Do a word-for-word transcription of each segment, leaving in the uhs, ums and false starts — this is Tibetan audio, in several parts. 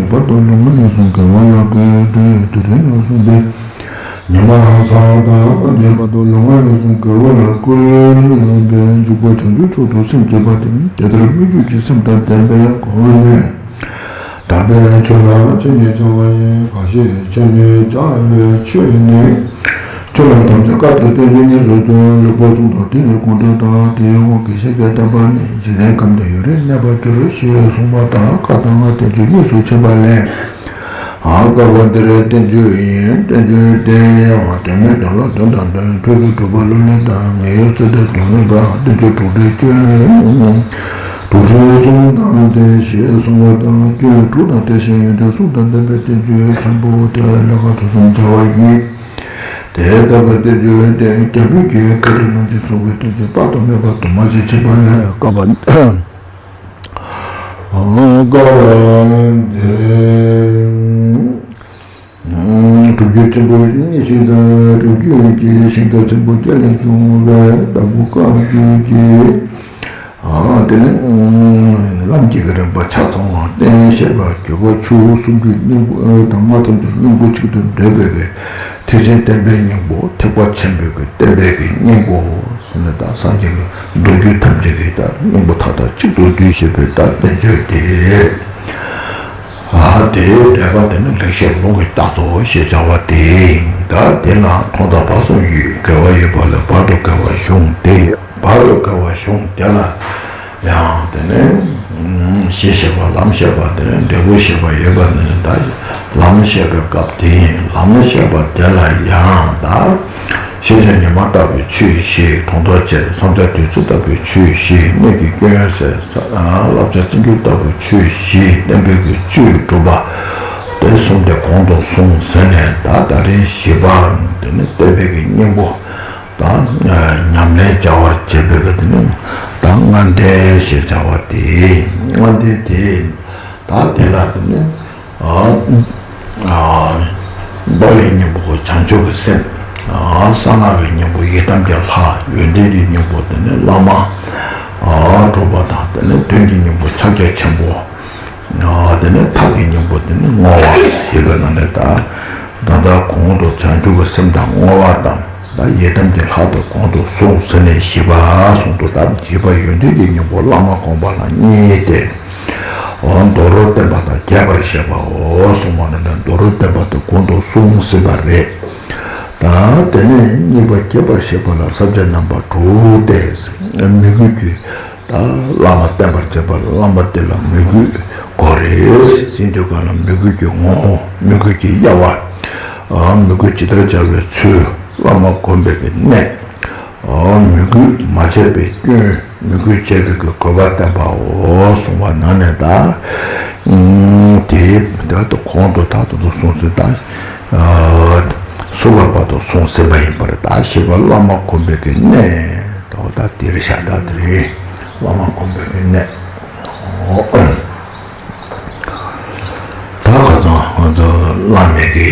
བར་དུ་ལོང་བ་ཡོངས་སུ་གོལ་བ་ལ་བསྐུལ་ཏེ། དེ་རིང་ཡོངས་སུ་འདི་ཉི་མ་ཧ་སག་དང་སངས་རྒྱས་བར་དུ་ལོང་བ་ཡོངས་སུ་གོལ་བ་ལ་བསྐུལ་ཏེ། འཇུག་པ་བྱང་ཆུབ་མཆོག་ཏུ་སེམས་བསྐྱེད་པ་དེ། དེ་ལྟར་སྨོན་འཇུག་གི་སེམས་དང་ལྡན་པའི་སྒོ་ནས། དམ་པའི་ཆོས་ལ་འཆད་ཉན་བྱ་བ་ཡིན། གང་ཞིག་འཆད་ཉན་བྱ་བའི་ཆོས་ནི། ཆོས་ལ་དམ་བཅའ་བཀའ་དང་བསྟན་བཅོས་གཉིས་སུ་འདུ། ལེགས་པར་གསུངས་དང་དེའི་གོང་དུ་དང་། དེའི་དབང་གིས་ཤཱཀྱ་ཐུབ་པ་ནི། འཇིག་རྟེན་ཁམས་དང་ཡུན་རིང་གནས་པར་འགྱུར། ཞེས་གསུངས་པ་ལྟར། བཀའ་དང་བསྟན་བཅོས་གཉིས་སུ་ཕྱེ་བ་ལས། ཨ། བཀའ་པོ་འདིར་བསྟན་བཅོས་ཡིན། བསྟན་བཅོས་དེ་ཡང་དོན་མེད་དོན་ལ་དོན་དང་ལྡན། ཐུགས་སུ་གྲུབ་པ་ལ་ལུས་དང་ངེས་ཡོད་ཚུལ་དང་དོན་མེད་པ། བསྟན་བཅོས་དྲུག་སྒྲའི་སྐྱོན། དྲུག་སྒྲའི་གསུང་དང་ལྡན། ཞེས་གསུངས་པ་དང་། སྐྱོན་དྲུག་དང་བྲལ་ཞིང་ཡོན་ཏན་གསུམ་དང་ལྡན་པའི་བསྟན་བཅོས་ཆེན་པོ་དེ་ལ་ལེགས་པར་ཐོས་བསམ་བྱ་བ་ཡིན། དེ་ལྟ་བུའི་བསྟན་བཅོས་དེ་རྒྱ་བོད་ཀྱི་བཀའ་དྲིན་རྣམས་ཀྱིས་གསུངས་པའི་བསྟན་བཅོས་དཔག་ཏུ་མེད་པ་དུ་མ་ཞིག་མཆིས་པ་ལས། བཀའ་པ། བཀའ་པ་འདིར། སྒྲུབ་བརྒྱུད་ཆེན་པོ་གཉིས་ཤིག་དང་། སྒྲུབ་བརྒྱུད་ཀྱི་ཤིང་རྟ་ཆེན་པོ་བརྒྱད་ལས་བྱུང་བའི་ལྟ་བུ་བཀའ་བརྒྱུད་ཀྱི། ཨ། དེ་ནི་ལམ་གྱི་རིམ་པ་ཆ་ཚང་བ་བསྟན་བཤད་པ་བརྒྱུད་པ་ཆུ་བོ་སུམ་ཅུའི་སྙིང་པོ་དང་མ་ཚང་གི་སྙིང་པོ་གཅིག་ཏུ་འདོད་པའི་ཐེག་ཆེན་བསྟན་པའི་སྙིང་པོ། ཐེག་པ་ཆེན་པོའི་གི་བསྟན་པའི་གི་སྙིང་པོ་ཟེར་ནས། ད་སངས་རྒྱས་ཀྱི་མདོ་རྒྱུད་ཐམས་ཅད་ཀྱི་ད་སྙིང་པོ་མཐའ་དག་གཅིག་ཏུ་བསྡུས་བྱས་པའི་ད་བསྟན་བཅོས་དེ། ཨ། དེའི་འགྲེལ་པ་དེ་ནི་ལེགས་བཤད་ལུང་གི་རྟགས་སོ་ཞེས་བྱ་བ་དེ་ཡིན། ད་དེ་ལ་ཐོག་མཐའ་བར་གསུམ་ཡོད། དགེ་བ་ཡོད་པ་ལས་བར་དུ་དགེ་བ་གཞུང་དེ། བར་དུ་དགེ་བ་གཞུང་དེ་ལ་ཡང་དེ་ནི་ཨ། གཞི་བཤད་པ། ལམ་བཤད་པ། དེ་ནི་འབྲས་བུ་བཤད་པ་ཡོད་པ་ནི། ད་ལམ་བཤད་པའི་སྐབས་དེ་ཡིན། ལམ་བཤད་པ་དེ་ལ་ཡང་ད། ཤེས་བྱ་ཉི་མ་ལྟ་བུའི་ཆོས་བཞི། གྲོང་དོན་བྱེད། བསམ་བྱ་དུས་ཚོད་ལྟ་བུའི་ཆོས་བཞི། གནད་ཀྱི་སྐྱོན་སེལ། བསླབ་བྱ་རྩི་འགྱུར་ལྟ་བུའི་ཆོས་བཞི། བསྟན་པའི་གི་བཅུད་སྒྲུབ་པ། དེ་གསུམ་དེ་གོང་དུ་སོང་ཟེར་ནས། ད་ད་རེས་བཞི་པ་དེ་ནི་བསྟན་པའི་གི་སྙིང་པོ་དང་ཉམས་ལེན་བྱ་བར་བྱེད་པའི་གི་དེ་ནི་ད་ལྔ་ལྡན་ཞེས་བྱ་བ་དེ། ལྔ་ལྡན་དེ། ད་དེ་ལ་དེ་ནི། ཨ། ཨ། རྟོགས་པའི་སྙིང་པོ་བྱང་ཆུབ་ཀྱི་སེམས། ཨ། གསང་སྔགས་ཀྱི་སྙིང་པོ་ཡི་དམ་གྱི་ལྷ། ཡོན་ཏན་གྱི་སྙིང་པོ་དེ་ནི་བླ་མ། ཨ། གྲུབ་པ་དང་། དེ་ནི་དོན་གྱི་སྙིང་པོ་ཕྱག་རྒྱ་ཆེན་པོ། ཨ། དེ་ནི་ཐབས་ཀྱི་སྙིང་པོ་དེ་ནི་བསྔོ་བ་ཞེས་པའི་ནང་ནས། ད་ད་ལྟ་གོང་དུ་བྱང་ཆུབ་ཀྱི་སེམས་དང་བསྔོ་བ་དང་། ད་ཡི་དམ་གྱི་ལྷ་དང་གོང་དུ་སོང་ཟེར་ནས་བཞི་པ་གསུངས་འདུག། ད་བཞི་པ་ཡོན་ཏན་གྱི་སྙིང་པོ་བླ་མ་སྒོམ་པ་ལ་གཉིས་ཏེ། འོ། མདོར་བསྟན་པ་དང་རྒྱས་པར་བཤད་པའོ་གསུངས་པ་ནི་མདོར་བསྟན་པ་དེ་གོང་དུ་སོང་ཟིན་པ་རེད། ད་དེ་ནས་གཉིས་པ་རྒྱས་པར་བཤད་པ་ལ་ས་བཅད་རྣམ་པ་དྲུག་སྟེ། མོས་གུས་ཀྱི། ད་བླ་མ་བསྟེན་པར་བྱེད་པ་ལ་བླ་མ་དེ་ལ་མོས་གུས་དགོས་རེད། ཟིན་དུས་གང་ལ་མོས་གུས་ཀྱི་ངོ་བོ། མོས་གུས་ཀྱི་དབྱེ་བ། མོས་གུས་ཇི་ལྟར་བྱ་བའི་ཚུལ། བླ་མ་སྒོམ་པའི་གི་གནད། མོས་གུས་མ་བྱས་པའི་སྐྱོན། མོས་གུས་བྱས་པའི་གི་དགོས་པ་བསྟན་པའོ་གསུངས་པ་ནང་ནས། ད་དེའི་ད་གོང་དུ་ད་དུ་གསུངས་ཟིན། ད་སུ་བར་བར་དུ་གསུངས་ཟིན་པ་ཡིན་པར། ད་བཞི་པ་བླ་མ་སྒོམ་པའི་གི་གནད། ད་འོ་ད་དེ་རེད་ཤག། ད་དེ་རེད། བླ་མ་སྒོམ་པའི་གི་གནད། འོ། ད་ཁ་སང་ང་ཚོ་བླ་མའི་གི།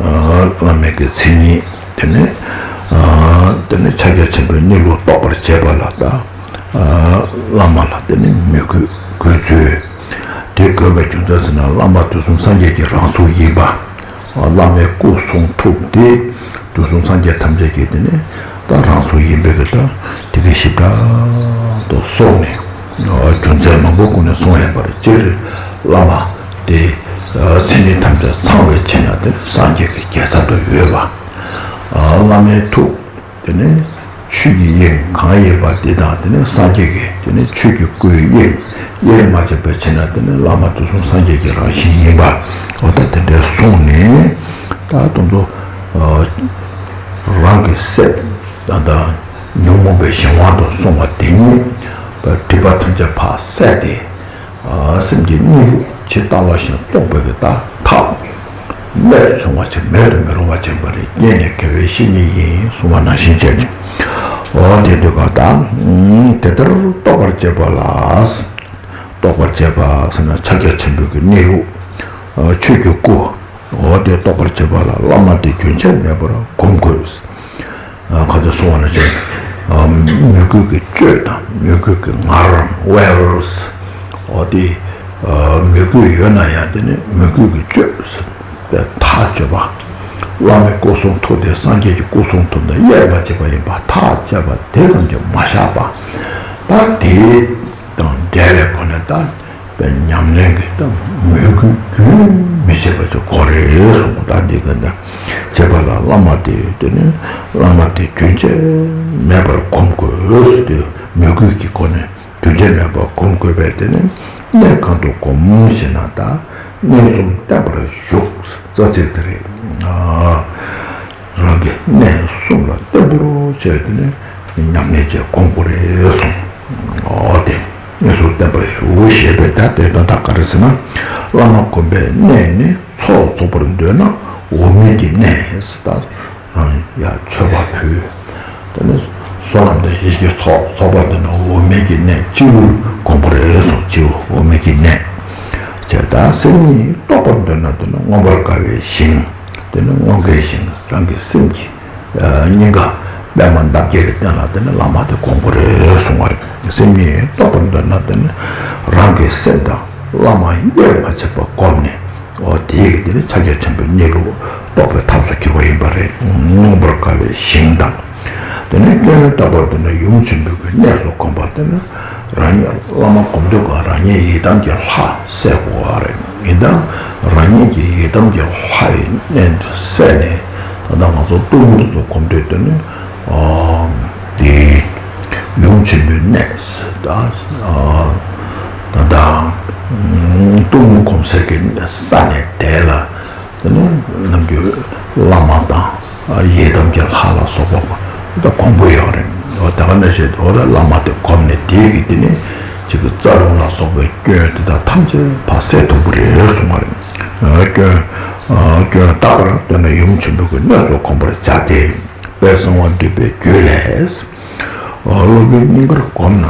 ཨ། བླ་མའི་གི་མཚན་ཉིད། དེ་ནས། ཨ། དེ་ནས་ཕྱག་རྒྱ་ཆེན་པོའི་གནས་ལུགས་རྟོགས་པར་བྱེད་པ་ལ། ད། ཨ། བླ་མ་ལ་དེ་ནས་མོས་གུས་དགོས་ཚུལ། དེ་དགོས་པའི་རྒྱུ་མཚན་ཟེར་ན། བླ་མ་དུས་གསུམ་སངས་རྒྱས་ཀྱི་རང་གཟུགས་ཡིན་པ། བླ་མའི་སྐུ་གསུང་ཐུགས་དེ་དུས་གསུམ་སངས་རྒྱས་ཐམས་ཅད་ཀྱི་དེ་ནས་ད་རང་གཟུགས་ཡིན་པའི་གི། ད་དེ་གི་ཞིབ་ཕྲ་དུ་སོང་ནས། རྒྱུ་མཚན་མང་པོ་ཀུན་ནས་གསུངས་ཡོད་པར། སྤྱིར་བླ་མ་དེ་མཚན་ཉིད་ཐམས་ཅད་ཚང་བའི་ཕྱིར་ན། དེ་ནི་སངས་རྒྱས་ཀྱི་རྒྱལ་ཚབ་ཏུ་ཡོད་པ། བླ་མའི་ཐུགས་དེ་ནི་ཆོས་ཀྱི་དབྱིངས་གང་ཡིན་པ་དེ་དང་། དེ་ནི་སངས་རྒྱས་ཀྱི་དེ་ནི་ཆོས་ཀྱི་སྐུའི་དབྱིངས་དབྱེར་མ་ཕྱིན་པའི་ཕྱིར་ན། དེ་ནི་བླ་མ་དུས་གསུམ་སངས་རྒྱས་ཀྱི་རང་བཞིན་ཡིན་པ། འོ་ད་དེ་འདྲའི་གསུངས་ནས། ད་དུང་དུ། ཨ། རང་གི་སེམས་ད་ལྟ་ཉོན་མོངས་པའི་གཞན་དབང་དུ་སོང་བ་དེ་ཉིད་སྒྲིབ་པ་ཐམས་ཅད་ཕར་བསལ་ཏེ། ཨ། སེམས་ཀྱི་གནས་ལུགས་ཇི་ལྟ་བ་བཞིན་རྟོགས་པའི་གི་ད་ཐབས། རྨད་དུ་བྱུང་བ་ཅན། མེད་དུ་མི་རུང་བ་ཅན་པ་རེད། རྐྱེན་ནི་དགེ་བའི་བཤེས་གཉེན་ཡིན་གསུངས་པ་ནང་བཞིན་བྱས་ནས། འོ་དེ་འདོད་པ་དང་། དེ་ལྟར་རྟོགས་པར་བྱེད་པ་ལ། རྟོགས་པར་བྱེད་པ་ཟེར་ན་ཕྱག་རྒྱ་ཆེན་པོའི་གི་གནས་ལུགས། ཨ། ཆོས་ཀྱི་སྐུ། འོ་དེ་རྟོགས་པར་བྱེད་པ་ལ་བླ་མ་དེ་རྒྱུན་ཆད་མེད་པར་སྒོམ་དགོས། ཨ། ཁ་ཚ་གསུང་བ་ནང་བཞིན། ཨ། མོས་གུས་ཀྱི་སྤྱོད་དང་མོས་གུས་ཀྱི་ངར། ཝེལ། འོ་དེ་ མོས་གུས་ཡོད་ན་ཡང་དེ་ནི་མོས་གུས་ཀྱི་སྤྱོད་ཟེར་ཐག་གཅོད་པ། བླ་མའི་སྐུ་གསུང་ཐུགས་དེ་སངས་རྒྱས་ཀྱི་སྐུ་གསུང་ཐུགས་དང་དབྱེར་མ་ཕྱེད་པ་ཡིན་པ་ཐག་བཅད་པ་དེ་ཙམ་གྱིས་མ་བཞག་པ། ད་དེ་དང་འབྲེལ་བའི་སྒོ་ནས་ད་པའི་ཉམས་ལེན་གྱི་ད་མོས་གུས་རྒྱུན་མི་ཆད་པ་ཅིག་དགོས་རེད་གསུངས། ད་འདི་ག་འདྲ་བྱེད་པ་ལ་བླ་མ་དེ་དེ་ནི་བླ་མ་དེ་རྒྱུན་ཆད་མེད་པར་སྒོམ་དགོས་ཟེར་དུས་མོས་གུས་ཀྱི་སྒོ་ནས་རྒྱུན་ཆད་མེད་པར་སྒོམ་དགོས་པས། དེ་ནི་གནས་གང་དུ་སྒོམ་ཞེ་ན། ད་གནས་གསུམ་བརྟན་པར་བཞུགས། རྩ་ཚིག་དེ་རེད། རང་གི་གནས་གསུམ་ལ་བརྟན་པོར་བྱས་ཏེ་ནི་ཉམས་ལེན་བྱེད་དགོས་རེད་གསུངས། འོ་དེ་གནས་གསུམ་བརྟན་པར་བཞུགས་ཞེས་པའི་ད་དེ་དོན་དག་ག་རེ་ཟེར་ན། བླ་མ་སྒོམ་པའི་གནས་ནི་ཚོགས་རྫོགས་པར་འདོད་ན་འོག་མིན་གྱི་གནས་ཟེར། ད་རང་ཡར་མཆོད་པ་ཕུལ། དེ་ནི་བསོད་ནམས་དང་ཡེ་ཤེས་ཚོགས་རྫོགས་པར་འདོད་ན་འོག་མིན་གྱི་གནས་སྤྱི་བོར་སྒོམ་པ་རེད་གསུངས། སྤྱི་བོ་འོག་མིན་གྱི་གནས་བྱས། ད་སེམས་ཉིད་རྟོགས་པར་འདོད་ན་དེ་ནི་མངོན་པར་དགའ་བའི་ཞིང་། དེ་ནི་མངོན་དགའི་ཞིང་། རང་གི་སེམས་ཀྱི་སྙིང་ག་པདྨ་འདབ་བརྒྱད་ཀྱི་སྟེང་ལ་དེ་ནི་བླ་མ་དེ་སྒོམ་པ་རེད་གསུངས་པ་རེད། སེམས་ཉིད་རྟོགས་པར་འདོད་ན་དེ་ནི་རང་གི་སེམས་དང་བླ་མ་དབྱེར་མ་ཕྱེད་པ་སྒོམ་ནས། འོ་དེའི་གི་དེ་ནི་ཕྱག་རྒྱ་ཆེན་པོའི་གནས་ལུགས་རྟོགས་པའི་ཐབས་སུ་གྱུར་པ་ཡིན་པ་རེད། མངོན་པར་དགའ་བའི་ཞིང་དང་། དེ་ནས་སྐྱོན་ཡོན་བརྟག་པར་འདོད་ན་ཡུམ་ཆེན་པོའི་གི་གནས་སུ་སྒོམ་པ། དེ་ནི་རང་ཉིད་བླ་མ་སྒོམ་དུས་སྒང་རང་ཉིད་ཡི་དམ་གྱི་ལྷ་གསལ་དགོས་པ་རེད། ཡིན་ད་རང་ཉིད་ཀྱི་ཡི་དམ་གྱི་ལྷ་ཡི་གནས་དེ་གསལ་ནས། ད་ལྟ་ང་ཚོ་གཏུམ་མོ་དེ་ཚོ་སྒོམ་དུས་དེ་ནི་དེ་ཡུམ་ཆེན་པོའི་གནས་ད་ད་ལྟ་གཏུམ་མོ་སྒོམ་སའི་གི་ས་ནས་དེ་ལ། དེ་ནས་ནམ་རྒྱུན་བླ་མ་དང་ཡི་དམ་གྱི་ལྷ་ལ་སོགས་པ་ད་སྒོམ་པ་ཡོད་རེད། འོ་དེ་ག་ནས་བཤད་དེ་འོ་རེད། བླ་མ་དེ་སྒོམ་ནས་དེའི་གི་དེ་ནས་ཅིག་གི་རྩ་རླུང་ལ་སོགས་པའི་སྐྱོན་དེ་དག་ཐམས་ཅད་ཕར་སེལ་ཐུབ་པ་རེད་གསུངས་པ་རེད། སྐྱོན་སྐྱོན་བརྟག་པར་འདོད་ན་ཡུམ་ཆེན་པོའི་གི་གནས་སུ་སྒོམ་པར་བྱ་སྟེ། དཔལ་གསང་བ་འདུས་པའི་རྒྱུད་ལས། སློབ་དཔོན་སྙིང་གར་བསྒོམས་ན།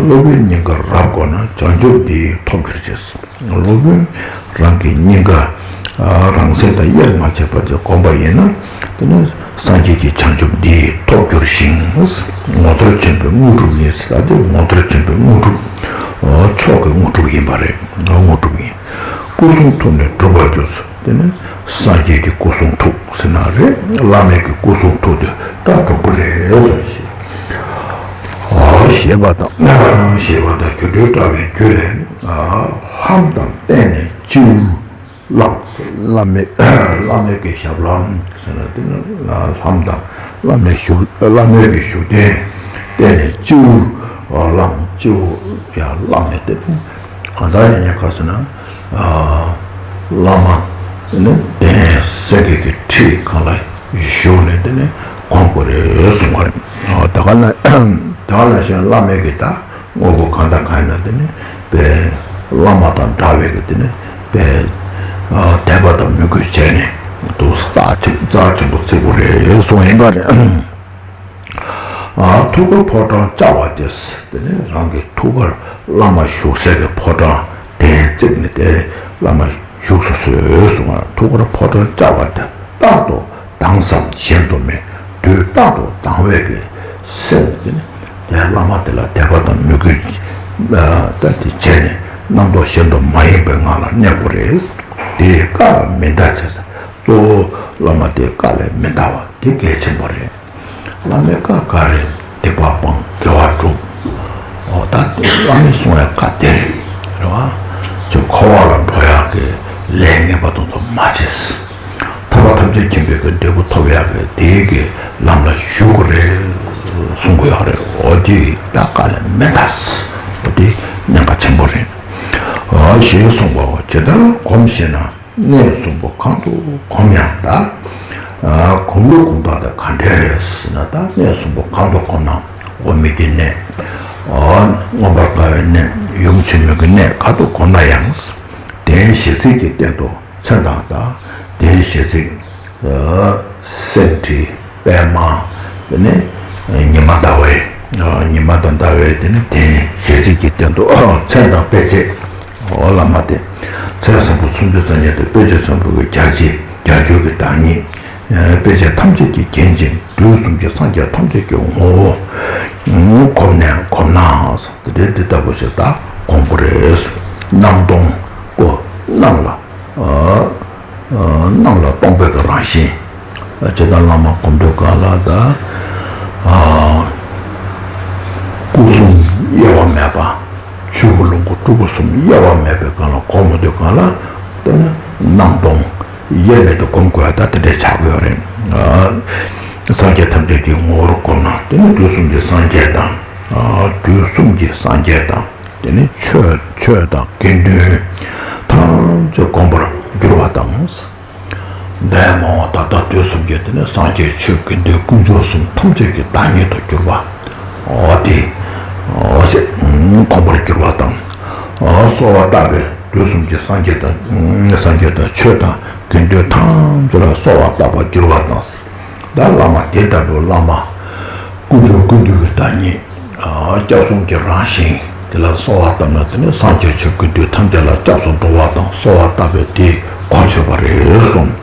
སློབ་དཔོན་སྙིང་གར་རབ་བསྒོམས་ན་བྱང་ཆུབ་འདི་ཐོབ་འགྱུར་ཅེས། སློབ་དཔོན་རང་གི་སྙིང་ག་རང་སེམས་དང་དབྱེར་མ་ཕྱེད་པ་དེ་བསྒོམས་པ་ཡིན་ན། དེ་ནི་སངས་རྒྱས་ཀྱི་བྱང་ཆུབ་འདི་ཐོབ་འགྱུར་ཞིང་། ངོ་མཚར་ཆེན་པོའི་དངོས་གྲུབ་ཡིན་ཟེར། ད་དེ་ངོ་མཚར་ཆེན་པོའི་དངོས་གྲུབ། མཆོག་གི་དངོས་གྲུབ་ཡིན་པ་རེད། དངོས་གྲུབ་ཡིན། སྐུ་གསུང་ཐུགས་ནི་འགྲུབ་པར་འགྱུར། དེ་ནི་སངས་རྒྱས་ཀྱི་སྐུ་གསུང་ཐུགས་ཟེར་ན་རེད། བླ་མའི་གི་སྐུ་གསུང་ཐུགས་དེ་ད་འགྲུབ་པ་རེད་གསུངས་ཤིང་། ཞེས་པ་དང་། ཞེས་པ་དང་སྒྱུ་འཕྲུལ་དྲ་བའི་རྒྱུད་ལས། ལྷམ་དང་སྟན་ནས་སྤྱི་བོར་བླངས། བླ་མའི་བླ་མའི་གི་ཞབས་ལྷམ་ཟེར་ན་དེ་ནི་ལྷམ་དང་བླ་མའི་བཞུགས་བླ་མའི་གི་བཞུགས་གདན་སྟན་ནས་སྤྱི་བོར་བླངས། སྤྱི་བོ་ཡར་བླངས་ནས་དེ་ནི་གང་ལྟར་ཡང་ཡང་ག་ཟེར་ན། བླ་མ་ནི་གདན་སེང་གེ་གི་ཁྲི་སྒང་ལ་བཞུགས་ནས་དེ་ནི་སྒོམ་དགོས་རེད་གསུངས་པ་རེད། ད་ག་ན་ད་ག་ན་གཞོན་བླ་མའི་གི་ད་དངོས་པོ་གང་དང་གང་ཡིན་ན་དེ་ནི་པའི་བླ་མ་དང་འདྲ་བའི་གི་དེ་ནི་པའི་དད་པ་དང་མོས་གུས་བྱས་ནས་དུ་རྩ་ཆེན་རྩ་ཆེན་པོ་བརྩི་དགོས་རེད་གསུངས་ཡིན་པ་རེད། ཐུགས་ཀར་ཕོ་བྲང་བཅའ་བ་སྟེ། དེ་ནས་རང་གི་ཐུགས་ཀར་བླ་མ་བཞུགས་སའི་གི་ཕོ་བྲང་དེ་བརྩིགས་ནས་དེ་བླ་མ་བཞུགས་སུ་གསོལ་གསུངས་པ། ཐུགས་ཀར་ཕོ་བྲང་བཅའ་བ་སྟེ། རྟག་ཏུ་དྭངས་སམ་གཞན་དུ་མེད། དུས་རྟག་ཏུ་དྭངས་པའི་གི་སེམས་དེ་ནི་དེ་བླ་མ་དེ་ལ་དད་པ་དང་མོས་གུས་ད་དེ་བྱས་ནས་རྣམ་རྟོག་གཞན་དུ་མ་ཡེངས་པའི་ངང་ལ་གནས་དགོས་རེད། དེ་བཀའ་ལ་མི་འདའ་བྱས། གཙོ་བོ་བླ་མ་དེའི་བཀའ་ལས་མི་འདའ་བ་དེ་གལ་ཆེན་པོ་རེད། བླ་མའི་བཀའ་ག་རེ། སྡིག་པ་སྤང་། དགེ་བ་སྒྲུབ། འོ་ད་བླ་མས་གསུང་བའི་བཀའ་དེ་རེད། རེད་བ། ཅིག་འཁོར་བ་ལ་འགྲོ་ཡག་གི་ལས་ངན་པ་དེ་ཚོ་མ་བྱེད། ཐར་པ་ཐམས་ཅད་མཁྱེན་པའི་གི་འབྲས་བུ་ཐོབ་ཡག་གི་དེའི་གི་ལམ་ལ་ཞུགས་དགོས་རེད་གསུང་གི་ཡོད་རེད། འོ་དེ་ད་བཀའ་ལས་མི་འདའ། འོ་དེ་གནད་འགག་ཆེན་པོ་རེད། འོ་ཞེས་གསུངས་པའོ། ཇི་ལྟར་སྒོམ་ཞེ་ན། གནས་གསུམ་པོ་གང་དུ་གོམས་ཡང་ད། གོམས་ལུགས་གོམས་སྟངས་དེ་ག་འདྲ་རེད་ཟེར་ན། ད་གནས་གསུམ་པོ་གང་དུ་གོམས་ན། འོག་མིན་གྱི་གནས། མངོན་པར་དགའ་བའི་གནས། ཡུམ་ཆེན་མོའི་གི་གནས་ག་དུ་གོམས་ན་ཡང་། གདན་ཞེས་ཚིག་གི་སྟེང་དུ་མཚན་དང་། ད་གདན་ཞེས་ཚིག་སེང་ཁྲི། པདྨ། དེ་ནས་ཉི་མ་ཟླ་བའི། ཉི་མ་དང་ཟླ་བའི་དེ་ནས་གདན་ཞེས་ཚིག་གི་སྟེང་དུ་མཚན་དང་དཔེ་བྱད། འོ་བླ་མ་དེ། མཚན་བཟང་པོ་སུམ་ཅུ་རྩ་གཉིས་དང་དཔེ་བྱད་བཟང་པོའི་རྒྱ་ཆེ་རྒྱ་ཆེ་གི་བདག་ཉིད། དཔེ་བྱད་ཐམས་ཅད་ཀྱིས་བརྒྱན་ཅིང་དུས་གསུམ་གྱི་སངས་རྒྱས་ཐམས་ཅད་ཀྱི་ངོ་བོ། གོམས་ནས་གོམས་ན། དེ་འདྲའི་འདི་ལྟ་བུ་ཞིག་ད་གོམས་དགོས་རེད། སྣང་སྟོང་ཀོ། སྣང་ལ་ཨ་ཨ་སྣང་ལ་སྟོང་པའི་གི་རང་བཞིན། ཇི་ལྟར་བླ་མ་སྒོམ་དུས་གང་ལ་ད་ཨ་སྐུ་གསུམ་དབྱེ་བ་མེད་པ། ཆོས་སྐུ་ལོངས་སྐུ་སྤྲུལ་སྐུ་གསུམ་དབྱེ་བ་མེད་པའི་སྒང་ལ་སྒོམ་དུས་གང་ལ་དེ་ནི་སྣང་སྟོང་དབྱེར་མེད་དུ་སྒོམ་དགོས་ཡ་ད་དེ་འདྲས་ཆགས་ཀྱི་ཡོད་རེད། ཨ་སངས་རྒྱས་ཐམས་ཅད་ཀྱི་ངོ་བོར་བསྒོམས་ན་དེ་ནི་དུས་གསུམ་གྱི་སངས་རྒྱས་དང་། ཨ་དུས་གསུམ་གྱི་སངས་རྒྱས་དང་། དེ་ནི་ཆོས་ཆོས་དང་དགེ་འདུན་ཐམས་ཅད་སྒོམ་པར་འགྱུར་བ་དང་། འདས་མ་འོངས་ད་ལྟ་དུས་གསུམ་གྱི་དེ་ནི་སངས་རྒྱས་ཆོས་དགེ་འདུན་དཀོན་མཆོག་གསུམ་ཐམས་ཅད་ཀྱི་བདག་ཉིད་དུ་གྱུར་པ། འོ་དེ་འོ་ཞེས་སྒོམ་པར་འགྱུར་བ་དང་། འོ་གསོལ་བ་བཏབ་པས་དུས་གསུམ་གྱི་སངས་རྒྱས་དང་། སངས་རྒྱས་དང་ཆོས་དང་དགེ་འདུན་ཐམས་ཅད་ལ་གསོལ་བ་བཏབ་པར་འགྱུར་བ་དང་། ད་བླ་མ་དེ་ལྟ་བུའི་བླ་མ་དཀོན་མཆོག་ཀུན་འདུས་ཀྱི་བདག་ཉིད། སྐྱབས་གསུམ་གྱི་རང་བཞིན་དེ་ལ་གསོལ་བ་བཏབ་ན་དེ་ནི་སངས་རྒྱས་ཆོས་དགེ་འདུན་ཐམས་ཅད་ལ་སྐྱབས་སུ་འགྲོ་བ་དང་གསོལ་བ་བཏབ་པས་དེ་གོ་ཆོད་པ་རེད་གསུངས།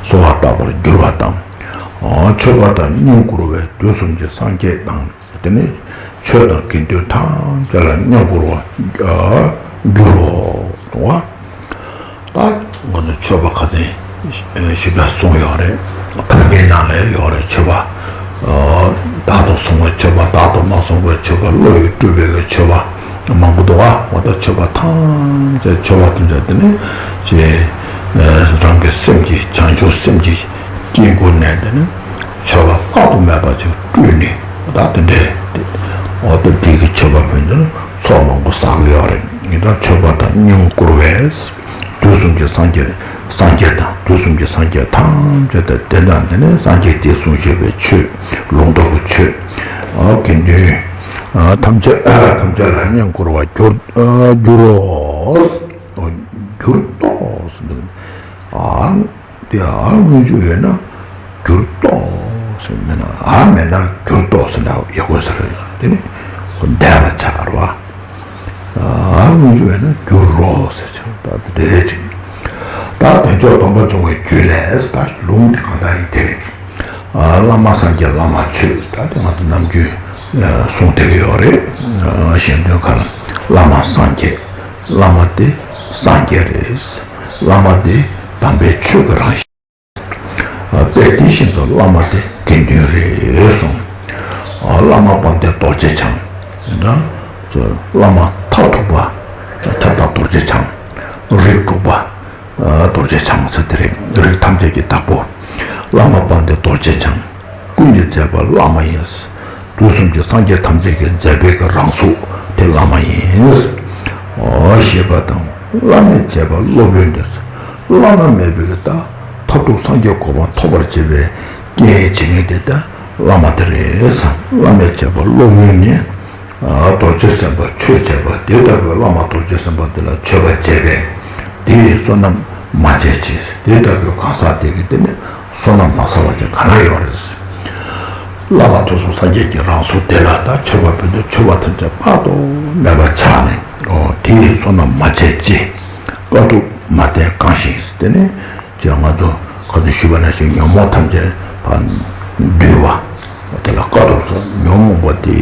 གསོལ་བ་བཏབ་པར་འགྱུར་བ་དང་། མཆོད་པ་དང་བསྙེན་བཀུར་བས་དུས་གསུམ་གྱི་སངས་རྒྱས་དང་། དེ་ནི་ཆོས་དང་དགེ་འདུན་ཐམས་ཅད་ལ་བསྙེན་བཀུར་བར་འགྱུར་རོ། ད་ང་ཚོ་མཆོད་པ་ཁ་སང་ཞིབ་ཕྲ་གསུངས་ཡོད་རེད། ཐར་རྒྱན་ནང་ལ་ཡོད་རེད། མཆོད་པ་བདག་ཏུ་བཟུང་བའི་མཆོད་པ། བདག་ཏུ་མ་བཟུང་བའི་མཆོད་པ། བློ་ཡིས་སྤྲུལ་པའི་མཆོད་པ་མང་པོ་འདུག་ག་འོ་ད་མཆོད་པ་ཐམས་ཅད་མཆོད་པ་ཐམས་ཅད་དེ་ནི་ཅེས་རང་གི་སེམས་ཀྱི་བྱང་ཆུབ་སེམས་ཀྱི་དཀྱིལ་འཁོར་ནས་དེ་ནི་མཆོད་པ་དཔག་ཏུ་མེད་པ་ཅིག་སྤྲུལ་ནས་ད་དེ་འདྲའི་འོ་ད་དེ་གི་མཆོད་པ་ཕུལ་འདི་ནི་ཚོགས་མང་པོ་བསགས་ཀྱི་ཡོད་རེད། ངེད་དང་མཆོད་པ་དང་བསྙེན་བཀུར་བས་དུས་གསུམ་གྱི་སངས་རྒྱས་སངས་རྒྱས་དང་དུས་གསུམ་གྱི་སངས་རྒྱས་ཐམས་ཅད་དང་དེ་དང་དེ་ནས་སངས་རྒྱས་དེས་གསུངས་བཞེད་པའི་ཆོས་ལུང་རྟོགས་ཀྱི་ཆོས་དགེ་འདུན་ཐམས་ཅད་ཐམས་ཅད་ལ་བསྙེན་བཀུར་བར་འགྱུར་འགྱུར་རོ། འགྱུར་ཏོ་ཟེར་འདུག་ཨ། དེ་ཨ་སྔོན་འཇུག་ཡོད་ན་འགྱུར་ཏོ་ཟེར། མེད་ན་ཨ་མེད་ན་འགྱུར་ཏོ་ཟེར་ན་ཡག་པོ་ཟེར། དེ་ནི་འདས་པ་ཆགས་རེད་བ། ཨ་སྔོན་འཇུག་ཡོད་ན་འགྱུར་རོ་ཟེར་ཆགས། ད་དེ་འདྲ་ཅིག་ད་དོན་མཆོག་སྡོམ་པ་འབྱུང་བའི་རྒྱུད་ལས་ད་ལུང་དེ་གང་ལྟར་ཡིན་དེ་རེད། ཨ་བླ་མ་སངས་རྒྱས་བླ་མ་ཆོས་ད་དེ་ང་ཚོ་ནམ་རྒྱུན་གསུང་བསྡད་ཀྱི་ཡོད་རེད། གཞན་དོན་ཁ་ལ་བླ་མ་སངས་རྒྱས། བླ་མ་དེ་སངས་རྒྱས་རེད། བླ་མ་དེ་དམ་པའི་ཆོས་ཀྱི་རང་བཞིན། དཔེ་དེ་བཞིན་དུ་བླ་མ་དེ་དགེ་འདུན་རེད་གསུངས། བླ་མ་དཔལ་ལྡན་རྡོ་རྗེ་འཆང་། བླ་མ་མཐར་ཐུག་པ་ཁྱབ་བདག་རྡོ་རྗེ་འཆང་། རིགས་དྲུག་པ་རྡོ་རྗེ་འཆང་ཟེར་དེ་རེད། རིགས་ཐམས་ཅད་ཀྱི་བདག་པོ། བླ་མ་དཔལ་ལྡན་རྡོ་རྗེ་འཆང་། ཀུན་གྱི་མཛད་པ་བླ་མ་ཡིན། དུས་གསུམ་གྱི་སངས་རྒྱས་ཐམས་ཅད་ཀྱི་མཛད་པའི་གི་རང་གཟུགས་དེ་བླ་མ་ཡིན། འོ་ཞེས་པ་དང་། བླ་མས་བྱས་པ་སློབ་དཔོན་ཏེ། བླ་ན་མེད་པའི་གི་ད་མཐར་ཐུག་སངས་རྒྱས་གོ་འཕང་ཐོབ་པར་བྱེད་པའི་རྐྱེན་བྱེད་མཁན་དེ་ད་བླ་མ་དེ་རེད། བླ་མས་བྱས་པ་སློབ་དཔོན་ནི། རྡོ་རྗེ་སེམས་དཔའ་མཆོད་བྱས་པ་དེ་ལྟ་བུའི་བླ་མ་རྡོ་རྗེ་སེམས་དཔའ་དེ་ལ་མཆོད་པ་བྱས་པས་དེ་ཡི་བསོད་ནམས་མ་བྱས་ཅི། དེ་ལྟ་བུའི་གང་ཟག་དེ་གིས་དེ་ནི་བསོད་ནམས་མ་བསགས་པ་ཅིག་ག་ལ་ཡོད་རེད། བླ་མ་དུས་གསུམ་སངས་རྒྱས་ཀྱི་རང་གཟུགས་དེ་ལ་ད་མཆོད་པ་ཕུལ་དུས་མཆོད་པ་ཐམས་ཅད་དཔག་ཏུ་མེད་པ་ཆགས་ནས། འོ་དེ་ཡི་བསོད་ནམས་མ་བྱས་ཅི། དཀའ་ཐུབ་མ་བསྟེན་གང་ཞིག་དེ་ནི། ཅེས་ང་ཚོ་ག་ཚོད་ཞུས་པ་ནང་བཞིན་ཉོན་མོངས་ཐམས་ཅད་ཕར་འདུལ་བ། དེ་ལ་དཀའ་ཐུབ་ཟེར། ཉོན་མོངས་པ་དེ་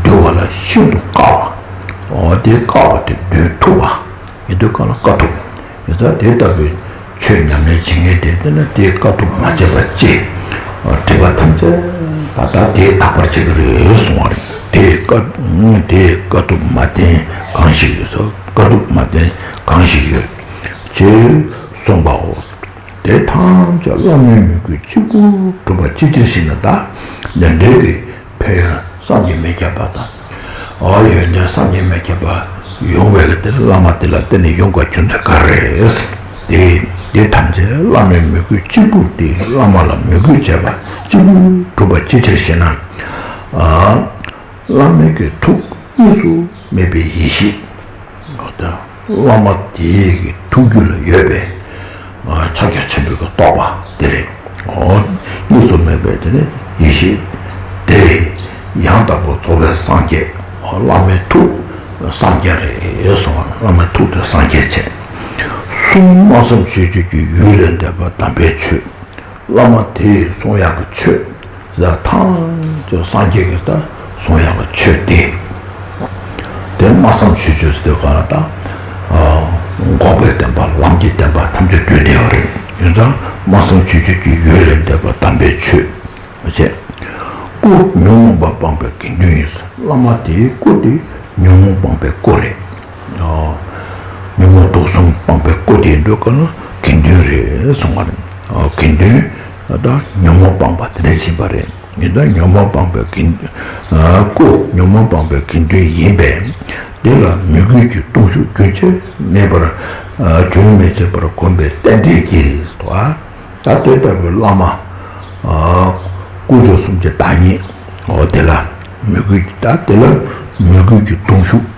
འདུལ་བ་ལ་ཤིན་ཏུ་དཀའ་བ། འོ་དེ་དཀའ་བ་དེ་འདུལ་ཐུབ་པ་ཡིན་དུས་གང་ལ་དཀའ་ཐུབ། ཡིན་ཙང་དེ་ལྟ་བུའི་ཆོས་ཉམས་ལེན་བྱེད་མཁན་དེ་དེ་ནི་དེ་དཀའ་ཐུབ་མ་བྱས་པ་ཅི། སྒྲིབ་པ་ཐམས་ཅད་ད་ལྟ་དེས་དག་པར་བྱེད་ཀྱི་རེད་གསུང་བ་རེད། དེ་དཀའ་དེ་དཀའ་ཐུབ་མ་བསྟེན་གང་ཞིག་ཡོད་ཟེར། དཀའ་ཐུབ་མ་བསྟེན་གང་ཞིག་ཡོད། ཅེས་གསུངས་པའོ། དེ་ཐམས་ཅད་བླ་མའི་མོས་གུས་གཅིག་པུར་གྲུབ་པ་ཅིའི་ཕྱིར་ཞེ་ན། ད་ཡོན་ཏན་གྱི་ཕན་ཡོན་བསམ་གྱིས་མི་ཁྱབ་པ་དང་། ཨ་ཡོན་ཏན་བསམ་གྱིས་མི་ཁྱབ་པ་ཡོང་བའི་གི་དེ་བླ་མ་དེ་ལ་བརྟེན་ནས་ཡོང་དགོས་རྒྱུ་མཚན་ག་རེ་རེད། དེ་དེ་ཐམས་ཅད་བླ་མའི་མོས་གུས་གཅིག་པུར་དེ་བླ་མ་ལ་མོས་གུས་བྱས་པ་གཅིག་པུར་གྲུབ་པ་ཅིའི་ཕྱིར་ཞེ་ན། ཨ་བླ་མའི་གི་ཐུགས་དབྱེར་མེད་པའི་ཡེ་ཤེས། འོ་ད་བླ་མ་དེའི་གི་ཐུགས་རྒྱུད་ལ་ཡོད་པའི་ཕྱག་རྒྱ་ཆེན་པོའི་གི་རྟོགས་པ་དེ་རེད། འོ་དབྱེར་མེད་པའི་དེ་ནི་ཡེ་ཤེས་དེ་ཡང་དག་པར་རྫོགས་པའི་སངས་རྒྱས། འོ་བླ་མའི་ཐུགས་སངས་རྒྱས་རེད་གསུངས། བླ་མའི་ཐུགས་དེ་སངས་རྒྱས་བྱས། གསུང་སྨྲ་བསམ་ཤེས་བརྗོད་ཀྱི་ཡུལ་ལས་འདས་པ་དམ་པའི་ཆོས། བླ་མ་དེས་གསུང་ཡག་གི་ཆོས་ད་ཐམས་ཅད་སངས་རྒྱས་ཀྱིས་ད་གསུང་ཡག་གི་ཆོས་དེ། དེ་སྨྲ་བསམ་ཤེས་བརྗོད་ཟེར་དུས་གང་ལ་ད། ཨ་ འགོག་པའི་བདེན་པ་ལམ་གྱི་བདེན་པ་ཐམས་ཅད་འདུས་བསྡད་པ་རེད། ཡིན་ཙང་སྨྲ་བསམ་བརྗོད་བྱེད་ཀྱི་ཡུལ་ལས་འདས་པ་དམ་པའི་ཆོས། བྱས། སྐུ་ཉོན་མོངས་པ་སྤངས་པའི་དགེ་འདུན་ཡིན། བླ་མ་དེའི་སྐུ་དེ་ཉོན་མོངས་སྤངས་པའི་སྐུ་རེད། ཨ། ཉོན་མོངས་དུག་གསུམ་སྤངས་པའི་སྐུ་དེ་ཡིན་དུས་ག་ལ་དགེ་འདུན་རེད་གསུངས་པ་རེད། ཨ། དགེ་འདུན་ད་ཉོན་མོངས་སྤངས་པ་དེ་འདྲ་ཡིན་པ་རེད། ཡིན་ད་ཉོན་མོངས་སྤངས་པའི་དགེ་འདུན། ཨ། སྐུ་ཉོན་མོངས་སྤངས་པའི་དགེ་འདུན་ཡིན་པས། དེ་ལ་མོས་གུས་ཀྱི་ལྟུང་ཤུགས་རྒྱུན་ཆད་མེད་པར། ཨ། རྒྱུན་མི་ཆད་པར་བསྒོམ་པའི་རྟེན་འབྲེལ་གྱིས་སོ། ད་དེ་ལྟ་བུའི་བླ་མ། ཨ། དཀོན་མཆོག་གསུམ་གྱི་བདག་ཉིད། འོ་དེ་ལ་མོས་གུས་ཀྱི་ད་དེ་ལ་མོས་གུས་ཀྱི་ལྟུང་ཤུགས།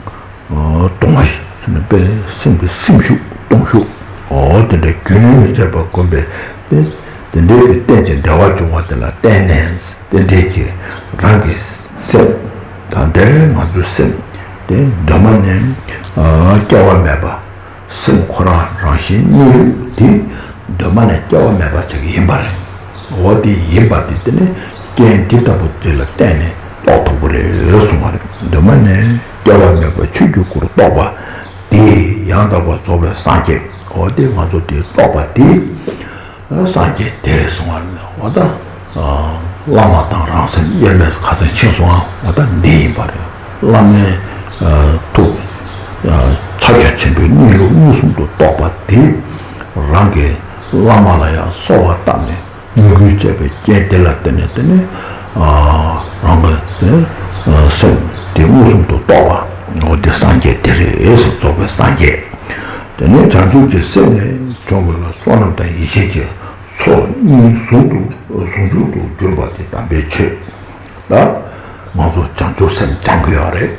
ཨ། ལྟུང་བ་ཞིག་ཟེར་ན་དཔེ་སེམས་ཀྱི་སེམས་ཤུགས་ལྟུང་ཤུགས། འོ་དེ་འདྲ་རྒྱུན་མི་ཆད་པར་བསྒོམ་པའི་རྟེན། དེ་འདྲའི་གི་རྟེན་གྱི་འབྲེལ་བ་བྱུང་བ་དེ་ལ་བརྟེན་ནས་རྟེན་འབྲེལ་གྱིས་རང་གི་སེམས། ད་ལྟའི་ང་ཚོའི་སེམས་དེ་གདོད་མ་ནས། ཨ། སྐྱེ་བ་མེད་པ། སེམས་ཁོ་རང་རང་བཞིན་གནས་ལུགས་དེ་གདོད་མ་ནས་སྐྱེ་བ་མེད་པ་ཅིག་ཡིན་པ་རེད། འོ་དེ་ཡིན་པ་དེ་དེ་ནི་རྐྱེན་དེ་ལྟ་བུ་དེ་ལ་བརྟེན་ནས་རྟོགས་ཐུབ་པ་རེད་གསུངས་པ་རེད། གདོད་མ་ནས་སྐྱེ་བ་མེད་པ་ཆོས་ཀྱི་སྐུ་རུ་རྟོགས་པ་དེ་ཡང་དག་པར་རྫོགས་པའི་སངས་རྒྱས། འོ་དེ་ང་ཚོ་དེ་རྟོགས་པ་དེ། སངས་རྒྱས་དེ་རེད་གསུང་བ་རེད། འོ་ད། ཨ། བླ་མ་དང་རང་སེམས་དབྱེར་མེད་ཁ་སང་ཕྱིན་སོང་ཨ། འོ་ད་འདི་ཡིན་པ་རེད། བླ་མའི། ཨ། ཐུགས། ཨ། ཕྱག་རྒྱ་ཆེན་པོའི་གནས་ལུགས་མངོན་སུམ་དུ་རྟོགས་པ་དེ། རང་གིས་བླ་མ་ལ་ཡང་གསོལ་བ་བཏབ་ནས་མོས་གུས་བྱས་པའི་རྐྱེན་དེ་ལ་བརྟེན་ནས་དེ་ནི། ཨ། རང་གི་དེ། ཨ། སེམས་དེ་མངོན་སུམ་དུ་རྟོགས་པ། འོ་དེ་སངས་རྒྱས་དེ་རེད་གསུང་། རྫོགས་པའི་སངས་རྒྱས། དེ་ནས་བྱང་ཆུབ་ཀྱི་སེམས་ལས་བྱུང་བ་ལ་བསོད་ནམས་དང་ཡེ་ཤེས་ཀྱི་ཚོགས་གཉིས་ཟུང་དུ་ཟུང་འཇུག་ཏུ་གྱུར་པ་དེ་དམ་པའི་ཆོས། ད་ང་ཚོ་བྱང་ཆུབ་སེམས་སྦྱང་གི་ཡོད་རེད།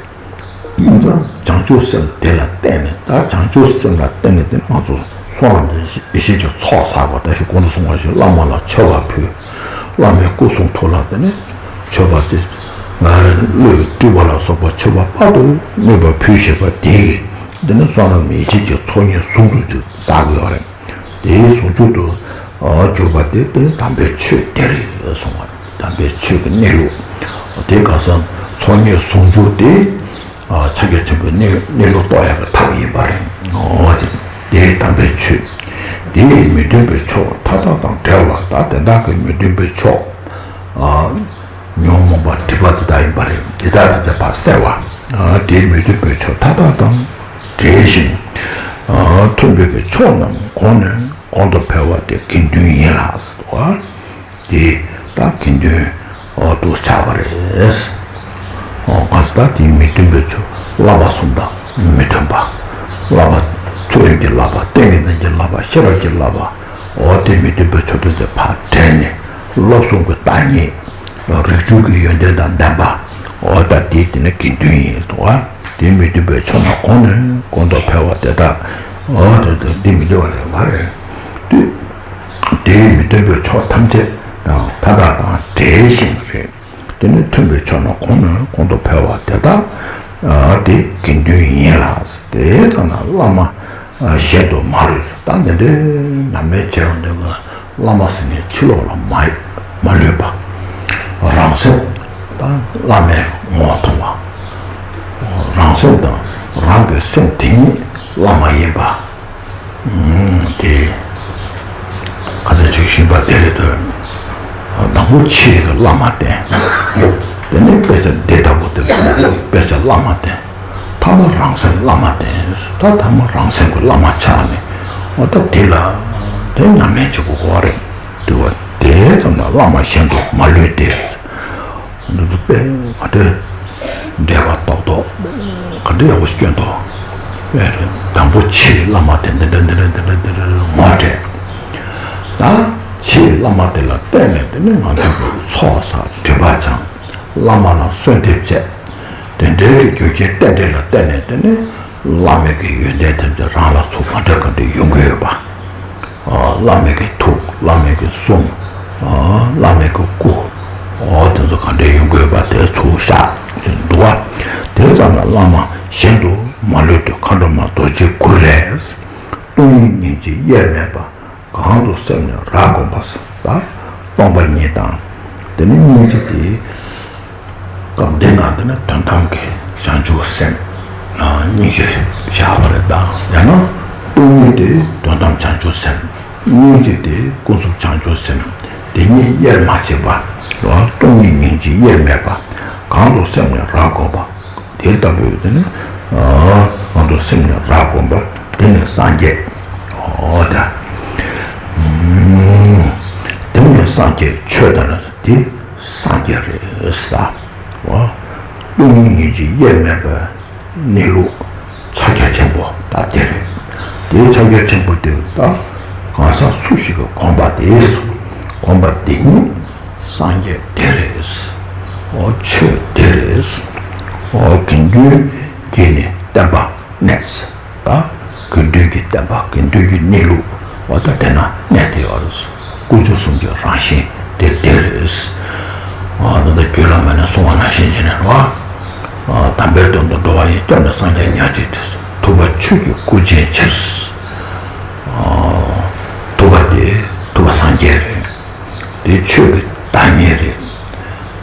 ཡིན་ཙང་བྱང་ཆུབ་སེམས་དེ་ལ་བརྟེན་ནས། ད་བྱང་ཆུབ་སེམས་ལ་བརྟེན་ནས་དེ་ང་ཚོ་བསོད་ནམས་དང་ཡེ་ཤེས་ཀྱི་ཚོགས་བསགས་པ། ད་ཞིག་གོང་དུ་གསུངས་པ་བཞིན་བླ་མ་ལ་མཆོད་པ་ཕུལ། བླ་མའི་སྐུ་གསུང་ཐུགས་ལ་དེ་ནས་མཆོད་པ་དེ་བློས་སྤྲུལ་པ་ལ་སོགས་པ་མཆོད་པ་དཔག་ཏུ་མེད་པ་ཕུལ་བཞིན་པ་དེ་གིས་དེ་ནས་བསོད་ནམས་ཡེ་ཤེས་ཀྱི་ཚོགས་གཉིས་ཟུང་དུ་ཅིག་བསགས་ཀྱི་ཡོད་རེད། དེའི་ཟུང་འཇུག་ཏུ་གྱུར་པ་དེ་དེ་དམ་པའི་ཆོས་དེ་རེད་གསུངས་པ། དམ་པའི་ཆོས་ཀྱི་གནས་ལུགས་དེ་ག་ས་ཚོགས་གཉིས་ཟུང་འཇུག་དེ་ཕྱག་རྒྱ་ཆེན་པོའི་གནས་གནས་ལུགས་རྟོགས་ཡག་གི་ཐབས་ཡིན་པ་རེད། འོ་དེ་དེའི་དམ་པའི་ཆོས་དེའི་མི་མཐུན་པའི་ཕྱོགས་མཐའ་དག་དང་བྲལ་བ། ད་དེ་དག་གི་མི་མཐུན་པའི་ཕྱོགས། ཉོན་མོངས་པ་སྒྲིབ་པ་དེ་དག་ཡིན་པ་རེད། དེ་དག་དེ་དག་ཕར་བསལ་བ། དེའི་མི་མཐུན་པའི་ཕྱོགས་མཐའ་དག་དང་བྲལ་ཞིང་། མཐུན་པའི་གི་ཕྱོགས་རྣམས་གོང་ནས་གོང་དུ་འཕེལ་བ་དེ་དགེ་འདུན་ཡིན་ལ་ཟེར་བ། དེ་ད་དགེ་འདུན་དུ་ཆགས་པ་རེད། ག་ཟེར་ད་དེའི་མི་མཐུན་པའི་ཕྱོགས་བསླབ་པ་གསུམ་དང་མི་མཐུན་པ། བསླབ་པ་ཚུལ་ཁྲིམས་ཀྱི་བསླབ་པ། ཏིང་ངེ་འཛིན་གྱི་བསླབ་པ། ཤེས་རབ་ཀྱི་བསླབ་པ། འོ་དེ་མི་མཐུན་པའི་ཕྱོགས་དེ་ཚོ་ཕར་བྲལ་ནས་བསླབ་གསུམ་གྱི་བདག་ཉིད། རིགས་རྒྱུད་ཀྱི་ཡོན་ཏན་དང་ལྡན་པ། འོ་ད་དེ་དེ་ནི་དགེ་འདུན་ཡིན་ཟེར་བ། དེ་མི་མཐུན་པའི་ཕྱོགས་རྣམས་གོང་ནས་གོང་དུ་འཕེལ་བ་དེ་དག་འོ་དེ་དེ་འདི་མི་འདུལ་བ་རེད་མ་རེད། དེ་དེའི་མི་མཐུན་པའི་ཕྱོགས་ཐམས་ཅད་དང་མཐའ་དག་དང་བྲལ་ཞིང་རེད། དེ་ནི་མཐུན་པའི་ཕྱོགས་རྣམས་གོང་ནས་གོང་དུ་འཕེལ་བ་དེ་དག་དེ་དགེ་འདུན་ཡིན་ལ། དེ་ཙམ་ན་བླ་མ། གཞན་དུ་མ་ལུས། ད་འདི་འདྲའི་ཉམས་ལེན་བྱས་ཡོང་དུས་ཀྱི་བླ་མ་ཟེར་མཁན་ཕྱི་ལོགས་ལ་མ་མ་ལུས་པ། རང་སེམས་ད་བླ་མའི་ངོ་བོ་མཐོང་བ། རང་སེམས་དང་རང་གི་སེམས་དེ་ཉིད་བླ་མ་ཡིན་པ། དེ་ཁ་ཚ་ཅིག་ཤིང་པ་དེ་རེད་དོ། དང་པོ་ཆོས་ཀྱི་བླ་མ་བསྟེན། དེ་ནས་དཔེ་ཆ་འདི་ལྟ་བུ་དེ་དཔེ་ཆ་བླ་མ་བསྟེན། ཐ་མ་རང་སེམས་བླ་མ་བསྟེན། ད་ཐ་མ་རང་སེམས་ཀྱི་བླ་མ་ཆགས་ནས། འོ་ད་དེ་ལ་དེ་ཉམས་ལེན་བྱེད་དགོས་ཀྱི་རེད། དེ་བ་དེ་ཙམ་ལ་བླ་མ་གཞན་དུ་མ་ལུས་ཏེ། འདི་ཚོ་དཔེ་ག་འདྲ་འགྲེལ་པ་རྡོག་རྡོག་ག་འདྲ་ཡག་པོ་སྐྱོན་ཏོ། དཔེ་རེད། དང་པོ་ཆོས་བླ་མ་དེ་འདི་འདྲ་འདི་འདྲ་འདི་འདྲ་འདི་འདྲ་ངོ་སྤྲད། ད་ཆོས་བླ་མ་དེ་ལ་བརྟེན་ནས་དེ་ནི་ང་ཚོ་གི་ཚོགས་བསགས་སྒྲིབ་པ་སྦྱང་། བླ་མ་ལ་གསོལ་འདེབས་བྱས། དེ་འདྲའི་གི་རྒྱུ་རྐྱེན་རྟེན་འབྲེལ་ལ་བརྟེན་ནས་དེ་ནི་བླ་མའི་གི་ཡོན་ཏན་ཐམས་ཅད་རང་ལ་ཚུར་ག་འདྲ་ག་འདྲ་ཡོང་གི་ཡོད་པ། བླ་མའི་གི་ཐུགས། བླ་མའི་གི་གསུང་། བླ་མའི་གི་སྐུ། འོ་དེ་ཚོ་ག་འདྲ་ཡོང་གི་ཡོད་པ་དེ་ཚུར་བཞག་དེ་འདུག་བ། དེ་ཙམ་ལ་བླ་མ་གཞན་དུ་མ་ལུས་ཏེ་མཁའ་འགྲོ་མ་རྡོ་རྗེའི་གུར་ལས། སྟོང་ཉིད་སྙིང་རྗེ་དབྱེར་མེད་པ། གང་དུ་སེམས་ནི་རབ་བསྒོམས་པ། ད་སྟོང་པ་ཉིད་དང་། དེ་ནི་སྙིང་རྗེ་དེ། སྐབས་འདི་ན་དེ་ནི་དོན་དམ་གྱི་བྱང་ཆུབ་སེམས། སྙིང་རྗེ་བཞག་པ་རེད། ད་ཡང་ན་ སྟོང་ཉིད་དེ་དོན་དམ་བྱང་ཆུབ་སེམས། སྙིང་རྗེ་དེ་ཀུན་རྫོབ་བྱང་ཆུབ་སེམས། དེ་གཉིས་དབྱེར་མ་ཕྱེད་པ། སྟོང་ཉིད་སྙིང་རྗེ་དབྱེར་མེད་པ། གང་དུ་སེམས་ནི་རབ་བསྒོམ་པ། དེ་ལྟ་བུའི་དེ་ནི། གང་དུ་སེམས་ནི་རབ་བསྒོམ་པ། དེ་ནི་སངས་རྒྱས། འོ་ད། དེ་ནི་སངས་རྒྱས་ཆོས་དང་ནི་དེ་སངས་རྒྱས་རེད་ད། འོ། སྟོང་ཉིད་སྙིང་རྗེ་དབྱེར་མེད་པ། གནས་ལུགས་ཕྱག་རྒྱ་ཆེན་པོ་ད་དེ་རེད། དེའི་ཕྱག་རྒྱ་ཆེན་པོ་དེ་ད་གང་ཟག་སུ་ཞིག་གིས་གོམས་པ་དེས། གོམས་པ་དེ་ཉིད་སངས་རྒྱས་དེ་རེད། འོ་ཆོས་དེ་རེད། འོ་དགེ་འདུན་གྱིས་ནི་བསྟན་པ་གནས། ད་དགེ་འདུན་གྱི་བསྟན་པ་དགེ་འདུན་གྱི་གནས་ལུགས་འོ་ད་དེ་ན་གནས་དེ་ཡོད་རེད། དཀོན་མཆོག་གསུམ་གྱི་རང་བཞིན་དེ་དེ་རེད། ཨ་ད་ལྟ་རྒྱུད་བླ་མ་ནས་གསུངས་པ་ནང་བཞིན་བྱས་ནས་རེད་བ། ཨ་དམ་པའི་དོན་དུ་འགྲོ་བ་ཡི། སྐྱབས་ནི་སངས་རྒྱས་ཉག་གཅིག་དེ། ཐུབ་པ་ཆོས་ཀྱི་སྐུ་ཅན་ཕྱིར། ཨ་ཐུབ་པ་དེ་ཐུབ་པ་སངས་རྒྱས་རེད། དེ་ཆོས་ཀྱི་བདག་ཉིད་རེད།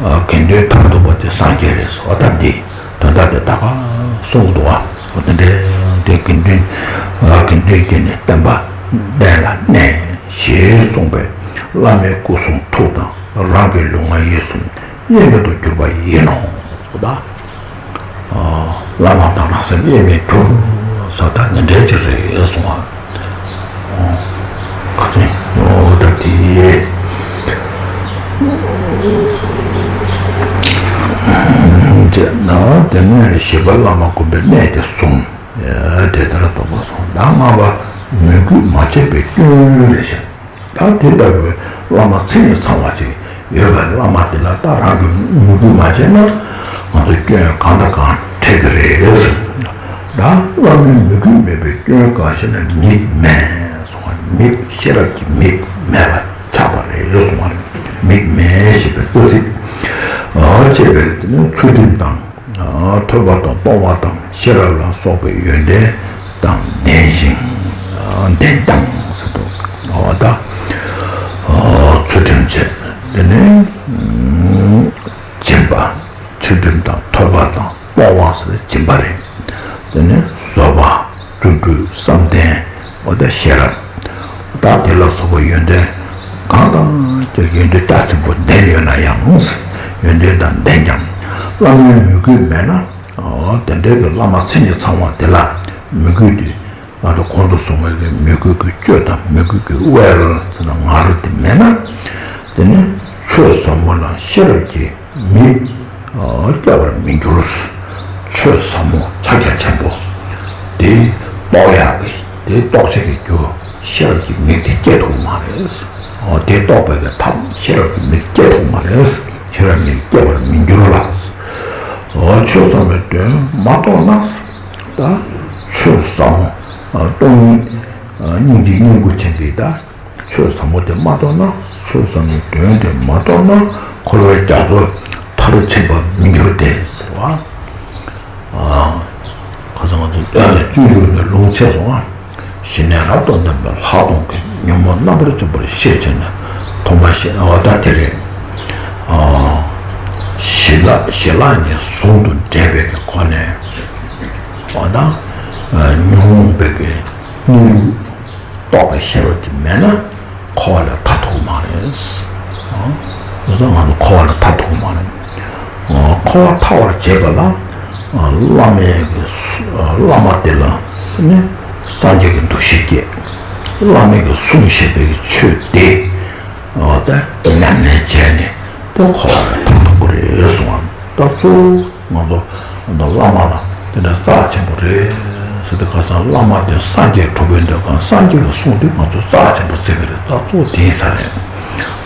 ཨ་དགེ་འདུན་མཐར་ཐུག་པ་དེ་སངས་རྒྱས་རེད། འོ་ད་འདི་དོན་དག་དེ་ད་ག་གསུང་གི་འདུག་བ། འོ་དེ་འདྲའི་དེ་དགེ་འདུན། ཨ་དགེ་འདུན་གྱིས་ནི་བསྟན་པ་གཏན་ལ་གནས་ཞེས་གསུངས་པས། བླ་མའི་སྐུ་གསུང་ཐུགས་དང་རང་གི་ལུས་ངག་ཡིད་གསུམ་དབྱེར་མེད་དུ་གྱུར་པ་ཡིན་ནོ། འོ་ད། བླ་མ་དང་རང་སེམས་དབྱེར་མེད་གྱུར། ཟེར་ད་ནི་འདྲའི་ཅིག་རེད་གསུང་བ། ཁ་ཚིག་འོ་ད་དེ། ཅེ་ན་དེ་ནས་བཞི་པ་བླ་མ་བསྒོམ་པའི་གནས་དེ་གསུམ། དེ་ལྟར་རྟོགས་པ་གསུམ། ད་ལྔ་པ་མོས་གུས་མ་བྱས་པའི་སྐྱོན་རེད་ཤག་ད་དེ་ལྟ་བུའི་བླ་མ་མཚན་ཉིད་ཚང་བ་ཅིག་ཡོད་པའི་བླ་མ་དེ་ལ་ད་རང་གིས་མོས་གུས་མ་བྱས་ན་ང་ཚོ་སྐྱོན་གང་དང་གང་འཕྲད་ཀྱི་རེད་ཟེར། ད་བླ་མའི་མོས་གུས་མེད་པའི་སྐྱོན་གང་ཞེ་ན་མིག་མེད་གསུང་བ། མིག་ཤེས་རབ་ཀྱི་མིག་མེད་པ་ཆགས་པ་རེད་གསུང་བ་རེད། མིག་མེད་ཞེས་པའི་རྩ་ཚིག་ཨ་བྱས་པའི་དེ་ནི་ཚུལ་ཁྲིམས་དང་། ཐོས་པ་དང་གཏོང་བ་དང་ཤེས་རབ་ལ་སོགས་པའི་ཡོན་ཏན་དང་ལྡན་ཞིང་། ལྡན་ཀྱང་ཟེར་དུས་འོ་ད་ཚུལ་ཁྲིམས་བྱས། དེ་ནས་སྦྱིན་པ། ཚུལ་ཁྲིམས་དང་ཐོས་པ་དང་གཏོང་བ་ཟེར་སྦྱིན་པ་རེད། དེ་ནས་བཟོད་པ། བརྩོན་འགྲུས། བསམ་གཏན། འོ་ད་ཤེས་རབ། ད་དེ་ལ་སོགས་པ་ཡོན་ཏན་གང་དང་ཀྱང་ཡོན་ཏན་རྒྱ་ཆེན་པོ་ལྡན་ཡོད་ན་ཡང་། ཡོན་ཏན་དང་ལྡན་ཀྱང་བླ་མའི་མོས་གུས་མེད་ན། འོ་དེ་འདྲའི་གི་བླ་མ་མཚན་ཉིད་ཚང་བ་དེ་ལ་མོས་གུས་དེ། ང་ཚོ་གོང་དུ་གསུངས་པའི་གི་མོས་གུས་ཀྱི་སྤྱོད་དང་མོས་གུས་ཀྱི་དབྱེ་བ་ཟེར་ན་ང་རོ་དེ་མེད་ན། དེ་ནི་ཆོས་ཟབ་མོ་ལ་ཤེས་རབ་ཀྱི་མིག་སྐྱེ་བར་མི་འགྱུར། ཆོས་ཟབ་མོ་ཕྱག་རྒྱ་ཆེན་པོ་དེ་རྟོགས་ཡག་གི་དེ་རྟོགས་བྱེད་ཀྱི་རྒྱུ་ཤེས་རབ་ཀྱི་མིག་དེ་སྐྱེ་ཐུབ་མ་རེད། འོ་དེ་རྟོགས་པའི་གི་ཐབས་ཤེས་རབ་ཀྱི་མིག་སྐྱེ་ཐུབ་མ་རེད། ཤེས་རབ་མིག་སྐྱེ་བར་མི་འགྱུར་ལ། འོ་ཆོས་ཟབ་མོའི་དོན་མ་རྟོགས་ན། ད་ཆོས་ཟབ་མོ་སྟོང་ཉིད་སྙིང་རྗེ་སྙིང་པོ་ཅན་གྱི་ད། ཆོས་ཟབ་མོ་དེ་མ་རྟོགས་ན་ཆོས་ཟབ་མོའི་དོན་དེ་མ་རྟོགས་ན་འཁོར་བའི་རྒྱ་མཚོ་མཐར་ཕྱིན་པར་མི་འགྱུར་ཏེ་ཟེར་བ། ཁ་སང་ང་ཚོ་སྤྱོད་འཇུག་ནས་ལུང་ཆད་སོང་ང་། ཞི་གནས་རབ་ཏུ་ལྡན་པའི་ལྷག་མཐོང་གིས་ཉོན་མོངས་རྣམ་པར་འཇོམས་པར་ཤེས་བྱས་ནས་ཐོག་མ་ཞེ་ན་འོ་ད་དེ་རེད། ཞི་ལྷག་ཞི་ལྷག་ཉིད་ཟུང་དུ་འབྲེལ་བའི་གི་སྒོ་ནས་འོ་ད་ཉོན་མོངས་པའི་གི་གནས་ལུགས། རྟོགས་པའི་ཤེས་རབ་ཅིག་མེད་ན་འཁོར་བ་ལས་ཐར་ཐུབ་མ་རེད། ཨ་ང་ཚོ་ང་ཚོ་འཁོར་བ་ལས་ཐར་ཐུབ་མ་རེད། ཨ་འཁོར་བ་ཐར་བར་བྱེད་པ་ལ་ཨ་བླ་མའི་གི་སུ་ཨ་བླ་མ་དེ་ལ་ནི་སངས་རྒྱས་ཀྱི་འདུ་ཤེས་སྐྱེ། བླ་མའི་གི་གསུང་བཤད་པའི་ཆོས་དེ་ཨ་ད་ཉམས་ལེན་བྱས་ནས་དེ་འཁོར་བ་ལས་ཐར་ཐུབ་ཀྱི་རེད་གསུངས་པ། ད་གཙོ་བོ། ང་ཚོ་ད་བླ་མ་ལ་དེ་འདྲ་རྩ་ཆེན་པོ་རེད་ཟེར་ཏེ། ཁ་སང་བླ་མ་དེ་སངས་རྒྱས་གྲུབ་པའི་འདོད་གང་སངས་རྒྱས་ཀྱི་གསུང་དེ་ང་ཚོ་རྩ་ཆེན་པོ་བརྩི་གི་རེད། ད་གཙོ་བོ་དེ་ཡིན་ས་རེད།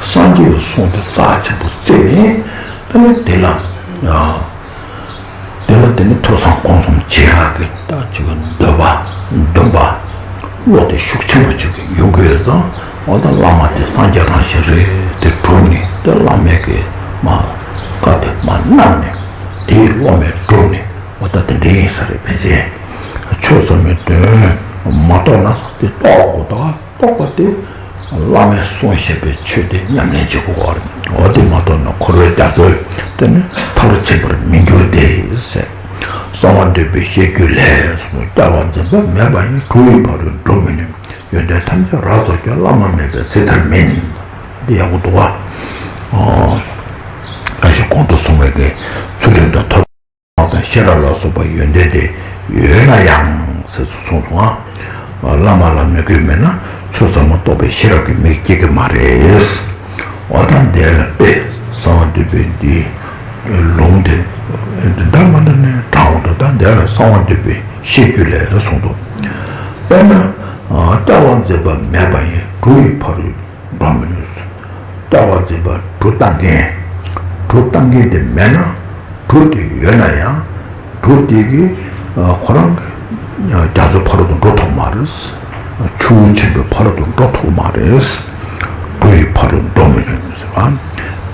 སངས་རྒྱས་ཀྱི་གསུང་དེ་རྩ་ཆེན་པོ་བརྩིས་ནས་ད་ནི་དེ་ལ་ཡ་དེ་ལ་དེ་ནི་ཐོས་བསམ་སྒོམ་གསུམ་བྱེད་ཡག་གི་ད་ཅིག་འདོད་པ་འདུན་པ། བློ་དེ་ཤུགས་ཆེན་པོ་ཅིག་ཡོང་གི་ཡོད་ཙང་། འོ་ད་བླ་མ་དེ་སངས་རྒྱས་རང་བཞིན་རེད་དེ་གྲུབ་ནས་དེ་བླ་མའི་གི་མ་བཀའ་དེ་མ་བསྣམས་ནས་དེའི་བློ་མེད་གྲུབ་ནས་འོ་ད་དེ་འདྲ་ཡིན་ས་རེད། ཕལ་ཆེར་ཆོས་ཟབ་མོའི་དོན་མ་རྟོགས་ན་དེ་རྟོགས་དགོས། ད་རྟོགས་པ་དེ་བླ་མའི་གསུང་བཤད་པའི་ཆོས་དེ་ཉམས་ལེན་བྱེད་དགོས་པ་རེད། འོ་དེ་མ་རྟོགས་ན་འཁོར་བའི་རྒྱ་མཚོ་དེ་ནི་མཐར་ཕྱིན་པར་མི་འགྱུར་ཏེ་ཟེར། གསང་བ་འདུས་པའི་བཤད་རྒྱུད་ལས་གསུངས། སྐྱབས་པ་འཛིན་པ་མེད་པ་ཡིས། གྲུ་ཡི་ཕ་རོལ་འགྲོ་མི་ནུས། ཡོན་ཏན་ཐམས་ཅད་རབ་རྫོགས་ཀྱང་། བླ་མ་མེད་པའི་སྲིད་མཐར་མིན། འདི་ཡག་པོ་འདུག་བ། ཨ་ཞེས་གོང་དུ་གསུངས་པའི་གི་ཚུལ་ཁྲིམས་དང་ཐོས་པ་དང་ཤེས་རབ་ལ་སོགས་པ་ཡོན་ཏན་དེ་ཡོད་ན་ཡང་ཟེར་གསུངས་སོང་ང་། བླ་མ་ལ་མོས་གུས་མེད་ན་ཆོས་ཟབ་མོ་རྟོགས་པའི་ཤེས་རབ་ཀྱི་མིག་སྐྱེ་གི་མ་རེད། འོ་ད་འདི་ལ་དཔེ་གསང་བ་འདུས་པའི་འདི་ལུང་དེ་འདི་འདྲ་མ་འདྲ་ནས་དྲངས་འདུག་ད་འདི་ལ་གསང་བ་འདུས་པའི་བཤད་རྒྱུད་ལས་གསུངས་འདུག་དཔེར་ན། སྐྱབས་པ་འཛིན་པ་མེད་པ་ཡིས། གྲུ་ཡི་ཕ་རོལ་འགྲོ་མི་ནུས། སྐྱབས་པ་འཛིན་པ་གྲུ་བཏང་མཁན། གྲུ་བཏང་མཁན་དེ་མེད་ན། གྲུ་དེ་ཡོད་ན་ཡང་། གྲུ་དེ་གིས་ཁོ་རང་གི་རྒྱ་མཚོའི་ཕ་རོལ་ཏུ་འགྲོ་ཐུབ་མ་རེད། ཆུ་བོ་ཆེན་པོའི་ཕ་རོལ་ཏུ་འགྲོ་ཐུབ་མ་རེད། གྲུ་ཡི་ཕ་རོལ་འགྲོ་མི་ནུས་ཟེར་བ།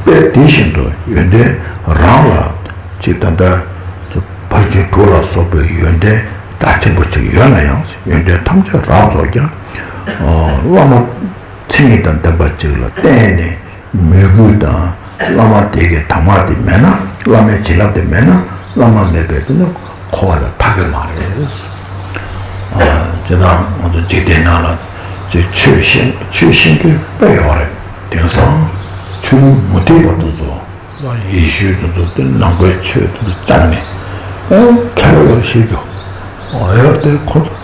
དཔེ་དེ་བཞིན་དུ་ཡོན་ཏན་རང་ལ་ཅིག་ད་ལྟ་ཕར་ཕྱིན་དྲུག་ལ་སོགས་པའི་ཡོན་ཏན་རྒྱ་ཆེན་པོ་ཅིག་ཡོད་ན་ཡང་། ཡོན་ཏན་ཐམས་ཅད་རབ་རྫོགས་ཀྱང་། བླ་མ་མཚན་ཉིད་དང་ལྡན་པ་ཅིག་ལ་བརྟེན་ནས་མོས་གུས་དང་། བླ་མ་དེ་གི་དམ་པ་དེ་མེད་ན། བླ་མའི་བྱིན་རླབས་དེ་མེད་ན། བླ་མ་མེད་པའི་དེ་ནི་འཁོར་བ་ལས་ཐར་གི་མ་རེད། ཨ། ཇི་ལྟར་ང་ཚོ་འཇིག་རྟེན་ནང་ལ་ཅིག་ཆོས་ཤེས་ཆོས་ཤེས་མཁན་དཔེ་ཡོད་རེད། དེང་སང་ཆོས་ལུགས་མུ་སྟེགས་པ་དེ་ཚོ། ཡེ་ཤུ་དེ་ཚོ་དེ་ནང་པའི་ཆོས་དེ་ཚོ་བཅག་ནས། ཨེ། མཁས་པ་ཡོད་ཤེས་རྒྱུ། ཨོ་ཡོད་དེ་ཁོ་ཚོ་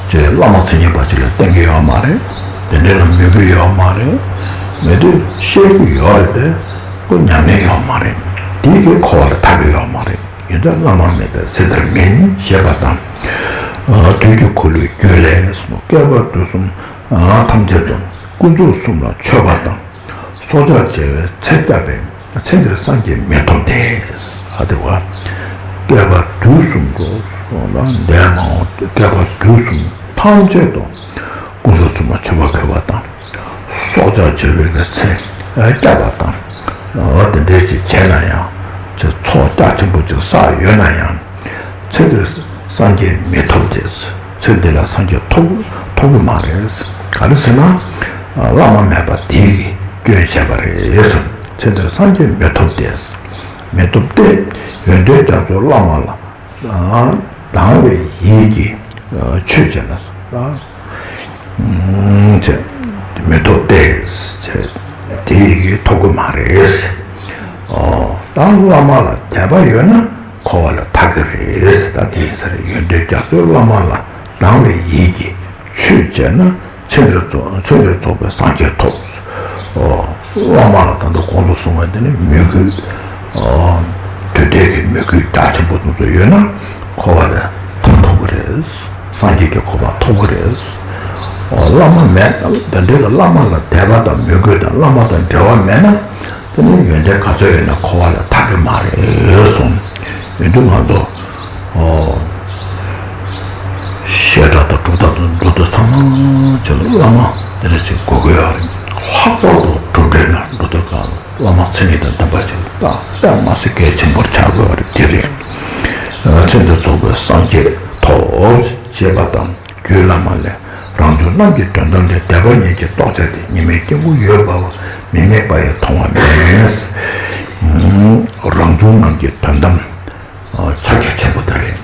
ཅེས་བླ་མ་མཚན་ཉིད་པ་ཅིག་ལ་བསྟེན་གྱི་ཡོད་མ་རེད། དེ་འདྲ་ལ་མོས་གུས་ཡོད་མ་རེད། མེད་དུས་བཤད་རྒྱུ་ཡོད་རེད་དེ། ཁོ་ཉམས་ལེན་ཡོད་མ་རེད། དེ་གིས་འཁོར་བ་ལས་ཐར་གྱི་ཡོད་མ་རེད། ཡོན་ཏན་བླ་མ་མེད་པའི་སྲིད་མཐར་མིན་ཞེས་པ་དང་། དུས་ཀྱི་འཁོར་ལོའི་རྒྱུད་ལས་གསུངས། བསྐལ་པ་དུས་གསུམ་ཐམས་ཅད་དུ། ཀུན་རྫོབ་གསུམ་ལ་མཆོད་པ་དང་། སྲོག་ཆགས་བྱེ་བའི་ཚེ་བསྐྱབས་པས། ཚེ་འདིར་སངས་རྒྱས་མི་ཐོབ་སྟེ། ཨ་དེ་བ། བསྐལ་པ་དུས་གསུམ་དུ་སོང་ལ་འདས་མ་འོངས། བསྐལ་པ་དུས་གསུམ་ཐམས་ཅད་དུ་ཀུན་རྫོབ་གསུམ་ལ་མཆོད་པ་ཕུལ་བ་དང་། སྲོག་ཆགས་བྱེ་བའི་གི་ཚེ་བསྐྱབས་པ་དང་། འོ་དེ་འདྲའི་ཅིག་བྱས་ན་ཡང་། ཅིག་ཚོགས་རྒྱ་ཆེན་པོ་ཅིག་བསགས་ཡོད་ན་ཡང་། ཚེ་འདིར་སངས་རྒྱས་མི་ཐོབ་སྟེ། ཚེ་འདི་ལ་སངས་རྒྱས་ཐོབ་ཐོབ་ཀྱི་མ་རེད། ག་རེ་ཟེར་ན། བླ་མ་མེད་པ་དེ་གིས་སྐྱོན་བྱས་པ་རེད་གསུངས། ཚེ་འདིར་སངས་རྒྱས་མི་ཐོབ་སྟེ། མི་ཐོབ་སྟེ། ཡོན་ཏན་རྒྱ་མཚོའི་བླ་མ་ལ་དང་བའི་ཡིད་ཀྱིས་མཆོད་བྱས་ན། ཅེས་མི་ཐོབ་སྟེ། དེ་ཡི་གེ་ཐོབ་ཀྱི་མ་རེད། ཨོ། ད་བླ་མ་ལ་དད་པ་ཡོད་ན་འཁོར་བ་ལས་ཐར་གྱི་རེད། ད་དེ་ཡིན་ས་རེད། ཡོན་ཏན་རྒྱ་མཚོའི་བླ་མ་ལ་དང་བའི་ཡིད་ཀྱིས་མཆོད་བྱས་ན་ཚེ་འདིར་རྫོགས་ཚེ་འདིར་རྫོགས་པའི་སངས་རྒྱས་ཐོབ། ཨོ། བླ་མ་ལ་ད་ལྟ་གོང་དུ་གསུངས་པ་དེ་ནི་མོས་གུས། ཨོ། དུས་མཐའི་གི་མོས་གུས་རྒྱ་ཆེན་པོ་དེ་ཚོ་ཡོད་ན་འཁོར་བ་ལས་ཐར་ཐུབ་ཀྱི་རེད། སངས་རྒྱས་ཀྱི་གོ་འཕང་ཐོབ་ཀྱི་རེད། ཨོ། བླ་མ་མེད། དེ་འདྲའི་གི་བླ་མ་ལ་དད་པ་དང་མོས་གུས་དང་བླ་མ་དང་འབྲེལ་བ་མེད་ན། དེ་ནི་ཡོན་ཏན་ག་ཚོད་ཡོད་ན་འཁོར་བ་ལས་ཐར་གྱི་མ་རེད་གསུངས། ཡོན་ཏན་ང་ཚོ། ཨོ། བཤད་གྲྭ་དང་གྲུབ་མཐའ་དང་འདུག་སྟེ་ཚང་མ་ཅིག་ལ་བླ་མ་དེ་འདྲ་ཅིག་དགོས་ཀྱི་ཡོད་རེད། ལྷག་པར་དུ་གྲུབ་འབྲས་ནང་འགྲོ་དུས་སྒང་ལ་བླ་མ་མཚན་ཉིད་དང་ལྡན་པ་ཅིག་ལ་ད་དཔེ་མ་སྲིད་གལ་ཆེན་པོར་ཆགས་དགོས་པ་རེད། དེ་རེད། ཚེ་འདིར་རྫོགས་པའི་སངས་རྒྱས་ཐོབ་ཅེས་པ་དང་། རྒྱུད་བླ་མ་ལས། རང་བྱུང་རྣམས་ཀྱི་དོན་དམ་སྟེ། དད་པ་ཉིད་ཀྱིས་རྟོགས་བྱ་སྟེ། ཉི་མའི་དཀྱིལ་འཁོར་འོད་འབར་བ། མིག་མེད་པ་ཡིས་མཐོང་བ་མིན། རང་བྱུང་རྣམས་ཀྱི་དོན་དམ། ཕྱག་རྒྱ་ཆེན་པོ་དེ་རེད།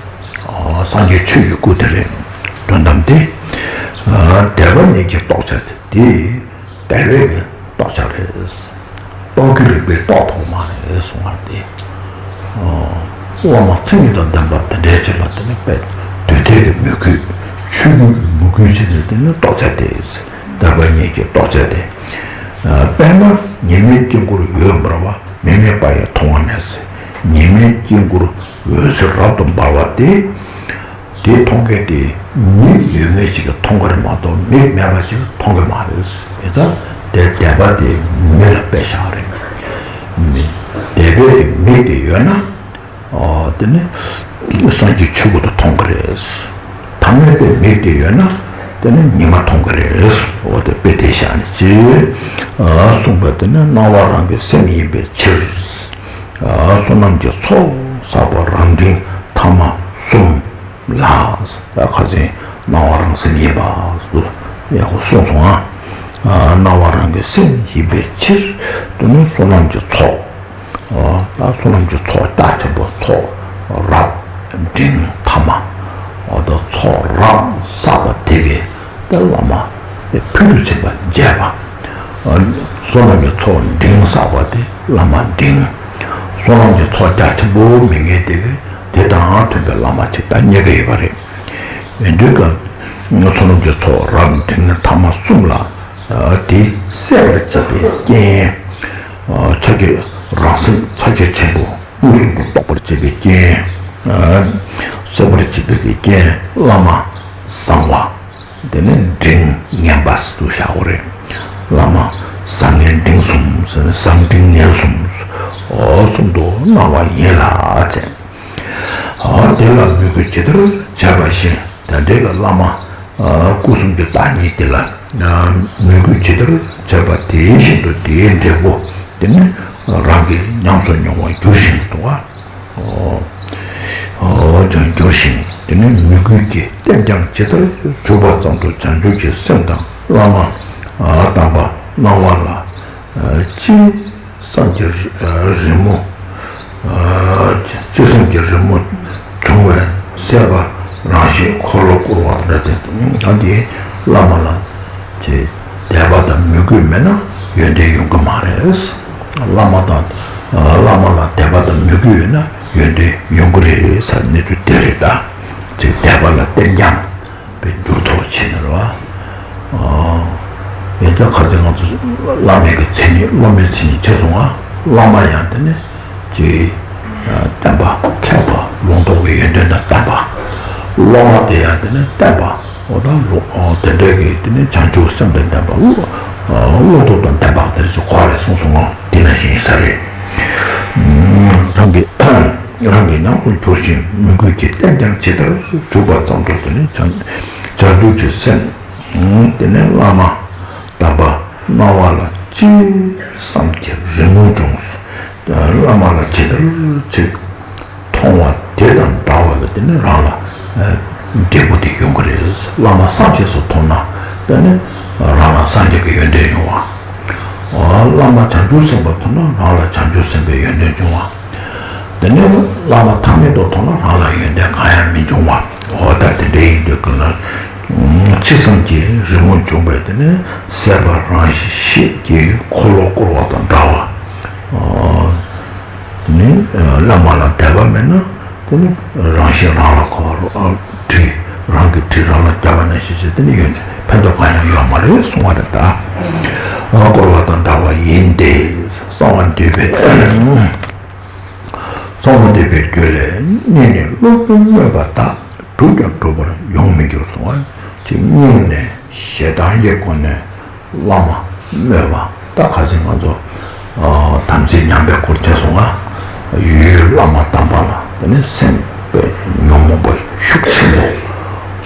སངས་རྒྱས་ཆོས་ཀྱི་སྐུ་དེ་རེད། དོན་དམ་དེ། དད་པ་ཉིད་ཀྱིས་རྟོགས་བྱ་སྟེ། དེ་དད་པས་རྟོགས་བྱ་རེད། རྟོག་གེ་རིག་པས་རྟོགས་ཐུབ་མ་རེད་གསུང་བ་དེ། བླ་མ་མཚན་ཉིད་དང་ལྡན་པ་དེ་འདྲའི་ཅིག་ལ་དེ་ནི་དཔེ་དུས་མཐའི་གི་མོས་གུས། ཆོས་ཀུན་གྱི་མོས་གུས་བྱས་ནས་དེ་ནི་རྟོགས་བྱ་སྟེ། དད་པ་ཉིད་ཀྱིས་རྟོགས་བྱ་སྟེ། དཔེར་ན་ཉི་མའི་དཀྱིལ་འཁོར་འོད་འབར་བ། མིག་མེད་པ་ཡིས་མཐོང་བ་མིན། ཉི་མའི་དཀྱིལ་འཁོར་འོད་ཟེར་རབ་ཏུ་འབར་བ་དེ། དེ་མཐོང་མཁན་དེ་མིག་ཡོད་མཁན་ཞིག་གིས་མཐོང་གི་རེད་མ་གཏོགས་མིག་མེད་པ་ཞིག་གིས་མཐོང་གི་མ་རེད། ཡིན་ཙང་དེ་དད་པ་དེ་མིག་ལ་དཔེ་བཞག་རེད། མིག་དད་པའི་གི་མིག་དེ་ཡོད་ན། ཨོ། དེ་ནི་སངས་རྒྱས་ཆོས་སྐུ་དེ་མཐོང་གི་རེད། དམ་མེད་པའི་མིག་དེ་ཡོད་ན་དེ་ནི་ཉི་མ་མཐོང་གི་རེད། འོ་དེ་དཔེ་དེ་བཞག་ནས་ཅི། ཨ། གསུངས་པ་དེ་ནི་སྣང་བ་རང་གི་སེམས་ཡིན་པའི་ཕྱིར། ཨ། བསོད་ནམས་ཀྱི་ཚོགས་བསགས་པ་རང་མགྲིན་ཐ་མ་གསུམ་ལ། ད་ཁ་སང་སྣང་བ་རང་སེམས་ཡིན་པ་ཡག་པོ་གསུངས་སོང་ཨ། སྣང་བ་རང་གི་སེམས་ཡིན་པའི་ཕྱིར། དེ་ནི་བསོད་ནམས་ཀྱི་ཚོགས། ཨ། ད་བསོད་ནམས་ཀྱི་ཚོགས་རྒྱ་ཆེན་པོ་ཚོགས་རབ། འབྲིང་ཐ་མ། འོ་ད་ཚོགས་རབ་བསགས་པ་དེ་གིས་ད་བླ་མ་ཕུལ་དུ་ཕྱིན་པ་བརྗེད་པ། བསོད་ནམས་ཀྱི་ཚོགས་འབྲིང་བསགས་པ་དེ་བླ་མ་འབྲིང་། བསོད་ནམས་ཀྱི་ཚོགས་རྒྱ་ཆེན་པོ་མི་ངེས་དེ་གིས་དེ་དང་མཐུན་པའི་བླ་མ་ཅིག་ད་རྙེད་ཀྱི་ཡོད་པ་རེད། ཡིན་དུས་ཀྱང་བསོད་ནམས་ཀྱི་ཚོགས་རབ་འབྲིང་ཐ་མ་གསུམ་ལ་དེ་སད་པར་བྱེད་པའི་རྐྱེན། ཕྱག་རྒྱ་རང་སེམས་ཕྱག་རྒྱ་ཆེན་པོ། མངོན་སུམ་དུ་རྟོགས་པར་བྱེད་པའི་རྐྱེན། ཨ། སད་པར་བྱེད་པའི་རྐྱེན་བླ་མ་བཟང་བ། དེ་ནས་འབྲིང་ངན་པ་སུ་བཞག་གོ་རེད། བླ་མ་བཟང་ངན་འབྲིང་གསུམ་ཟེར་ནས་བཟང་འབྲིང་ངན་གསུམ། འོ་གསུམ་དུ་སྣང་བ་ཡིན་ལ་ཟེར། འོ་དེ་ལ་མོས་གུས་ཇི་ལྟར་བྱས་པ་བཞིན་དེ་འདྲའི་གི་བླ་མ། ཨ། སྐུ་གསུམ་གྱི་བདག་ཉིད་དེ་ལ་མོས་གུས་ཇི་ལྟར་བྱས་པ་དེ་བཞིན་དུ་དེའི་འབྲས་བུ་དེ་ནི་རང་གིས་ཉམས་སུ་མྱོང་བར་འགྱུར་ཞིང་དུ་བ། འོ་འགྱུར་ཞིང་དེ་ནི་མོས་གུས་ཀྱི་རྟེན་ཀྱང་ཇི་ལྟར་བྱུང་བ་ཙམ་དུ་བྱང་ཆུབ་ཀྱི་སེམས་དང་བླ་མ་དམ་པ་སྣང་བ་ལ་ཅི། བསམ་གྱི་རི་མོ། ཅི་བསམ་གྱི་རི་མོ་བྱུང་བའི་སད་པ་རང་བཞིན་འཁོར་ལོ་བསྐོར་བ་དང་འདྲ་སྟེ། ད་འདི་བླ་མ་ལ་ཅི་དད་པ་དང་མོས་གུས་མེད་ན་ཡོན་ཏན་ཡོང་གི་མ་རེད། བླ་མ་དང་བླ་མ་ལ་དད་པ་དང་མོས་གུས་ཡོད་ན་ཡོན་ཏན་ཡོང་གི་རེད་ཟེར་གནས་ཚུལ་དེ་རེད་ད། ཅི་དད་པ་ལ་བརྟན་རྐྱང་། པའི་འགྱུར་ཐོག་ཆེ་ནས་རེད་བ། ཡིན་ཙང་ཁ་ཅིག་ང་ཚོ་བླ་མའི་གི་མཚན་ཉིད་སློབ་མའི་མཚན་ཉིད་ཆེ་སོང་ང་། བླ་མ་ཡང་དེ་ནི་ཅིག་བསྟན་པ་མཁས་པ་ལུང་རྟོགས་པའི་ཡོན་ཏན་དང་ལྡན་པ། སློབ་མ་དེ་ཡང་དེ་ནི་བསྟན་པ་འོ་ད་ལུང་དེ་འདྲའི་གི་དེ་ནི་བྱང་ཆུབ་སེམས་དང་ལྡན་པ། ལུང་རྟོགས་དང་ལྡན་པ་དེ་ཚོ་གོ་རེ་གསུངས་སོང་ང་། དེ་ནང་བཞིན་ཡིན་ས་རེད། རང་གི་རང་གིས་ཉམས་སུ་གྱུར་ཞིང་མོས་གུས་ཀྱི་རྟེན་ཀྱང་ཇི་ལྟར་བྱུང་བ་ཙམ་དུ་དེ་ནི་བྱང་བྱང་ཆུབ་ཀྱི་སེམས། དེ་ནི་བླ་མ་དམ་པ་སྣང་བ་ལ་ཅི་བསམ་གྱི་རི་མོ་བྱུང་། བླ་མ་ལ་ཇི་ལྟར་ཅིག་མཐོང་བ་དེ་དང་འདྲ་བ་གི་དེ་ནི་རང་ལ་འབྲས་བུ་དེ་ཡོང་གི་རེད། བླ་མ་སངས་རྒྱས་སུ་མཐོང་ན་དེ་ནི་རང་ལ་སངས་རྒྱས་ཀྱི་ཡོན་ཏན་ཡོང་བ། བླ་མ་བྱང་ཆུབ་སེམས་དཔའ་མཐོང་ན་རང་ལ་བྱང་ཆུབ་སེམས་དཔའི་ཡོན་ཏན་འབྱུང་བ། དེ་ནས་བླ་མ་ཐ་མལ་དུ་མཐོང་ན་རང་ལ་ཡོན་ཏན་གང་ཡང་མི་འབྱུང་བ། འོ་ད་དེ་འདྲ་ཡིན་དུས་ཀྱི་ན། ཅི་བསམ་གྱི་རི་མོ་བྱུང་བས་དེ་ནས་སད་པ་རང་བཞིན་གྱིས་འཁོར་ལོ་བསྐོར་བ་དང་འདྲ་བ། དེ་ནས་བླ་མ་ལ་དད་པ་མེད་ན་དེ་ནི་རང་བཞིན་རང་ལ་འཁོར་བ་དྲི། རང་གི་དྲི་རང་ལ་བརྒྱབ་པ་ནང་བཞིན་བྱས་དེ་ནི་ཡོན་ཏན་ཕན་ཐོགས་གང་ཡང་ཡོད་མ་རེད་གསུང་བ་རེད་ད། བསྐོར་བ་དང་འདྲ་བ་ཡིན་ཏེ། གསང་བ་འདུས་པའི་གསང་བ་འདུས་པའི་རྒྱུད་ལས་སྙིང་ནས་སློབ་དཔོན་སྨོད་པ་དག་སྒྲུབ་ཀྱང་འགྲུབ་པར་ཡོང་མི་འགྱུར་གསུང་བ། ཅིག་སྙིང་ནས་ཞེ་སྡང་གི་སྒོ་ནས་བླ་མ་སྨོད་པ། ད་ཁ་སང་ང་ཚོ་དམ་ཚིག་ཉམས་པའི་སྐོར་བྱས་སོང་ང་། ཡུལ་བླ་མ་དམ་པ་ལ་དེ་ནས་སེམས་པའི་ཉོན་མོངས་པ་ཤུགས་ཆེན་པོ།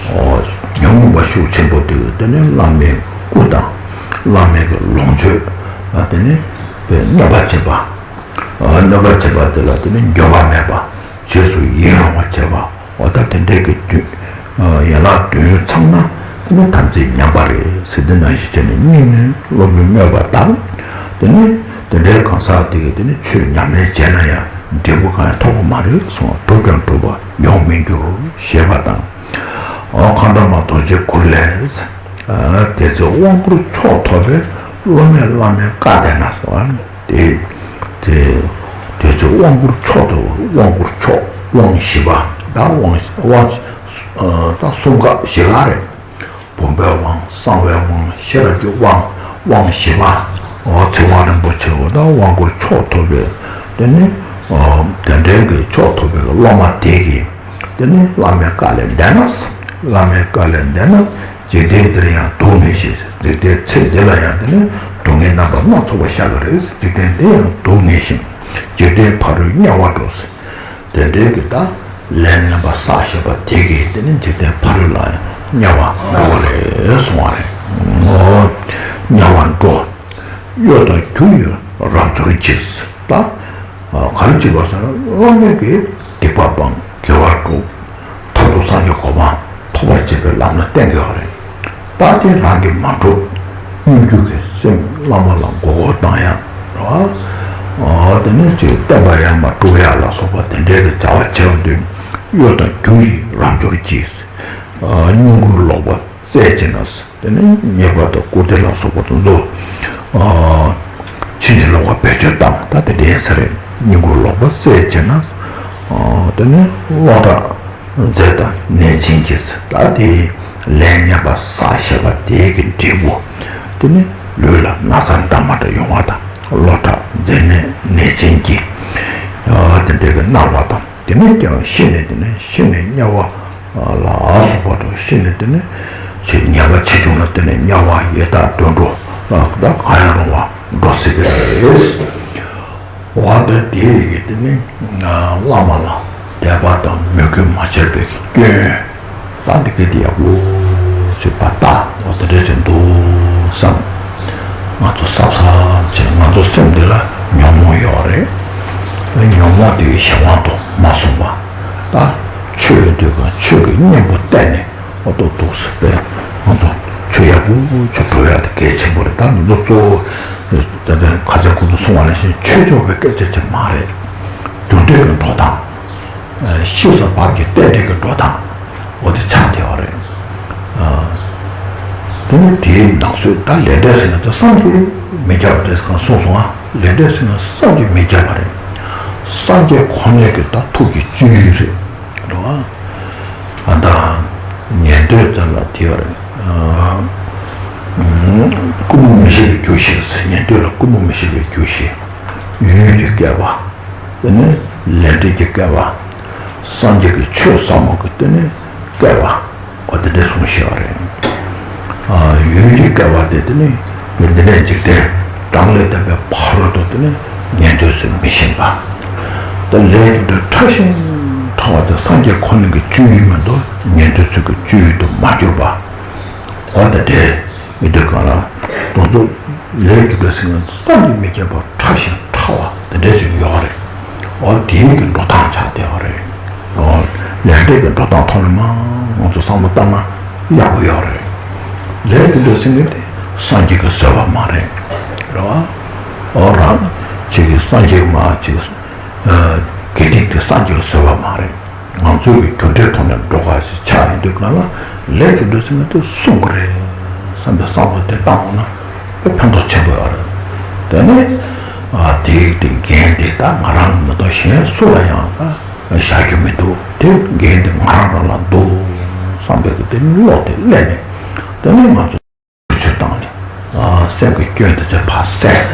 ཉོན་མོངས་པ་ཤུགས་ཆེན་པོ་དེ་དེ་ནས་བླ་མའི་སྐུ་དང་བླ་མའི་གི་ལོངས་སྤྱོད་ལ་དེ་ནས་པའི་གནོད་པ་བྱེད་པ། གནོད་པ་བྱེད་པ་དེ་ལ་དེ་ནི་འགྱོད་པ་མེད་པ། རྗེས་སུ་ཡི་རང་བ་བྱེད་པ། འོ་ད་དེ་འདྲའི་གི་དུས་ཡན་ལག་བདུན་ཚང་ན་དེ་ནི་དམ་ཚིག་ཉམས་པ་རེད་ཟེར། དེ་ནང་བཞིན་བྱས་ནས་སྙིང་ནས་སློབ་དཔོན་སྨོད་པ་དང་། དེ་ནི་དེ་འདྲའི་གང་ཟག་དེ་གིས་དེ་ནི་ཆོས་ཉམས་ལེན་བྱས་ན་ཡང་འབྲས་བུ་གང་ཡང་ཐོབ་ཀྱི་མ་རེད་གསུངས། འགྲུབ་ཀྱང་འགྲུབ་པར་ཡོང་མི་འགྱུར་ཞེས་པ་དང་། འོ་མཁའ་འགྲོ་མ་རྡོ་རྗེ་གུར་ལས། དེ་ཚེ་དབང་བསྐུར་མཆོག་ཐོབ་པས་སློབ་མས་བླ་མའི་བཀའ་བདེན་ན་གསུངས། དེ་དེ་དེ་ཚེ་དབང་བསྐུར་མཆོག་ཏུ་དབང་བསྐུར་མཆོག་དབང་བཞི་པ། ད་དབང་དབང་ད་གསུམ་ཀ་བཞི་ཀ་རེད། བུམ་པའི་དབང་། གསང་བའི་དབང་། ཤེས་རབ་ཀྱི་དབང་། དབང་བཞི་པ། འོ་ཚེ་དབང་རིན་པོ་ཆེ་འོ་ད་དབང་བསྐུར་མཆོག་ཐོབ་པའི་དེ་ནི་དེ་འདྲའི་གི་མཆོག་ཐོབ་པའི་སློབ་མ་དེ་གིས་དེ་ནི་བླ་མའི་བཀའ་ལས་འདས་ན། བླ་མའི་བཀའ་ལས་འདས་ན། འཇིག་རྟེན་འདིར་ཡང་སྡུག་བསྔལ་ཞིང་། འཇིག་རྟེན་ཚེ་འདི་ལ་ཡང་དེ་ནི་སྡུག་བསྔལ་རྣམ་པ་སྣ་ཚོགས་པ་ཤར་གྱི་རེད། འཇིག་རྟེན་འདི་ཡང་སྡུག་བསྔལ་ཞིང་། འཇིག་རྟེན་ཕ་རོལ་དམྱལ་བར་འགྲོ། དེ་འདྲའི་གི་ད་ལས་ངན་པ་བསགས་བཞག་པ་དེ་གིས་དེ་ནི་འཇིག་རྟེན་ཕ་རོལ་ལ་དམྱལ་བར་འགྲོ་གི་རེད་གསུང་བ་རེད། འོ་དམྱལ་བར་འགྲོ། གཡོ་དང་རྒྱུ་ཡིས་རབ་སྦྱོར་གྱིས། ད་ག་རེ་བྱེད་པ་ཟེར་ན་བླ་མས་ཀྱི་སྡིག་པ་སྤང་། དགེ་བ་སྒྲུབ། མཐར་ཐུག་སངས་རྒྱས་གོ་འཕང་ཐོབ་པར་བྱེད་པའི་ལམ་ལ་བསྟན་དགོས་པ་རེད། ད་དེ་རང་གིས་མ་འགྲུབ། གཡོ་སྒྱུ་གི་སེམས་བླ་མ་ལ་མགོ་སྐོར་བཏང་ཡག་རེད་བ། དེ་ནས་ཅིག་བསྟན་པ་ཡར་མར་དཀྲུག་ཡག་ལ་སོགས་པ་དེ་འདྲའི་གི་བྱ་བ་བྱེད་པ་དུས། གཡོ་དང་རྒྱུ་ཡིས་རབ་སྦྱོར་གྱིས། ཨ། བསྙེན་བཀུར་ལོག་པ་བསལ་བྱེད་ན། དེ་ནས་རྙེད་པ་དང་བཀུར་སྟི་ལ་སོགས་པ་དེ་ཚོ། ཨ། ཕྱིན་ཅི་ལོག་པ་བེད་སྤྱོད་བཏང་། ད་དེ་འདྲའི་ས་རེད། བསྙེན་བཀུར་ལོག་པ་བསལ་བྱེད་ན། ཨ། དེ་ནས་བློ་གྲགས་མཛེ་དང་ནད་ཅན་གྱིས། ད་དེ་ལས་ངན་པ་བསགས་བཞག་པ་དེ་གི་འབྲས་བུ། དེ་ནས་ལུས་ལ་ན་ཚ་འདྲ་མ་འདྲ་ཡོང་བ་དང་། བློ་གྲགས་མཛེ་ནད་ནད་ཅན་གྱིས། ཨ། དེ་འདྲ་གི་མནར་བ་དང་། དེ་ནས་ཀྱང་ཤི་ནས། དེ་ནས་ཤི་ནས་དམྱལ་བ་ལ་སོགས་པ་དང་། ཤི་ནས་དེ་ནས་ཆེས་ཉེས་པ་ཆེ་ཆུང་ལ། དེ་ནས་དམྱལ་བ་ཡི་དྭགས་དུད་འགྲོ་ལ་གང་ཡང་རུང་བ་འགྲོ་སྲིད་ཀྱི་རེད། འོ་ད་དེ་ཡི་དེ་ནས་བླ་མ་ལ་དད་པ་དང་མོས་གུས་མ་བྱས་པའི་སྐྱོན། ད་འདི་ག་དེ་ཡག་པོ་ཞིག་བར་ཐག་འོ་དེ་འདྲ་ཞིག་འདུག་བསམ། ང་ཚོ་གཟབ་གཟབ་བྱས། ང་ཚོ་སེམས་འདི་ལ་ཉོན་མོངས་ཡོད་རེད། ཉོན་མོངས་དེ་གི་གཞན་དབང་དུ་མ་སོང་བ། ད་ཆོས་ཡོད་དུས་ཀྱང་ཆོས་ཀྱི་གཉེན་པོ་བསྟེན་ནས། འོ་ཏོག་ཏོག་སེ་བས་ང་ཚོ་ཆོས་ཡག་པོ་ཅིག་འགྲོ་ཡག་དེ་གལ་ཆེན་པོ་རེད། ད་ང་ཚོ་གཙོ་བོ་ད་ད་ཁ་སང་ཁོང་ཚོ་གསུངས་པ་ནང་བཞིན་ཆོས་ཕྱོགས་ཀྱི་སྐད་ཆ་ཅིག་མ་རེད། རྒྱུ་འབྲས་ཀྱི་འགྲོ་སྟངས། ཤེས་བྱ་བབ་ཀྱི་རྟེན་འབྲེལ་གྱི་འགྲོ་སྟངས། འོ་དེ་ཆགས་བསྡད་ཡོད་རེད། ཨ། དེ་ནི་དེའི་ནང་གསེས་ད་ལས་འབྲས་ཟེར་ན་ད་བསམ་གྱིས་མི་ཁྱབ་པ་རེད་ཟེར་གང་གསུངས་སོང་ང་། ལས་འབྲས་ཟེར་ན་བསམ་གྱིས་མི་ཁྱབ་པ་རེད། སངས་རྒྱས་ཁོ་ནའི་གི་ད་ཐུགས་ཀྱི་སྤྱོད་ཡུལ་རེད། རེད་བ། ཨ། ད་ཉན་ཐོས་ཙམ་ལ་དེ་ཡོད་རེད། ཨ། ཀུ་མུ་མི་ཤེས་པའི་རྒྱུ་ཞེས། ཉན་ཐོས་ལ་ཀུ་མུ་མི་ཤེས་པའི་རྒྱུ་ཞེས། ཡུལ་གྱི་བསྐལ་པ། དེ་ནས་ལས་འབྲས་ཀྱི་བསྐལ་པ། སངས་རྒྱས་ཀྱི་ཆོས་ཟབ་མོ་གི་དེ་ནས་བསྐལ་པ། འོ་དེ་འདྲ་གསུངས་བཞག་པ་རེད། ཨ། ཡུལ་གྱི་བསྐལ་པ་དེ་དེ་ནི་འདི་ནས་འཇིག་རྟེན་གྲངས་ལས་འདས་པའི་ཕ་རོལ་ཏུ་དེ་ནི་ཉན་ཐོས་སུ་མི་ཤེས་པ། ད་ལས་རྒྱུ་འབྲས་ཕྲ་ཞིང་ཕྲ་བ་དེ་སངས་རྒྱས་ཁོ་ན་གི་སྤྱོད་ཡུལ་མ་གཏོགས་ཉན་ཐོས་ཚུལ་གྱི་སྤྱོད་ཡུལ་དུ་མ་གྱུར་པ། འོ་དེ་འདྲ་མི་འདུག་ག་ལ། དེ་ཚོ་ལས་རྒྱུ་འབྲས་ཟེར་ན་བསམ་གྱིས་མི་ཁྱབ་པ་ཕྲ་ཞིང་ཕྲ་བ་དེ་འདྲ་ཞིག་ཡོད་རེད། འོ་དེའི་གི་འགྲོ་སྟངས་ཆགས་བསྡད་པ་རེད། འོ་ལས་འབྲས་ཀྱི་འགྲོ་སྟངས་ཐོག་ནས་མ་ང་ཚོ་བསམ་བློ་བཏང་ན་ཡག་པོ་ཡོད་རེད། ལས་རྒྱུ་འབྲས་ཟེར་མཁན་དེ་སངས་རྒྱས་ཀྱིས་བཟོས་པ་མ་རེད། རེད་བ། འོ་རང་ཅིག་གིས་སངས་རྒྱས་མ་ཅིག་གིས་དགེ་སྡིག་དེ་སངས་རྒྱས་ཀྱིས་བཟོས་པ་མ་རེད། ང་ཚོའི་གི་རྒྱུ་འབྲས་ཐོག་ནས་འགྲོ་ག་ཞིག་ཆགས་ཡིན་དུས་གང་ལ་ལས་རྒྱུ་འབྲས་ཟེར་མཁན་དེ་གསུང་གི་རེད་བསམ་པའི་བསམ་བློ་དེ་བཏང་འོང་ན་དཔེ་ཕན་ཐོགས་ཆེན་པོ་ཡོད་རེད། དེ་ནས་ཨ་དེ་དེ་འགན་དེ་ད་ང་རང་མ་གཏོགས་གཞན་སུ་ལ་ཡང་ད་བཞག་རྒྱུ་མི་འདུག་དེ་འགན་དེ་ང་རང་རང་ལ་འདུག་བསམ་པའི་གི་དེ་ནི་བློ་དེ་སླེབས་ནས་དེ་ནས་ང་ཚོ་ཆོས་བཏང་ནས། ཨ། སེམས་ཀྱི་སྐྱོན་དེ་ཚོ་ཕར་བསལ།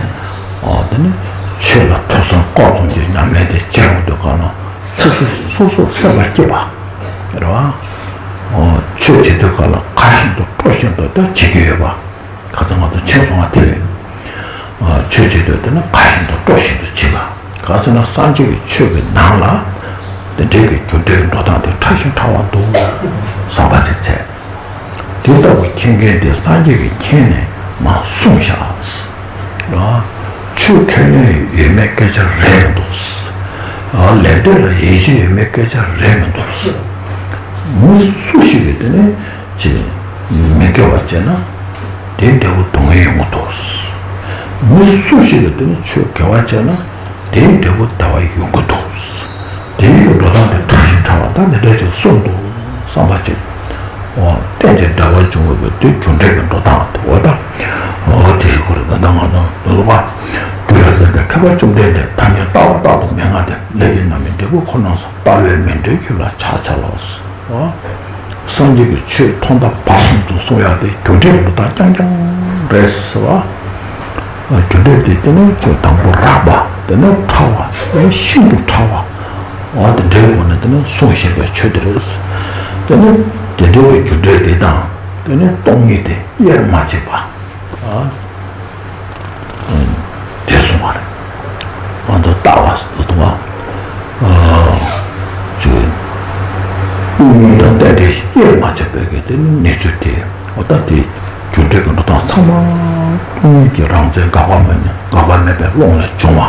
ཨ། དེ་ནས་ཆོས་ལ་ཐོས་བསམ་སྒོམ་གསུམ་གྱི་ཉམས་ལེན་དེ་བྱེད་འོང་དུས་གང་ལ་སོ་སོ་སོ་སོར་སེམས་པ་སྐྱིད་པ་རེད་བ། ཨ། ཆོས་བྱེད་དུས་གང་ལ་ཁ་བཞིན་དུ་སྤྲོ་བཞིན་དུ་ད་བྱེད་ཀྱི་ཡོད་པ། ཁ་སང་ང་ཚོ་མཁྱེན་སོང་བ་དེ་རེད། ཨ། ཆོས་བྱེད་དུས་དེ་ནི་ཁ་བཞིན་དུ་སྤྲོ་བཞིན་དུ་བྱེད་པ། ག་ཟེར་ན་སངས་རྒྱས་ཀྱི་ཆོས་ཀྱི་ནང་ལ་དེ་འདྲའི་གི་རྒྱུ་འབྲས་ཀྱི་འགྲོ་སྟངས་དེ་ཕྲ་ཞིང་ཕྲ་བ་འདུག་བསམ་པ་ཅིག་འཚལ། དེ་ལྟ་བུ་མཁྱེན་མཁན་དེ་སངས་རྒྱས་ཀྱིས་མཁྱེན་ནས་མར་གསུངས་བཞག། ཆོས་ཁས་ལེན་ཡོད་མེད་སྐད་ཆ་རེད་མི་འདུག། ལས་འབྲས་ལ་ཡིད་ཆེས་ཡོད་མེད་སྐད་ཆ་རེད་མི་འདུག། མི་སུ་ཞིག་གིས་དེ་ནས་ཅིག་མི་དགེ་བ་བྱས་ན་དེའི་འབྲས་བུ་སྡུག་བསྔལ་ཡོང་གི་འདུག། མི་སུ་ཞིག་གིས་དེ་ནས་ཆོས་དགེ་བ་བྱས་ན་དེའི་འབྲས་བུ་བདེ་བ་ཡོང་གི་འདུག། དེའི་གི་འགྲོ་སྟངས་དེ་ཕྲ་ཞིང་ཕྲ་བ་ད་འདི་འདྲ་ཅིག་གསུངས་འདུག་བསམ་པ་ཅིག། འོ་རྟེན་ཅིང་འབྲེལ་བར་འབྱུང་བའི་དེ་རྒྱུ་འབྲས་ཀྱི་འགྲོ་སྟངས་དེ་འོ་ད། འོ་དེ་ཞིག་གོ་རེ་ད་ད་ང་ཚོ་འདུག་པ། རྒྱུ་ལ་ལྡན་པའི་མཁས་པ་བཅོམ་ལྡན་འདས། ཐ་སྙད་ལྟ་བ་རྟག་ཏུ་མི་མངའ་སྟེ། ལས་ཀྱི་རྣམ་སྨིན་འབྲས་བུ་ཁོ་ནར་སོགས། ལྟ་བས་མི་འབྲས་རྒྱུད་ལ་ཆགས་འཆར་ལོ། འོ། སངས་རྒྱས་ཀྱིས་ཆོས་ཐོག་མཐའ་བར་གསུམ་དུ་གསུངས་ཡག་དེ་རྒྱུ་འབྲས་འགྲོ་སྟངས་རྐྱང་རྐྱང་རེད་ཟེར་བ། རྒྱུ་འབྲས་དེ་དེ་ནི་ཆོས་དང་པོ་རགས་པ། དེ་ནི་ཕྲ་བ། དེ་ནི་ཤིན་ཏུ་ཕྲ་བ། འོ་དེ་འདྲའི་སྒོ་ནས་དེ་ནི་གསུངས་བཞག་པའི་ཆོས་དེ་རེད། དེ་ནི་དེ་འདྲ་བའི་རྒྱུ་འབྲས་དེ་དང་དེ་ནི་སྟོང་ཉིད་དེ་དབྱེར་མ་མཆིས་པ། ཨ། དེ་གསུངས་པ་རེད། ང་ཚོ་ལྟ་བ་ཟེར་དུས་ང་ཚོས་སྟོང་ཉིད་དང་རྟེན་འབྲེལ་དབྱེར་མ་ཕྱེ་བའི་གི་དེ་ནི་གནས་ཚུལ་དེ། འོ་ད་དེ་རྒྱུ་འབྲས་ཀྱི་འགྲོ་སྟངས་ཚང་མ་སྟོང་ཉིད་ཀྱི་རང་མཚན་འགག་པ་མེད་ནས་འགག་པ་མེད་པའི་ཀློང་ནས་བྱུང་བ།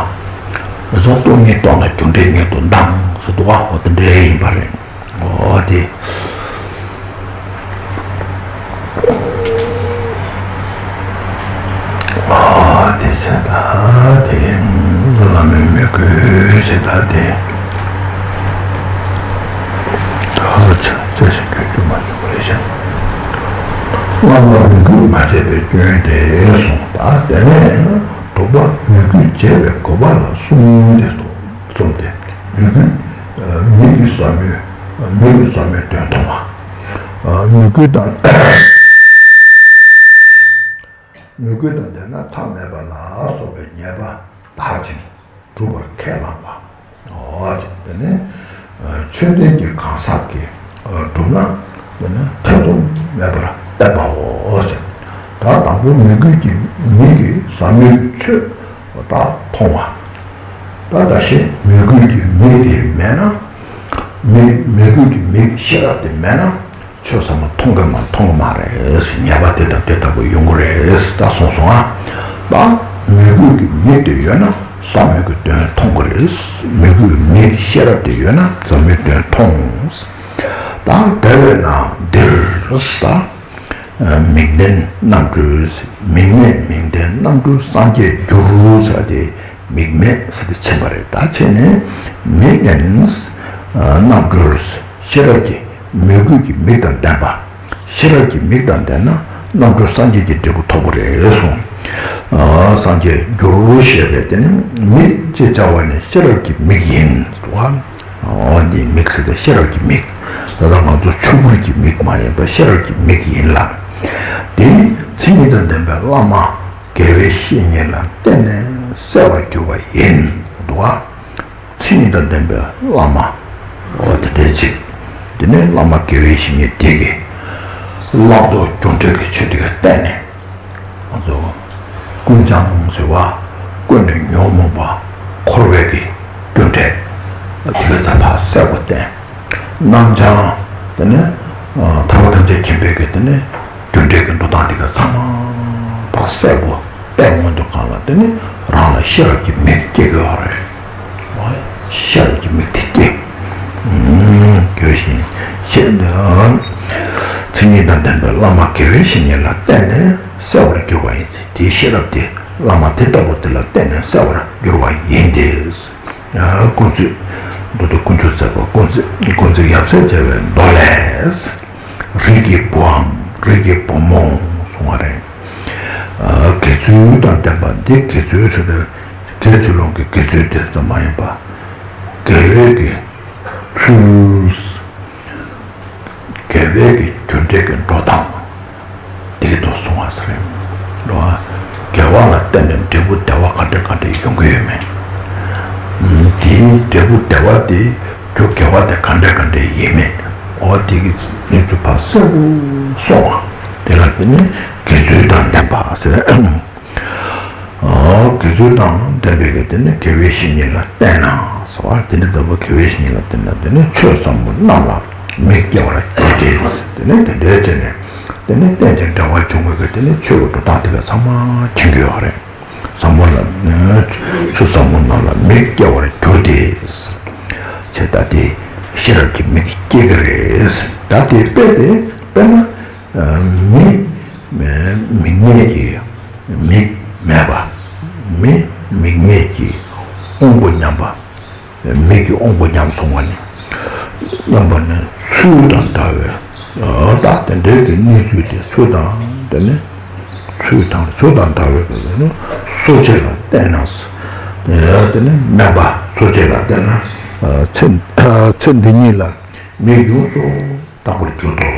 ང་ཚོ་སྟོང་ཉིད་རྟོགས་ན་རྒྱུ་འབྲས་ཉིད་དུ་ལྡང་ཟེར་དུས་འོ་དེ་འདྲ་ཡིན་པ་རེད། འོ་དེ། འོ་དེ་ཟེར་ད་དེ། བླ་མའི་མོས་གུས་ཟེར་ད་དེ། ཤེས་བཞིན་གྱི་སྐྱོན་མ་བྱུང་བ་རེད་ཤག་བླ་མ་མོས་གུས་མ་བྱས་པའི་སྐྱོན་དེ་གསུངས། ད་དེ་ནས་དྲུག་པ་མོས་གུས་བྱས་པའི་དགོས་པ་ལ་གསུམ་དེ་གསུངས་ཏེ། མོས་གུས། མིག་གིས་ཟབ་མོའི། མིག་གིས་ཟབ་མོའི་དོན་མཐོང་བ། མོས་གུས་དང་། མོས་གུས་དང་ལྡན་ན་མཚམས་མེད་པ་ལ་སོགས་པའི་ཉེས་པ་དག་ཅིང་། སྒྲུབ་པར་ཁས་བླངས་པ། འོ་ཅེས་དེ་ནི། མཆོད་རྟེན་གྱི་གང་ཟག་གི་སྒྲུབ་ན་དེ་ནི་ཐེ་ཚོམ་མེད་པར་བསྟན་པའོ་ཞེས། ད་དང་པོ་མོས་གུས་ཀྱི་མིག་གིས་ཟབ་མོའི་ཆོས་དག་མཐོང་བ། ད་ད་ཞེས་མོས་གུས་ཀྱི་མིག་དེ་མེད་ན། མིག་མོས་གུས་ཀྱི་མིག་ཤེས་རབ་དེ་མེད་ན། ཆོས་ཟབ་མོ་མཐོང་གི་མ་མཐོང་གི་མ་རེད། ཉེས་པ་དེ་དང་དེ་ལྟ་བུ་ཡོང་གི་རེད་ད་གསུངས་སོང་ཨ། ད་མོས་གུས་ཀྱི་མིག་དེ་ཡོད་ན་ཟབ་མོ་གི་དོན་མཐོང་གི་རེད། མོས་གུས་ཀྱི་མིག་ཤེས་རབ་དེ་ཡོད་ན་ཟབ་མོའི་དོན་མཐོང་། ད་དེ་བས་ན་འདིར་ད་མིག་ལྡན་རྣམ་གྲོལ། མིག་མེད་མིག་ལྡན་རྣམ་གྲོལ་སངས་རྒྱས་འགྱུར་ཟེར་ཏེ། མིག་མེད་ཟེར་ཏེ་ཕྱིན་པ་རེད། ད་ཕྱིན་ནས་མིག་ལྡན་རྣམ་གྲོལ། ཤེས་རབ་ཀྱི་མོས་གུས་ཀྱི་མིག་དང་ལྡན་པ། ཤེས་རབ་ཀྱི་མིག་དང་ལྡན་ན་རྣམ་གྲོལ་སངས་རྒྱས་ཀྱི་འབྲས་བུ་ཐོབ་པ་རེད་གསུངས། སངས་རྒྱས་འགྱུར་ཞེས་པའི་དེ་ནི་མིག་ཅེས་བྱ་བ་ནི་ཤེས་རབ་ཀྱི་མིག་ཡིན་ཟེར་བ། འོ་འདི་མིག་ཟེར་ཏེ་ཤེས་རབ་ཀྱི་མིག་ད་ལྟ་ང་ཚོ་ཆུ་བུར་གྱི་མིག་མ་ཡིན་པ་ཤེས་རབ་ཀྱི་མིག་ཡིན་ལ། དེ་མཚན་ཉིད་དང་ལྡན་པའི་བླ་མ་དགེ་བའི་བཤེས་གཉེན་ལ་བརྟེན་ནས་གསལ་བར་འགྱུར་བ་ཡིན་འདུག་བ། མཚན་ཉིད་དང་ལྡན་པའི་བླ་མ། འོ་དེ་འདྲའི་ཅིག་དེ་ནས་བླ་མ་དགེ་བའི་བཤེས་གཉེན་དེ་གིས་བླང་དོར་རྒྱུ་འབྲས་ཀྱི་ཆོས་དེ་ག་བསྟན་ནས། ང་ཚོ་ཀུན་བྱང་ཟེར་བ། ཀུན་ནས་ཉོན་མོངས་པ་འཁོར་བའི་གི་རྒྱུ་འབྲས་དེ་ག་ཚ་ཕར་གསལ་པོ་བསྟན། རྣམ་བྱང་དེ་ནས་ཐར་པ་ཐམས་ཅད་མཁྱེན་པའི་གི་དེ་ནས་རྒྱུ་འབྲས་ཀྱི་འགྲོ་སྟངས་དེ་ག་ཚང་མ་ཕར་གསལ་པོ་བསྟན་སྔོན་དུ་གང་ལ་དེ་ནས་རང་ལ་ཤེས་རབ་ཀྱི་མིག་སྐྱེ་དགོས་པ་རེད། ཤེས་རབ་ཀྱི་མིག་དེ་སྐྱེ། དགེ་བའི་བཤེས་གཉེན་ཞེས་ནི། མཚན་ཉིད་དང་ལྡན་པའི་བླ་མ་དགེ་བའི་བཤེས་གཉེན་ལ་བརྟེན་ནས་གསལ་བར་འགྱུར་བ་ཡིན་ཟེར། དེའི་ཤེས་རབ་དེ་བླ་མ་དེ་ལྟ་བུ་དེ་ལ་བརྟེན་ནས་གསལ་བར་འགྱུར་བ་ཡིན་ཏེ། ཀུན་མཛོད། མདོ་སྡེ་དཀོན་མཆོག་བརྩེགས་པ་ཀུན་མཛོད། ཀུན་མཛོད་ཡབ་སྲས་མཇལ་བའི་མདོ་ལས། རིགས་ཀྱི་བུའམ་རིགས་ཀྱི་བུ་མོ་གསུང་བ་རེད། དགེ་ཚུལ་དང་ལྡན་པ་འདི་དགེ་ཚུལ་ཟེར་ཏེ། དགེ་ཚུལ་སློང་གི་དགེ་ཚུལ་དེ་ཙམ་མ་ཡིན་པ། དགེ་བའི་གི་ཚུལ། དགེ་བའི་གི་རྒྱུ་འབྲས་ཀྱི་འགྲོ་སྟངས་དེ་གི་དོན་གསུང་བ་ཟེར་རེད། རེད་བ། དགེ་བ་ལ་བརྟེན་ནས་འབྲས་བུ་བདེ་བ་ག་འདྲ་ག་འདྲ་ཡོང་གི་ཡོད་མེད། དེའི་འབྲས་བུ་བདེ་བ་དེ་རྒྱུ་དགེ་བ་དེ་ག་འདྲ་ག་འདྲ་ཡིན་མེད། འོ་དེ་གི་གནས་ཚུལ་ཕར་གསལ་པོ་གསུང་བ་དེ་ལ་དེ་ནི་དགེ་ཚུལ་དང་ལྡན་པ་ཟེར། དགེ་ཚུལ་དང་ལྡན་པའི་གི་དེ་ནི་དགེ་བའི་བཤེས་གཉེན་ལ་བརྟེན་ན་ཟེར་བ། དེ་འདྲ་ལྟ་བུ་དགེ་བའི་བཤེས་གཉེན་ལ་བརྟེན་ན་དེ་ནི་ཆོས་ཟབ་མོ་རྣམས་ལ་མིག་སྐྱེ་བར་འགྱུར་ཏེ། དེ་ནི་དེ་འདྲའི་བྱས་ནས་དེ་ནི་རྟེན་ཅིང་འབྲེལ་བར་འབྱུང་བའི་གི་དེ་ནི་ཆོས་ཀྱི་འགྲོ་སྟངས་དེ་ག་ཚང་མ་མཁྱེན་གྱི་ཡོད་རེད། ཟབ་མོ་ལ་ཆོས་ཟབ་མོ་རྣམས་ལ་མིག་སྐྱེ་བར་འགྱུར་ཏེ། བྱས་ད་དེ་ཤེས་རབ་ཀྱི་མིག་སྐྱེ་གི་རེད། ད་དེ་དཔེ་དེ་དཔེར་ན། མི། མིག་མེད་ཀྱི་མིག་མེད་པ། མི་མིག་མེད་ཀྱི་དབང་པོ་ཉམས་པ། མིག་གི་དབང་པོ་ཉམས་སོང་བ་ནི། ཉམས་པ་ནི་ཚུལ་དང་འདྲ་བས། ད་དེ་འདྲའི་གི་གནས་ཚུལ་དེ་ཚུལ་དང་དེ་ནི། ཚུལ་དང་ཚུལ་དང་འདྲ་བས་དེ་ནི་གསོ་དཔྱད་ལ་བརྟེན་ན། དེ་ནི་དམན་པ་གསོ་དཔྱད་ལ་བརྟེན་ན། ཚེ་ཚེ་འདི་ཉིད་ལ་མིག་ཡོངས་སུ་དག་པར་གྱུར་ཏོ།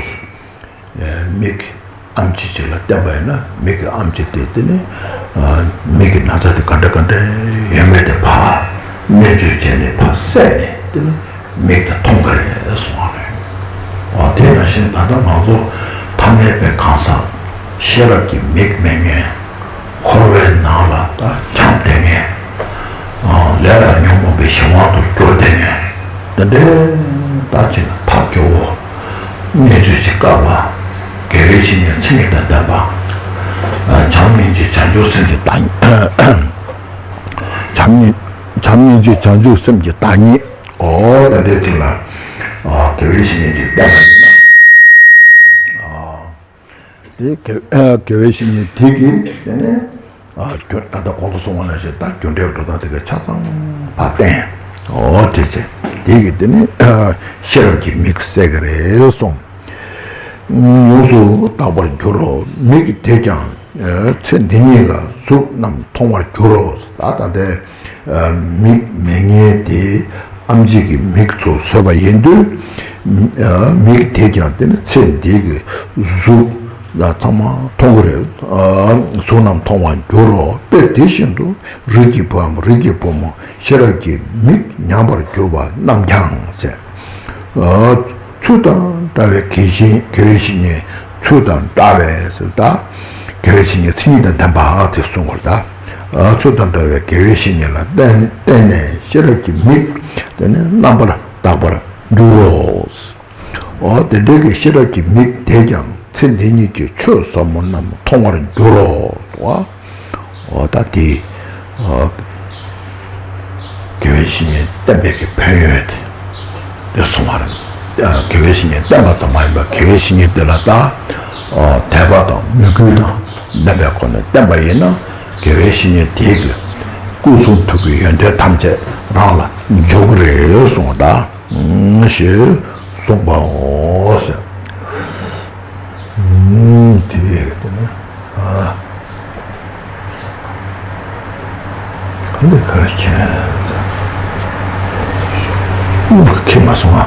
མིག་གི་ཨེམ་ཆི་ཅིག་ལ་བསྟན་པ་ཡིན་ན་མིག་གི་ཨེམ་ཆི་དེ་དེ་ནི་མིག་གི་ན་ཚ་དེ་ག་འདྲ་ག་འདྲ་ཡོད་མེད་དེ་ཕར་སྨན་བཅོས་བྱས་ནས་ཕར་བསལ་ནས་དེ་ནི་མིག་དེ་མཐོང་གི་རེད་གསུངས་པ་རེད། འོ་དེ་ནང་བཞིན་ད་ལྟ་ང་ཚོ་ཐ་མལ་པའི་གང་ཟག་ཤེས་རབ་ཀྱི་མིག་མེད་མཁན། འཁོར་བའི་ནང་ལ་ད་འཁྱམས་བསྡད་མཁན། ལས་ལ་ཉོན་མོངས་པའི་གཞན་དབང་དུ་གྱུར་བསྡད་མཁན། དེ་འདྲའི་ད་ཅིག་ཐབས་སྐྱོ་བོ། གནས་ཚུལ་གྱི་སྐབས་ལ་དགེ་བའི་བཤེས་གཉེན་མཚན་ཉིད་དང་ལྡན་པ། བྱམས་སྙིང་རྗེ་བྱང་ཆུབ་སེམས་ཀྱི་བདག་ཉིད། བྱམས་སྙིང་བྱམས་སྙིང་རྗེ་བྱང་ཆུབ་སེམས་ཀྱི་བདག་ཉིད། འོ་ད་འདྲའི་ཅིག་ལ་དགེ་བའི་བཤེས་གཉེན་ཅིག་བསྟེན་པ་ཡིན་ན། དེ་དགེ་དགེ་བའི་བཤེས་གཉེན་དེ་གིས་དེ་ནས། རྒྱུ་ད་ལྟ་གོང་དུ་གསུངས་པ་ནང་བཞིན་ད་རྒྱུ་འབྲས་འགྲོ་སྟངས་དེ་ག་ཆ་ཚང་ཕར་བསྟན། འོ་དེ་ཚེ། དེ་གིས་དེ་ནི་ཤེས་རབ་ཀྱི་མིག་གསལ་གྱི་རེད་གསུངས། ཡོངས་སུ་དག་པར་འགྱུར་རོ། མིག་དེས་ཀྱང་ཚེ་འདི་ཉིད་ལ་གཟུགས་རྣམས་མཐོང་བར་འགྱུར་རོ། ད་ལྟ་དེ་མིག་མེད་མཁན་དེ་ཨེམ་ཆི་གི་མིག་ཚོ་བཟོས་པ་ཡིན་དུས། མིག་དེས་ཀྱང་དེ་ནི་ཚེ་འདི་གི་གཟུགས་ལ་ཚང་མ་མཐོང་གི་རེད། གཟུགས་རྣམས་མཐོང་བར་འགྱུར་རོ། དཔེ་དེ་བཞིན་དུ་རིགས་ཀྱི་བུའམ་རིགས་ཀྱི་བུ་མོ་ཤེས་རབ་ཀྱི་མིག་ཉམས་པར་གྱུར་པ་རྣམས་ཀྱང་ཟེར། ཚུལ་དང་འདྲ་བའི་དགེ་བའི་དགེ་བའི་བཤེས་གཉེན། ཚུལ་དང་འདྲ་བའི་ཟེར་ད། དགེ་བའི་བཤེས་གཉེན་མཚན་ཉིད་དང་ལྡན་པ་ཨ་ཙི་གསུང་བར་ད། ཚུལ་དང་འདྲ་བའི་དགེ་བའི་བཤེས་གཉེན་ལ་བརྟེན་བརྟེན་ནས་ཤེས་རབ་ཀྱི་མིག་དེ་ནི་རྣམ་པར་དག་པར་འགྱུར་རོ། འོ་དེ་འདྲའི་གི་ཤེས་རབ་ཀྱི་མིག་དེས་ཀྱང་ཚེ་འདི་ཉིད་ཀྱི་ཆོས་ཟབ་མོ་རྣམས་མཐོང་བར་འགྱུར་རོ། འོ་ད་དེ། འོ། དགེ་བའི་བཤེས་གཉེན་བསྟེན་པའི་གི་ཕན་ཡོན་དེ་དེ་གསུང་བ་རེད། དགེ་བའི་བཤེས་གཉེན་བསྟེན་པ་ཙམ་མ་ཡིན་པར་དགེ་བའི་བཤེས་གཉེན་དེ་ལ་ད། འོ་དད་པ་དང་མོས་གུས་དང་ལྡན་པའི་སྒོ་ནས་བསྟེན་པ་ཡིན་ན། དགེ་བའི་བཤེས་གཉེན་དེའི་གི་སྐུ་གསུང་ཐུགས་ཀྱི་ཡོན་ཏན་ཐམས་ཅད་རང་ལ་འཇུག་གི་རེད་གསུངས་པ་ད། ཞེས་གསུངས་པའོ་ཟེར། དེ་དེ་ནི་ཨ་ག་ལེ་ག་ཁྱེད་ཨུ་ཁྱེད་མ་སོང་ཨ།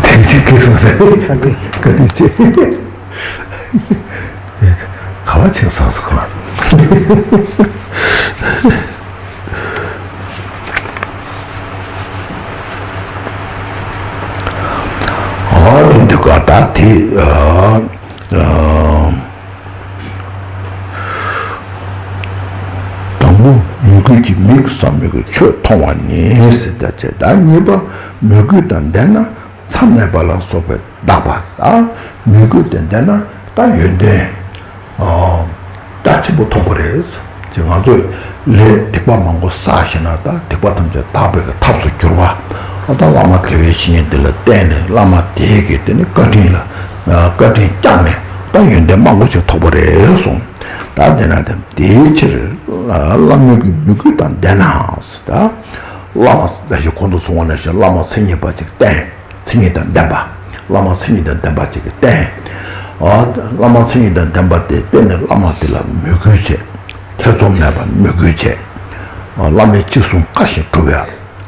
དེ་ཞིག་གིས་སོང་ཟེར། བཀའ་དྲིན་ཆེ། ག་བ་ཆེ་ས་ས་ག་ཨ་དེ་འདི་ག་ད་དེ་ཨ་ཨ་དང་པོ་མོས་གུས་ཀྱི་མིག་ཟབ་མོའི་གི་ཆོས་མཐོང་བ་ནི་ཟེར་ད་བྱས། ད་གཉིས་པ་མོས་གུས་དང་ལྡན་ན་མཚམས་མེད་པ་ལ་སོགས་པའི་དག་པ། ད་མོས་གུས་དང་ལྡན་ན་ད་ཡོན་ཏན་ཨ་རྒྱ་ཆེན་པོ་ཐོབ་པ་རེད། ཅེས་ང་ཚོས་ལས་སྡིག་པ་མང་པོ་བསགས་ཤེ་ན་ད་སྡིག་པ་ཐམས་ཅད་དག་པའི་གི་ཐབས་སུ་གྱུར་པ། ཨ་ད་བླ་མ་དགེ་བའི་བཤེས་གཉེན་འདི་ལ་བརྟེན་ནས་བླ་མ་དེའི་གི་དེ་ནི་བཀའ་དྲིན་ལ་བཀའ་དྲིན་བསྐྱངས་ནས་ད་ཡོན་ཏན་མང་པོ་ཞིག་ཐོབ་པ་རེད་གསུངས། ད་དེ་ན་དེ་དེའི་ཕྱིར་བླ་མའི་གི་མོས་གུས་དང་ལྡན་ན་ད་བླ་མ་ད་ཞིག་གོང་དུ་སོང་བ་ནང་བཞིན་བླ་མ་མཚན་ཉིད་པ་ཅིག་བསྟེན། མཚན་ཉིད་དང་ལྡན་པ། བླ་མ་མཚན་ཉིད་དང་ལྡན་པ་ཅིག་གིས་བསྟེན། ཨ་བླ་མ་མཚན་ཉིད་དང་ལྡན་པ་དེ་བསྟེན་ནས་བླ་མ་དེ་ལ་མོས་གུས་བྱེད། ཐེ་ཚོམ་མེད་པར་མོས་གུས་བྱེད། ཨ་བླ་མའི་ཅི་གསུང་བཀའ་བཞིན་སྒྲུབ་ཡ།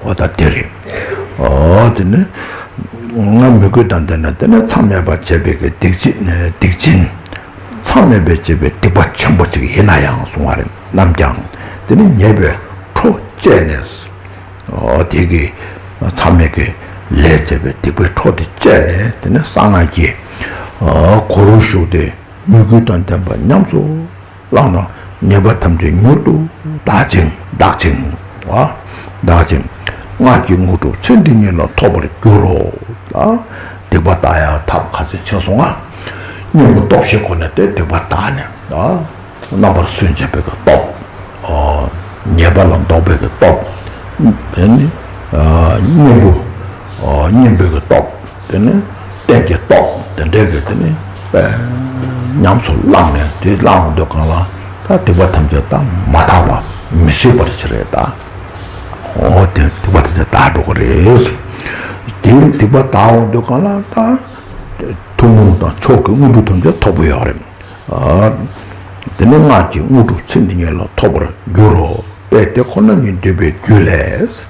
འོ་ད་དེ་རེད། ཨ་དེ་ནི་ང་མོས་གུས་དང་ལྡན་ན་དེ་ནི་མཚམས་མེད་པར་བྱས་པའི་གི་སྡིག་ཅན་སྡིག་ཅན། མཚམས་མེད་པར་བྱས་པའི་སྡིག་པ་ཆེན་པོ་ཅིག་ཡིན་ན་ཡང་གསུང་བ་རེད། ནམ་ཀྱང་དེ་ནི་ཉེས་པའི་ཁྲོ་བཅད་ནས། ཨོ་དེ་གིས་མཚམས་མེད་ཀྱི་ལས་བྱས་པའི་སྡིག་པའི་འཕྲོ་དེ་བཅད་ནས། དེ་ནས་གསང་སྔགས་ཀྱི་ཨོ་གུ་རུ་ཞུགས་ཏེ་མོས་གུས་དང་ལྡན་པ་ཉམས་སུ་བླངས་ན་ཉེས་པ་ཐམས་ཅད་མྱུར་དུ་དག་ཅིང་དག་ཅིང་བ་དག་ཅིང་། སྔགས་ཀྱི་དངོས་གྲུབ་ཚེ་འདི་ཉིད་ལ་ཐོབ་པར་འགྱུར་རོ། ལ་སྡིག་པ་དག་ཡང་ཐབས་ག་ཚོད་ཕྱིན་སོང་ང་། གཉེན་པོ་སྟོབས་བཞིའི་སྒོ་ནས་དེ་སྡིག་པ་དག་ནས་ཨ། རྣམ་པར་སུན་འབྱིན་པའི་གི་སྟོབས། ཨ་ཉེས་པ་ལ་ལྡོག་པའི་གི་སྟོབས། དེ་ནི་ཨ་གཉེན་པོ། ཨ་གཉེན་པོའི་གི་སྟོབས། དེ་ནི་རྟེན་གྱི་སྟོབས། དེ་འདྲའི་གི་དེ་ནི་དཔེ་ཉམས་སུ་བླངས་ནས་དེ་བླངས་འོང་དུས་གང་ལ་ད་སྡིག་པ་ཐམས་ཅད་ད་མ་དག་པ་མི་སྲིད་པར་བྱེད་རེད་ད། ཨོ་དེ་སྡིག་པ་ཐམས་ཅད་དག་འགྲོ་གི་རེད། དེ་སྡིག་པ་དག་འོང་དུས་གང་ལ་ད་ཐུན་མོང་དང་མཆོག་གི་དངོས་གྲུབ་ཐམས་ཅད་ཐོབ་ཀྱི་ཡོད་རེད། དེ་ནས་སྔགས་ཀྱི་དངོས་གྲུབ་ཚེ་འདི་ཉིད་ལ་ཐོབ་པར་འགྱུར་རོ། དཔེ་དེ་ཁོ་ན་ཉིད་འདོད་པའི་རྒྱུ་ལས།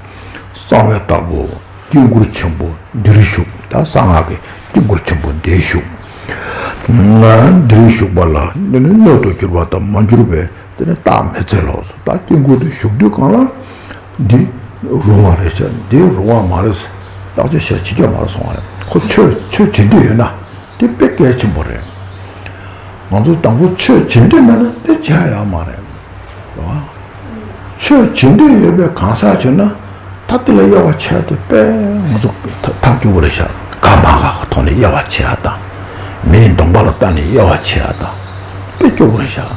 གསང་བའི་བདག་པོ་དཀྱིལ་འཁོར་ཆེན་པོ་འདིར་བཞུགས། ད་གསང་སྔགས་ཀྱི་དཀྱིལ་འཁོར་ཆེན་པོ་འདིར་བཞུགས། ང་འདིར་བཞུགས་པ་ལ་འདི་ནི་སྣོད་དུ་གྱུར་པ་དང་མ་གྱུར་པའི་དེ་ནི་རྟགས་མི་འཚལ་ལོ། ད་དཀྱིལ་འཁོར་དུ་བཞུགས་དུས་གང་ལ་འདི་རུང་བ་རེད་ཤག་འདི་རུང་བ་མ་རེད། བརྟག་དཔྱད་བྱས་བྱེད་རྒྱུ་མ་རེད་གསུང་བ་རེད། ཁོ་ཆོས་ཆོས་བྱེད་འདོད་ཡོད་ན། དེ་དཔེ་གལ་ཆེན་པོ་རེད། ང་ཚོ་དང་པོ་ཆོས་བྱེད་འདོད་མེད་ན་དེ་བྱེད་ཡ་ཡོད་མ་རེད། རེད་བ། ཆོས་བྱེད་འདོད་ཡོད་པའི་གང་ཟག་བྱས་ན་ད་དེ་ལ་དབྱེ་བ་ཕྱེ་ཡ་དེ་དཔེ་ང་ཚོ་ཐབས་སྐྱོ་པོ་རེད་ཤག་དགའ་མ་དགའ་གི་ཐོག་ནས་དབྱེ་བ་ཕྱེ་ཡ་དང་། མིའི་གདོང་པ་ལ་ལྟ་ནས་དབྱེ་བ་ཕྱེ་ཡ་དང་། དཔེ་སྐྱོ་པོ་རེད་ཤག་རེད་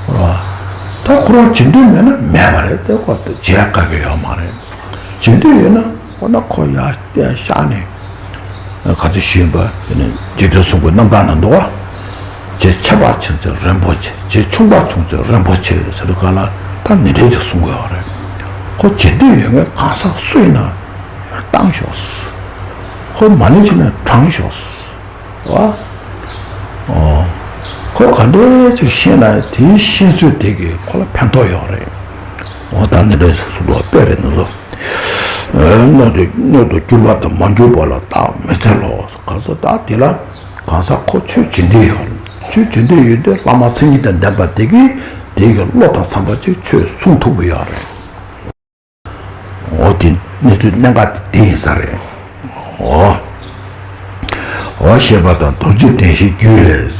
བ། ད་ཁོ་རང་བྱེད་འདོད་མེད་ན་མེད་པ་རེད། དེ་ཁོ་བྱེད་ཡ་དཀའ་གི་ཡོད་མ་རེད། བྱེད་འདོད་ཡོད་ན། འོ་ན་ཁོ་ཡར་བཤགས་ནས། ག་ཚོད་ཞུས་པ་དེ་ནས་རྗེ་བཙུན་གསུང་གི་རྣམ་ཐར་ན་འདུག་བ། རྗེ་ཆེ་བ་བྱུང་ཚེ་རིན་པོ་ཆེ། རྗེ་ཆུང་བ་བྱུང་ཚེ་རིན་པོ་ཆེ་ཟེར་དུས་གང་ལ་ད་ནི་འདྲེ་ཅིག་གསུང་གི་ཡོད་རེད། ཁོ་བྱེད་འདོད་ཡོད་མཁན་གང་ཟག་སུ་ཡིན་ན་བཏང་ཤོག་ཁོ་མ་ཎི་བྱས་ན་བགྲང་ཤོག་ཨ། ཨོ། ཁོ་ག་འདྲ་ཅིག་ཤེས་ན་དེའི་ཤེས་ཚོད་དེ་གིས་ཁོ་ལ་ཕན་ཐོགས་ཡོད་རེད། འོ་ད་འདི་འདྲ་ཞིག་གསུངས་འདུག་དཔེ་རེད་འདི་ཚོ། སྣོད་དུ་སྣོད་དུ་གྱུར་པ་དང་མ་གྱུར་པ་ལ་བརྟག་མི་འཚལ་ལོ། གང་ཟག་ད་དེ་ལ་གང་ཟག་ཁོ་ཆོས་བྱེད་འདོད་ཡོད། ཆོས་བྱེད་འདོད་ཡོད་དུས་བླ་མ་མཚན་ཉིད་དང་ལྡན་པ་དེ་གིས་དེ་གི་བློ་དང་འཚམས་པ་ཅིག་ཆོས་གསུང་ཐུབ་ཀྱི་ཡོད་རེད། འོ་དེ་གནས་ཚུལ་གནད་འགག་དེ་དེ་ཡིན་ས་རེད། འོ། འོ་ཞེས་པ་དང་རྡོ་རྗེ་གདན་བཞིའི་རྒྱུད་ལས།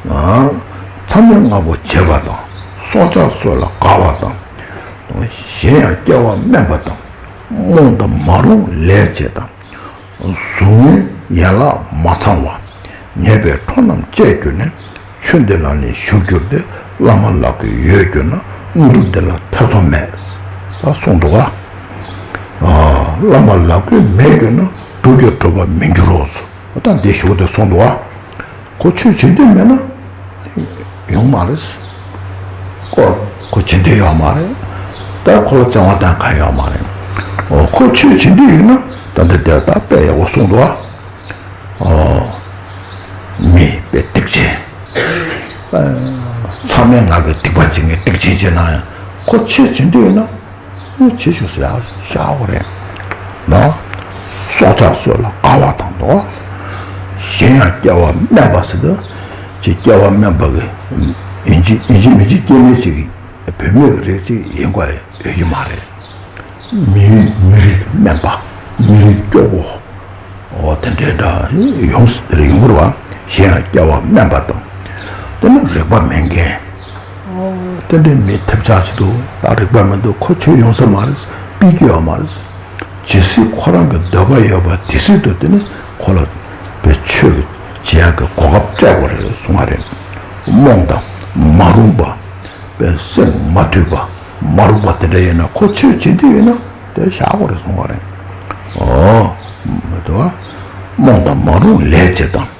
མཚམས་མེད་ལྔ་པོ་བྱེད་པ་དང་། སྲོག་ཆགས་སོགས་ལ་དགའ་བ་དང་། གཞན་ཡང་སྐྱེ་བ་དམན་པ་དང་། རྨོངས་དང་མ་རུངས་ལས་བྱེད་དང་། གཟུགས་བརྙན་ཡན་ལག་མ་ཚང་བ། ཉེས་པའི་འཕྲོ་རྣམས་བཅད་གྱུར་ནས། ཆོས་འདི་ལ་ནི་ཞུགས་གྱུར་ཏེ། བླ་མ་ལག་གི་ཡོད་གྱུར་ན། དངོས་གྲུབ་འདི་ལ་ཐེ་ཚོམ་མེད། ད་གསུངས་འདུག་ག་བླ་མ་ལག་གི་མེད་གྱུར་ན། སྒྲུབ་ཀྱང་གྲུབ་པར་མི་འགྱུར་རོ། ད་འདི་ཞུགས་ཏེ་གསུངས་འདུག་ག་ཁོ་ཆོས་བྱེད་འདོད་མེད་ན་ཡོང་མ་རེད། ཁོ་ཁོ་བྱེད་འདོད་ཡོད་མ་རེད། ད་ཁོ་ལ་བཙན་དབང་བཏང་ག་ཡོད་མ་རེད། འོ་ཁོ་ཆོས་བྱེད་འདོད་ཡོད་ན་ད་འདི་དེ་ད་དཔེ་ཡག་པོ་གསུངས་འདུག་ཨ། འོ་མི་དཔེ་སྡིག་ཆེན། མཚམས་མེད་ལྔ་གི་སྡིག་པ་བྱེད་མཁན་སྡིག་ཆེན་བྱེད་ན་ཡང་ཁོ་ཆོས་བྱེད་འདོད་ཡོད་ན། བྱེད་ཤོག་ཟེར་ཡག་ཤག་པོ་རེད། ན། སྲོག་ཆགས་སོགས་ལ་དགའ་བ་དང་དོ། གཞན་ཡང་སྐྱེ་བ་དམན་པ་ཟེར་དུས། ཅིག་སྐྱེ་བ་དམན་པ་གི་ཡིན་གཅིག་ཡིན་གཅིག་མིན་གཅིག་སྐྱེ་དམན་ཅིག་བུད་མེད་ཀྱི་རིགས་ཅིག་ཡིན་དགོས་ཡོད་ཀྱི་མ་རེད། མི་མི་རིགས་དམན་པ། མི་རིགས་སྐྱོ་བོ། འོ་དེ་འདྲའི་འདྲ་ཡོང་ཡོང་གི་རེད་བ། གཞན་ཡང་སྐྱེ་བ་དམན་པ་དང་། དེ་ནི་རིག་པ་མེད་མཁན། དེ་འདྲའི་མི་ཐེབས་ཆག་ཅིག་འདུག་ད་རིག་པ་མི་འདུག་ཁོ་ཆོས་ཡོང་ས་མ་རེད། པི་ཀི་ཡོད་མ་རེད། ཇི་སྲིད་ཁོ་རང་གི་འདོད་པ་ཡོད་པ་དེ་སྲིད་དུ་དེ་ནི་ཁོ་ལ་པའི་ཆོས་བྱེད་ཡག་གི་གོ་སྐབས་སྤྲད་དགོས་རེད་གསུང་བ་རེད། རྨོངས་དང་མ་རུངས་པ། པའི་སེམས་མ་དུལ་བ། མ་རུངས་པ་དེ་འདྲ་ཡིན་ན་ཁོ་ཆོས་བྱེད་འདོད་ཡོད་ན་དེ་བཞག་དགོས་རེད་གསུང་བ་རེད། འོ། མི་འདུག་བ། རྨོངས་དང་མ་རུངས་ལས་བྱེད་དང་།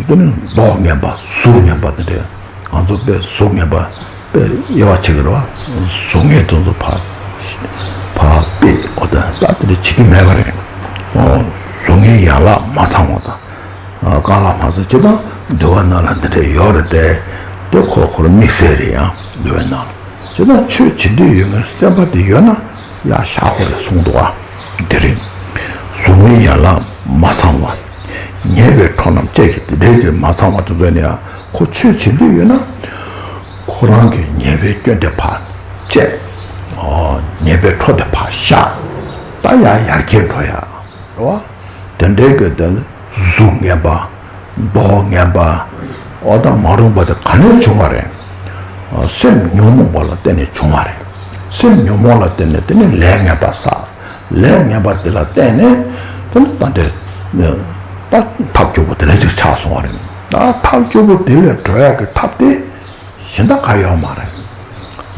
དེ་ནི་མདོག་ངན་པ་གཟུགས་ངན་པ་དེ་འདྲ། ང་ཚོ་དཔེ་གཟུགས་ངན་པ་དཔེ་དབྱེ་བ་ཕྱེ་གི་རེད་བ། གཟུགས་ངན་དེ་ཚོ་ཕར་ཕར་དཔེ་འོ་ད་ད་དེ་འདྲ་བྱེད་ཀྱི་མེད་པ་རེད། འོ། གཟུགས་ངན་ཡན་ལག་མ་ཚང་བ་དང་། རྐང་ལག་མ་ཚང་བྱེད་དང་འདུལ་བ་ནང་ལ་འདི་འདྲ་ཡོད་རེད་དེ། དེ་ཁོ་ཁོ་རང་དམིགས་བསལ་རེད་ཡང་འདུལ་བའི་ནང་ལ། བྱེད་དང་ཆོས་བྱེད་འདོད་ཡོད་ངེས་སེམས་པ་དེ་ཡོད་ན་ཡ་ཤ་ཁོ་རེ་གསུངས་འདུག་ཨ། དེ་རིང་གཟུགས་ངན་ཡན་ལག་མ་ཚང་བ། ཉེས་པའི་འཕྲོ་རྣམས་བཅད་ཀྱི་དེ་འདྲའི་གི་མ་ཚང་བ་དེ་ཚོ་ནི་ཡང་ཁོ་ཆོས་བྱེད་འདོད་ཡོད་ན། ཁོ་རང་གི་ཉེས་པའི་སྐྱོན་དེ་ཕར་བཅད། ཨོ། ཉེས་པའི་འཕྲོ་དེ་ཕར་བཞག་ད་ཡང་ཡར་རྒྱས་འགྲོ་ཡ། རེད་བ། དེ་འདྲའི་གི་དེ་གཟུགས་ངན་པ། མདོག་ངན་པ། འོ་ད་མ་རུངས་པ་དེ་ག་ནས་བྱུང་བ་རེད། ཨ། སེམས་ཉོན་མོངས་པ་ལ་བརྟེན་ནས་བྱུང་བ་རེད། སེམས་ཉོན་མོངས་ལ་བརྟེན་ནས་དེ་ནས་ལས་ངན་པ་བསགས། ལས་ངན་པ་དེ་ལ་བརྟེན་ནས་དེ་ནི་ད་འདྲའི་ད་ཐབས་སྐྱོ་པོ་དེ་འདྲ་ཅིག་ཆགས་སོང་བ་རེད། ད་ཐབས་སྐྱོ་པོ་དེ་ལས་གྲོལ་ཡག་གི་ཐབས་དེ། གཞན་དག་ག་ཡོད་མ་རེད།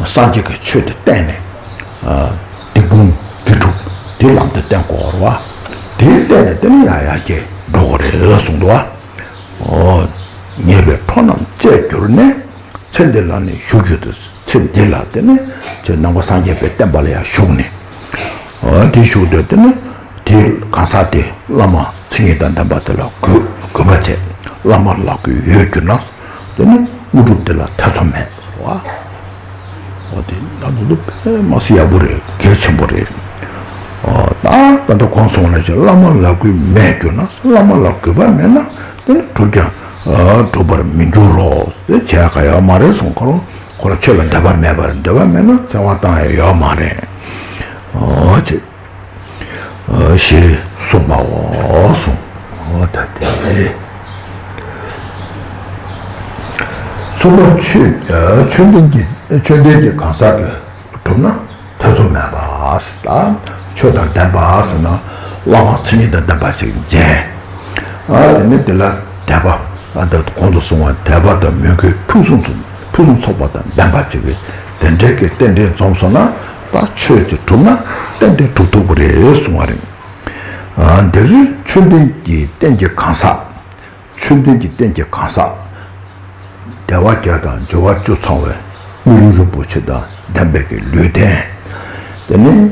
སངས་རྒྱས་ཀྱི་ཆོས་དེ་བསྟན་ནས། ཨ། སྡིག་སྤོང་དགེ་སྒྲུབ་དེ་ལམ་དུ་བསྟན་དགོས་རེད་བ། དེ་བསྟན་ནས་དེ་ནི་ཡང་ཡར་རྒྱས་འགྲོ་དགོས་རེད་གསུངས་འདུག་བ། ཨོ། ཉེས་པའི་འཕྲོ་རྣམས་བཅད་གྱུར་ནས། ཚེ་འདི་ལ་ནི་ཞུགས་གྱུར་ཏེ། ཚེ་འདི་ལ་དེ་ནི་ཚེ་ནང་པ་སངས་རྒྱས་པའི་བསྟན་པ་ལ་ཡང་ཞུགས་ནས། ཨོ། དེ་ཞུགས་དུས་དེ་ནི་དེ་གང་ཟག་དེ་བླ་མ་མཚན་ཉིད་དང་ལྡན་པ་དེ་ལ་གུས་གུས་པ་བྱས། བླ་མ་ལག་གི་ཡོད་གྱུར་ན། དེ་ནི་དངོས་གྲུབ་དེ་ལ་ཐེ་ཚོམ་མེད་ཟེར་བ། འོ་དེ་ལ་ནོར་ལུག་དཔེ་མ་སྲིད་ཡག་པོ་རེད། གལ་ཆེན་པོ་རེད། ཨོ་ད་ད་ལྟ་གོང་སོང་ལ་ཅིག་བླ་མ་ལ་གུས་མེད་གྱུར་ན། བླ་མ་ལ་གུས་པ་མེད་ན་དེ་ནི་གྲུབ་ཀྱང་གྲུབ་པར་མི་འགྱུར་རོ། དེ་བྱས་ག་ཡོད་མ་རེད་གསུངས། ཁོ་རང་ཁོ་རང་ཆོས་ལ་འདོད་པ་མེད་པར། འདོད་པ་མེད་ན་བཙན་དབང་བཏང་ཡ་ཡོད་མ་རེད། ཨོ་ཅེ། ཞེས་གསུངས་པའོ་གསུངས། འོ་ད་དེ། གསུམ་པ་ཆོས་ཆོས་ལྡན་གྱི་ཆོས་ལྡན་གྱི་གང་ཟག་གིས་བསྒྲུབས་ན་ཐེ་ཚོམ་མེད་པ་ཟེར། ད་ཆོས་དང་ལྡན་པ་ཟེར་ན་བླ་མ་མཚན་ཉིད་དང་ལྡན་པ་ཅིག་མཇལ། ཨ་དེ་ནི་དེ་ལ་དད་པ། ཨ་ད་གོང་དུ་སོང་བ་དད་པ་དང་མོས་གུས་ཕུན་སུམ་ཚོགས་ཕུན་སུམ་ཚོགས་པ་དང་ལྡན་པ་ཅིག་གིས་དེ་འདྲའི་གི་རྟེན་འབྲེལ་འཛོམས་སོང་ན། ད་ཆོས་དེ་གྲུབ་ན་རྟེན་འབྲེལ་གྲུབ་ཐུབ་ཀྱི་རེད་གསུང་བ་རེད། ཨ་འདིར་ཆོས་ལྡན་གྱི་རྟེན་གྱི་གང་ཟག་ཆོས་ལྡན་གྱི་རྟེན་གྱི་གང་ཟག་དལ་བ་བརྒྱད་དང་འབྱོར་བ་བཅུ་ཚང་བའི་དངོས་ལུས་རིན་པོ་ཆེ་དང་ལྡན་པའི་གི་ལུས་རྟེན། དེ་ནི་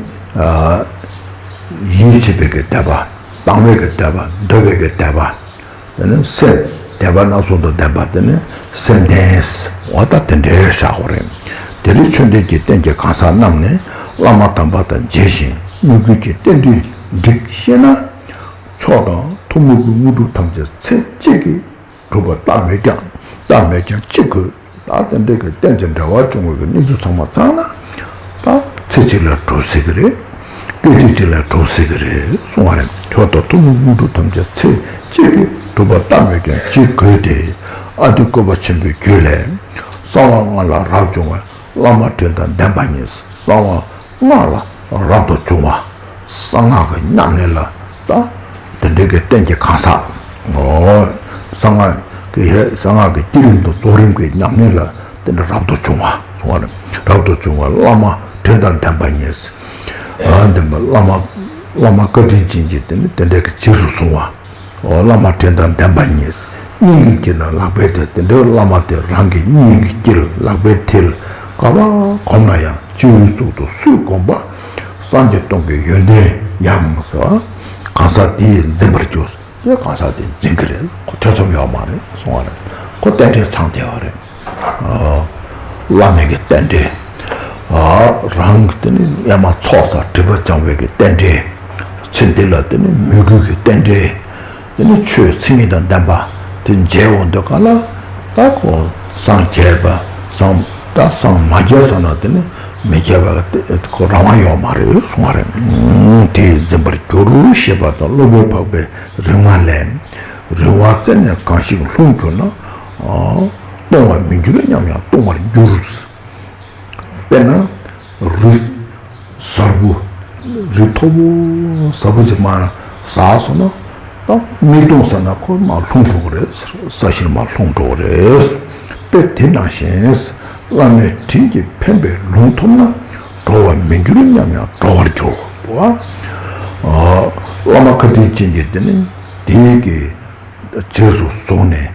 ཡིད་ཆེས་པའི་གི་དད་པ། དང་བའི་གི་དད་པ། འདོད་པའི་གི་དད་པ། དེ་ནི་སེམས་དད་པ་སྣ་ཚོགས་དང་ལྡན་པ། དེ་ནི་སེམས་ལྡན། འོ་ད་དེ་འདྲའི་བཞག་དགོས་རེད། དེ་རིང་ཆོས་ལྡན་གྱི་རྟེན་གྱི་གང་ཟག་རྣམས་ནི་བླ་མ་དམ་པ་དང་མཇལ་ཞིང་མོས་གུས་ཀྱི་རྟེན་འབྲེལ་འགྲིག་ཤེས་ན། མཆོག་དང་ཐུན་མོང་གི་དངོས་གྲུབ་ཐམས་ཅད་ཚེ་གཅིག་གིས་གྲུབ་པ་རྟགས་མེད་ཀྱང་། རྟགས་མེད་ཀྱང་ཅི་དགོས། ད་དེ་འདྲའི་གི་རྟེན་གྱི་འབྲེལ་བ་བྱུང་བའི་གི་གནས་ཚུལ་ཚང་མ་ཚང་ན། ད་ཚེ་གཅིག་ལ་གྲུབ་སྲིད་ཀྱི་རེད། སྐད་ཅིག་གཅིག་ལ་གྲུབ་སྲིད་ཀྱི་རེད་གསུང་བ་རེད། མཆོག་དང་ཐུན་མོང་དངོས་གྲུབ་ཐམས་ཅད་ཚེ་གཅིག་གིས་གྲུབ་པ་རྟགས་མེད་ཀྱང་ཅི་དགོས་ཏེ། ཨ་ཏི་བཀོད་པ་ཆེན་པོའི་རྒྱུད་ལས། གསང་བ་ལྔ་ལ་རབ་བྱུང་བའི་བླ་མ་དྲིན་དང་ལྡན་པ་ཉིད། གསང་བ་ལྔ་ལ་རབ་ཏུ་བྱུང་བ། གསང་སྔགས་ཀྱི་ཉམས་ལེན་ལ་ད་དེ་འདྲའི་གི་རྟེན་གྱི་གང་ཟག། ཨོ། གསང་སྔགས་ཀྱི་གསང་སྔགས་ཀྱི་བསྐྱེད་རིམ་དང་རྫོགས་རིམ་གྱི་ཉམས་ལེན་ལ་དེ་འདྲ་རབ་ཏུ་བྱུང་བ་གསུང་བ་རེད། རབ་ཏུ་བྱུང་བ་བླ་མ་དྲིན་དང་ལྡན་པ་ཉིད། ཨ་ལྡན་པ་བླ་མ་བླ་མ་བཀའ་དྲིན་ཅན་གྱིས་དེ་ནི་དེ་འདྲའི་གི་རྗེས་སུ་བཟུང་བ། ཨོ། བླ་མ་དྲིན་དང་ལྡན་པ་ཉིད། སྙིང་གི་དཀྱིལ་ན་ལག་པས་དེ་དེ་འདྲའི་བླ་མ་དེ་རང་གི་སྙིང་གི་དཀྱིལ་ལག་པས་དེ་ག་པར་གོམས་ན་ཡང་སྤྱི་བོའི་གཙུག་ཏུ་སུས་བསྒོམས་པ། སངས་རྒྱས་སྟོང་གི་ཡོན་ཏན་ཡང་ཟེར་བ། གང་ཟག་དེས་འཛིན་པར་འགྱུར། དེ་གང་ཟག་དེས་འཛིན་གྱི་རེད། ཁོ་ཐེ་ཚོམ་ཡོད་མ་རེད་གསུང་བ་རེད། ཁོ་རྟེན་འབྲེལ་ཚང་བསྡད་པ་རེད། བླ་མའི་གི་རྟེན་འབྲེལ། རང་གི་དེ་ནི་ཡ་མ་ཚོགས་བསགས་སྒྲིབ་པ་སྦྱང་བའི་གི་རྟེན་འབྲེལ། ཚེ་འདི་ལ་དེ་ནི་མོས་གུས་ཀྱི་རྟེན་འབྲེལ། དེ་ནི་ཆོས་མཚན་ཉིད་དང་ལྡན་པ་དེ་མཇལ་འོང་དུས་ག་ལ། ད་ཁོ་སངས་རྒྱས་པ་སངས་ད་སངས་མ་རྒྱས་ཙམ་ན་དེ་ནི་མི་རྒྱས་པ་ཁོ་རང་དབང་ཡོད་མ་རེད་གསུང་བ་རེད། དེས་འཛིན་པར་འགྱུར་ཞེས་པ་དང་སློབ་དཔོན་འཕགས་པའི་རིག་སྔགས་ལས། རིག་པ་རྩད་ནས་གང་ཞིག་ལྷུང་གྱུར་ན། སྟོང་བར་མི་འགྱུར་སྙམ་ཡང་སྟོང་བར་འགྱུར། དཔེར་ན། རི་གཟར་པོ། རི་མཐོ་པོ་གཟར་པོ་ཅིག་མར་ཟགས་སོང་ན། ད་མིག་མཐོང་ས་ན་ཁོ་མར་ལྷུང་འགྲོ་གི་རེད། ས་གཞི་ལ་མར་ལྷུང་འགྲོ་གི་རེད། དཔེ་དེ་ནང་བཞིན། བླ་མའི་དྲིན་གྱིས་ཕན་པའི་ལུང་ཐོབ་ན། འགྲོ་བར་མི་འགྱུར་སྙམ་ཡང་འགྲོ་བར་འགྱུར། བ། བླ་མ་བཀའ་དྲིན་ཅན་གྱིས་དེ་ནི་དེའི་གི་རྗེས་སུ་བཟུང་ནས་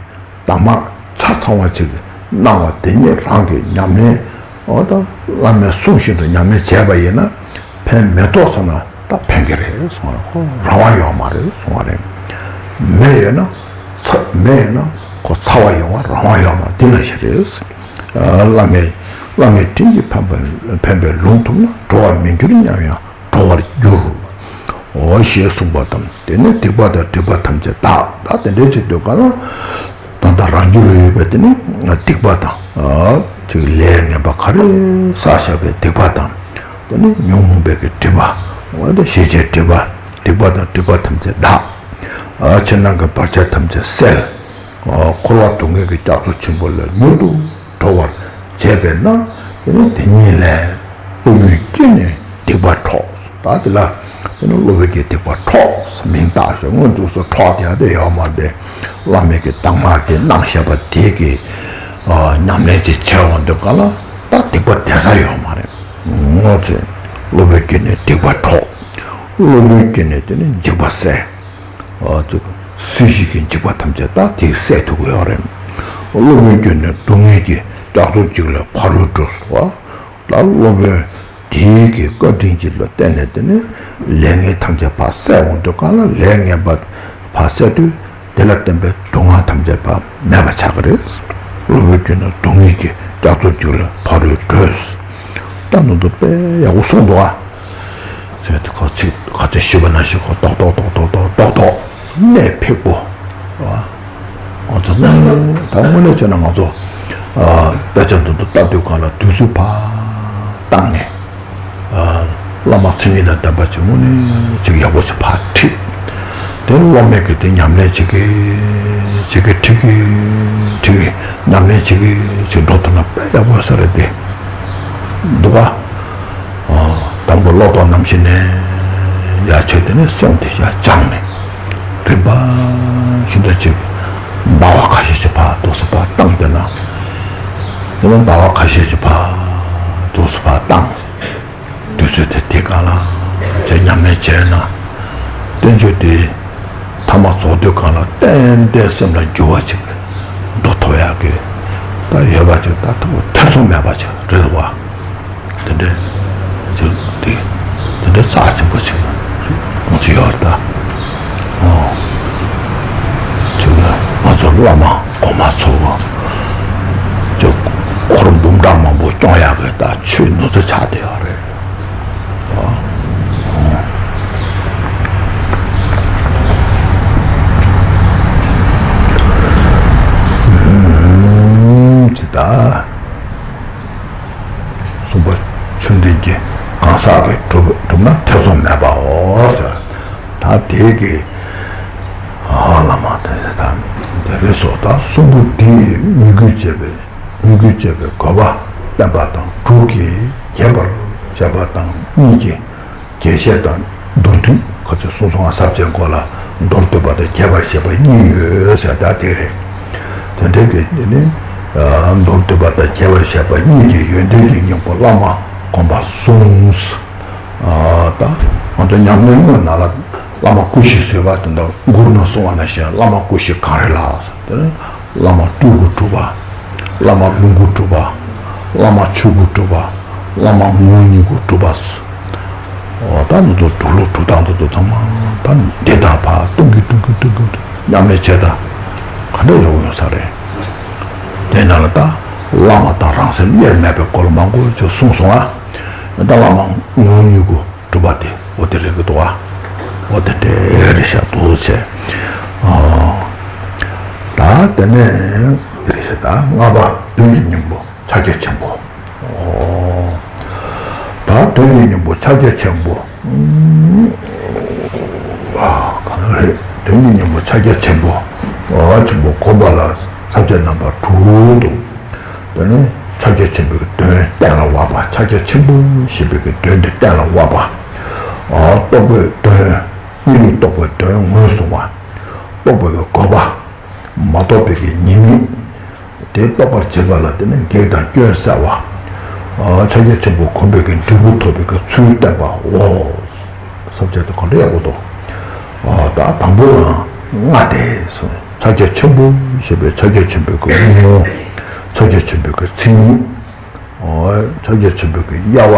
གདམས་ངག་ཆ་ཚང་བ་ཅིག་གནང་བ་དེ་ཉིད་རང་གི་ཉམས་ལེན། འོ་ད་བླ་མའི་གསུང་བཞིན་དུ་ཉམས་ལེན་བྱས་པ་ཡིན་ན་ཕན་མེད་དོ་བསམ་ན་ད་ཕན་གྱི་རེད་གསུང་བ་རེད། ཁོ་རང་དབང་ཡོད་མ་རེད་གསུང་བ་རེད། མེ་ཡོད་ན་ཚ་མེ་ཡོད་ན་ཁོ་ཚ་བ་ཡོང་བ་རང་དབང་ཡོད་མ་རེད། འདི་ལ་ཞིག་རེད། བླ་མའི་བླ་མའི་དྲིན་གྱིས་ཕན་པ་ཕན་པའི་ལུང་ཐོབ་ན་འགྲོ་བར་མི་འགྱུར་སྙམ་ཡང་འགྲོ་བར་འགྱུར། འོ་ཞེས་གསུངས་པ་དང་། དེ་ནས་སྡིག་པ་དང་སྒྲིབ་པ་ཐམས་ཅད་དག་ད་དེ་འདྲའི་ཆེད་དུ་ག་ལ། ད་ལྟ་རང་རྒྱུད་ལ་ཡོད་པའི་དེ་ནི་སྡིག་པ་དང་། ཅིག་ལས་ངན་པ་ག་རེ་བསགས་བཞག་པའི་སྡིག་པ་དང་། དེ་ནི་ཉོན་མོངས་པའི་གི་སྒྲིབ་པ། འོ་དེ་ཞེས་བྱའི་སྒྲིབ་པ། སྡིག་པ་དང་སྒྲིབ་པ་ཐམས་ཅད་དག་ཕྱི་ནང་གི་བར་ཆད་ཐམས་ཅད་སེལ། འཁོར་བ་སྡུག་བསྔལ་གྱི་རྒྱ་མཚོ་ཆེན་པོ་ལས་མྱུར་དུ་གྲོལ་བར་བྱེད་པས་ན། དེ་ནི་དེ་ཉིད་ལས་སློབ་དཔོན་སྐྱེས་ནས་སྡིག་པ་འཕྲོག་ད་དེ་ལ་དེ་ནི་སློབ་དཔོན་གྱིས་སྡིག་པ་འཕྲོག་མིང་བཏགས་ཤིང་སྔོན་འཇུག་སུ་འཕྲོག་དེ་ཡང་དེ་ཡོད་མ་རེད། བླ་མའི་གི་གདམས་ངག་དེ་གནང་བཞག་པ་དེ་གི་ཉམས་ལེན་ཅིག་བྱས་འོང་དུས་ག་ལ་ད་སྡིག་པ་དེ་ས་ཡོད་མ་རེད། ངོ་ཚེ་སློབ་དཔོན་སྐྱེས་ནས་སྡིག་པ་འཕྲོག་སློབ་དཔོན་སྐྱེས་ནས་དེ་ནི་འཇིགས་པ་སེལ། ཨ་ཅིག་སུ་ཞིག་གི་འཇིགས་པ་ཐམས་ཅད་ད་དེས་སེལ་ཐུབ་ཀྱི་ཡོད་རེད། སློབ་དཔོན་ཁྱོད་ནི་སྡུག་བསྔལ་གྱི་རྒྱ་མཚོ་གཅིག་ལས་ཕ་རོལ་འགྲོ་ཟེར་བ། ད་སློབ་དཔོན་དེའི་གི་བཀའ་དྲིན་གྱི་ལ་བརྟེན་ནས་དེ་ནི་ལས་ངན་ཐམས་ཅད་ཕར་སེལ་འོང་དུས་གང་ལ་ལས་ངན་པ་ཕར་སེལ་དུས་དེ་ལ་བརྟེན་པའི་སྡུག་བསྔལ་ཐམས་ཅད་ཕར་མེད་པ་ཆགས་ཀྱི་རེད། སློབ་དཔོན་ཁྱོད་ནི་སྡུག་བསྔལ་གྱི་རྒྱ་མཚོ་གཅིག་ལས་ཕ་རོལ་འགྲོ། ད་ནང་དུ་དཔེ་ཡག་པོ་གསུངས་འདུག་ཨ། ཟེར་ཏེ་ཁོ་ཚིག་ཁ་ཚིག་ཞུས་པ་ནང་བཞིན་ཁོ་ཏོག་ཏོག་ཏོག་ཏོག་ཏོག་ཏོག་ཏོག་གནད་འཕིགས་པོ། ང་ཚོ་དངོས་ད་དངོས་གནས་བྱས་ན་ང་ཚོ་དཔེ་ཆ་འདི་ཚོ་ལྟ་དུས་གང་ལ་དུས་ཚོད་ཕར་བཏང་ནས་བླ་མ་མཚན་ཉིད་དང་ལྡན་པ་ཅིག་དངོས་གནས་ཅིག་ཡག་པོ་ཞིག་ཕར་ཁྲིད། དེ་སློབ་མས་ཀྱི་དེ་ཉམས་ལེན་བྱེད་ཀྱི་བྱེད་ཀྱི་ཁྲིད་ཀྱི་ཁྲིད་ཀྱི་ཉམས་ལེན་བྱེད་ཀྱི་ཅིག་འགྲོ་ཐུབ་ན་དཔེ་ཡག་པོ་ས་རེད་དེ། འདུག་ག་དང་པོ་བློ་ལྡོག་རྣམ་ཤེས་ནས་ཡར་ཆོད་དེ་ནས་སེམས་དེ་ཡར་སྦྱངས་ནས་རིམ་པ་བཞིན་དུ་ཅིག་ཟླ་བ་ཁ་ཤས་ཤིག་ཕར་འདུག་སེ་ཕར་བཏང་བསྡད་ན། དེ་ནས་ཟླ་བ་ཁ་ཤས་ཤིག་ཕར་འདུག་སེ་ཕར་བཏང་དུས་ཚོད་དེ་དེ་ག་ལ་ཅིག་ཉམས་ལེན་བྱས་ན་བསྟན་བཅོས་དེ། ཐ་མ་རྫོགས་དུས་གང་ལ་ཏན་ཏན་སེམས་ལ་འགྱུར་བ་ཅིག་འགྲོ་ཐུབ་ཡག་གི་ད་ཡོད་པ་ཅིག་ད་ཐུབ་ཐེ་ཚོམ་མེད་པ་ཅིག་རེད་བ། དེ་འདྲའི་ ཅིག་དེ་དེ་འདྲའི་རྩ་ཆེན་པོ་ཅིག་ཡོང་གི་ཡོད་རེད་ད། ཨོ། ཅིག་ང་ཚོ་བླ་མ་གོང་མ་ཚོ་ཅིག་འཁོར་འབུམ་ཕྲག་མང་པོ་སྐྱོང་ཡག་གི་ད་ཆོས་ནུས་ཚོད་ཆགས་བསྡད་ཡོད་རེད། ཨོ། ཨུམ། ཅི་ད། གསུམ་པ་ཆོས་ལྡན་གྱི་གང་ཟག་གིས་བསྒྲུབ་བསྒྲུབ་ན་ཐེ་ཚོམ་མེད་པའོ་ཟེར། ད་དེ་གི་ཨ་བླ་མ་དེ་ད་དེ་རེད་སོ། ད་གསུམ་པོ་དེ་དམིགས་ཡུལ་བྱས་པའི་དམིགས་ཡུལ་བྱས་པའི་དགོས་པ་བསྟན་པ་དང་དྲུག་གིས་རྒྱས་པར་བྱས་པ་དང་གཉིས་ཀྱིས་རྒྱས་བཤད་དང་མདོར་བསྡུས། ཁ་ཅིག་གསུངས་སོང་ང་། ས་བཅད་མགོ་ལ་མདོར་བསྡུས་པ་དང་རྒྱས་པར་བཤད་པ་གཉིས་ཡོད་ཟེར་ད་དེ་རེད། དེ་འདྲའི་གི་དེ་ནི་མདོར་བསྡུས་པ་དང་རྒྱས་པར་བཤད་པ་གཉིས་ཀྱི་ཡོན་ཏན་གྱི་སྙིང་པོ་བླ་མ་དགོངས་པ་གསུམ། ད་ང་ཚོ་ཉམས་ལེན་དངོས་ནང་ལ་བླ་མ་སྐུ་བཞི་ཟེར་བ་དེ་འདྲ་མགུར་ན་གསུངས་པ་ནང་བཞིན་བླ་མ་སྐུ་བཞི་གང་རེད་ལགས་ཟེར་དེ་ནི། བླ་མ་སྤྲུལ་སྐུ་གྲུབ་པ། བླ་མ་ལྷུན་སྐུ་གྲུབ་པ། བླ་མ་ཆོས་སྐུ་གྲུབ་པ། བླ་མ་ངོ་བོ་ཉིད་སྐུ་གྲུབ་པ། འོ་ད་འདི་ཚོ་གྲུབ་ལུགས་གྲུབ་སྟངས་འདི་ཚོ་ཚང་མ་ད་འདི་དང་ཕར་སྟོན་གྱིན་སྟོན་གྱིན་སྟོན་གྱིན་ཉམས་ལེན་བྱས་ད་ག་འདྲ་ཡོང་ཡོང་ས་རེད། དེ་ནང་ལ་ད་བླ་མ་དང་རང་སེམས་དབྱེར་མེད་པའི་སྐོར་ལ་མང་པོ་ཅིག་གསུངས་སོང་ང་། ད་བླ་མ་ངོ་བོ་ཉིད་སྐུ་གྲུབ་པ་དེ་འོ་དེ་རེད་ཀྱི་འདུག་ག་འོ་དེ་འདྲ་རེད་ཤག་འདུག་བྱས། ཨོ། ད་དེ་ནས་དེ་རེད་ཤག་ད་ལྔ་པ་དོན་གྱི་སྙིང་པོ་ཕྱག་རྒྱ་ཆེན་པོ། ཨོ། ད་དོན་གྱི་སྙིང་པོ་ཕྱག་རྒྱ་ཆེན་པོ། ཨ་ག་རེ་རེད། དོན་གྱི་སྙིང་པོ་ཕྱག་རྒྱ་ཆེན་པོ། ཨོ་ཆེན་པོ་དགོངས་པ་ལ་ས་བཅད་རྣམ་པ་དྲུག་འདུག་དེ་ནི་ཕྱག་རྒྱ་ཆེན་པོའི་དོན་གཏན་ལ་དབབ་པ། ཕྱག་རྒྱ་ཆེན་པོ་ཞེས་པའི་གི་དོན་དེ་གཏན་ལ་དབབ་པ། ཨ་རྟོགས་པའི་དོན། གཉིས་ལུགས་རྟོགས་པའི་དོན་ངོས་བཟུང་བ། རྟོགས་པའི་གི་དགོས་པ། མ་རྟོགས་པའི་གི་ཉེས་དམིགས། དེ་རྟོགས་པར་བྱེད་པ་ལ་བརྟེན་ནས་གེགས་དང་སྐྱོན་བསལ་བ། ཨ་ཕྱག་རྒྱ་ཆེན་པོ་གོམས་པའི་གི་འབྲས་བུ་ཐོབ་པའི་གི་ཚུལ་བསྟན་པའོ། ས་བཅད་དེ་ག་འདྲ་ཡག་པོ་འདུག་ཨ་ད་དང་པོ་ལ་ལྔ་སྟེ་གསུངས། ཕྱག་རྒྱ་ཆེན་པོ་ཞེས་པའི་ཕྱག་རྒྱ་ཆེན་པོའི་གི་ངོ་བོ། ཕྱག་རྒྱ་ཆེན་པོའི་གི་མཚན་ཉིད། ཨོ། ཕྱག་རྒྱ་ཆེན་པོའི་གི་དབྱེ་བ།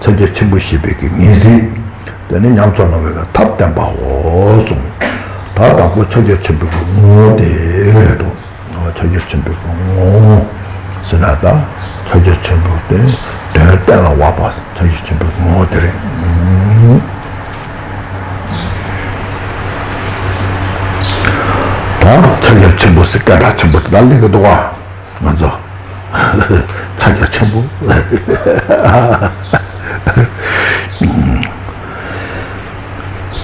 ཕྱག་རྒྱ་ཆེན་པོ་ཞེས་པའི་གི་ངེས་ཚིག་དེ་ནི་ཉམས་སུ་བླང་བའི་གི་ཐབས་བསྟན་པའོ་གསུངས། ད་དང་པོ་ཕྱག་རྒྱ་ཆེན་པོའི་གི་ངོ་བོ་དེ་རེད་དོ། ཨོ། ཕྱག་རྒྱ་ཆེན་པོའི་གི་ངོ་བོ་ཟེར་ན་ད་ཕྱག་རྒྱ་ཆེན་པོ་དེ་དོན་གཏན་ལ་དབབ་པ་ཕྱག་རྒྱ་ཆེན་པོའི་གི་ངོ་བོ་དེ་རེད། ད་ཕྱག་རྒྱ་ཆེན་པོ་ཟེར་སྐད་གྲགས་ཆེན་པོ་དེ་ད་སླེབས་ཀྱི་འདུག་ག་ང་ཚོ་ཕྱག་རྒྱ་ཆེན་པོ།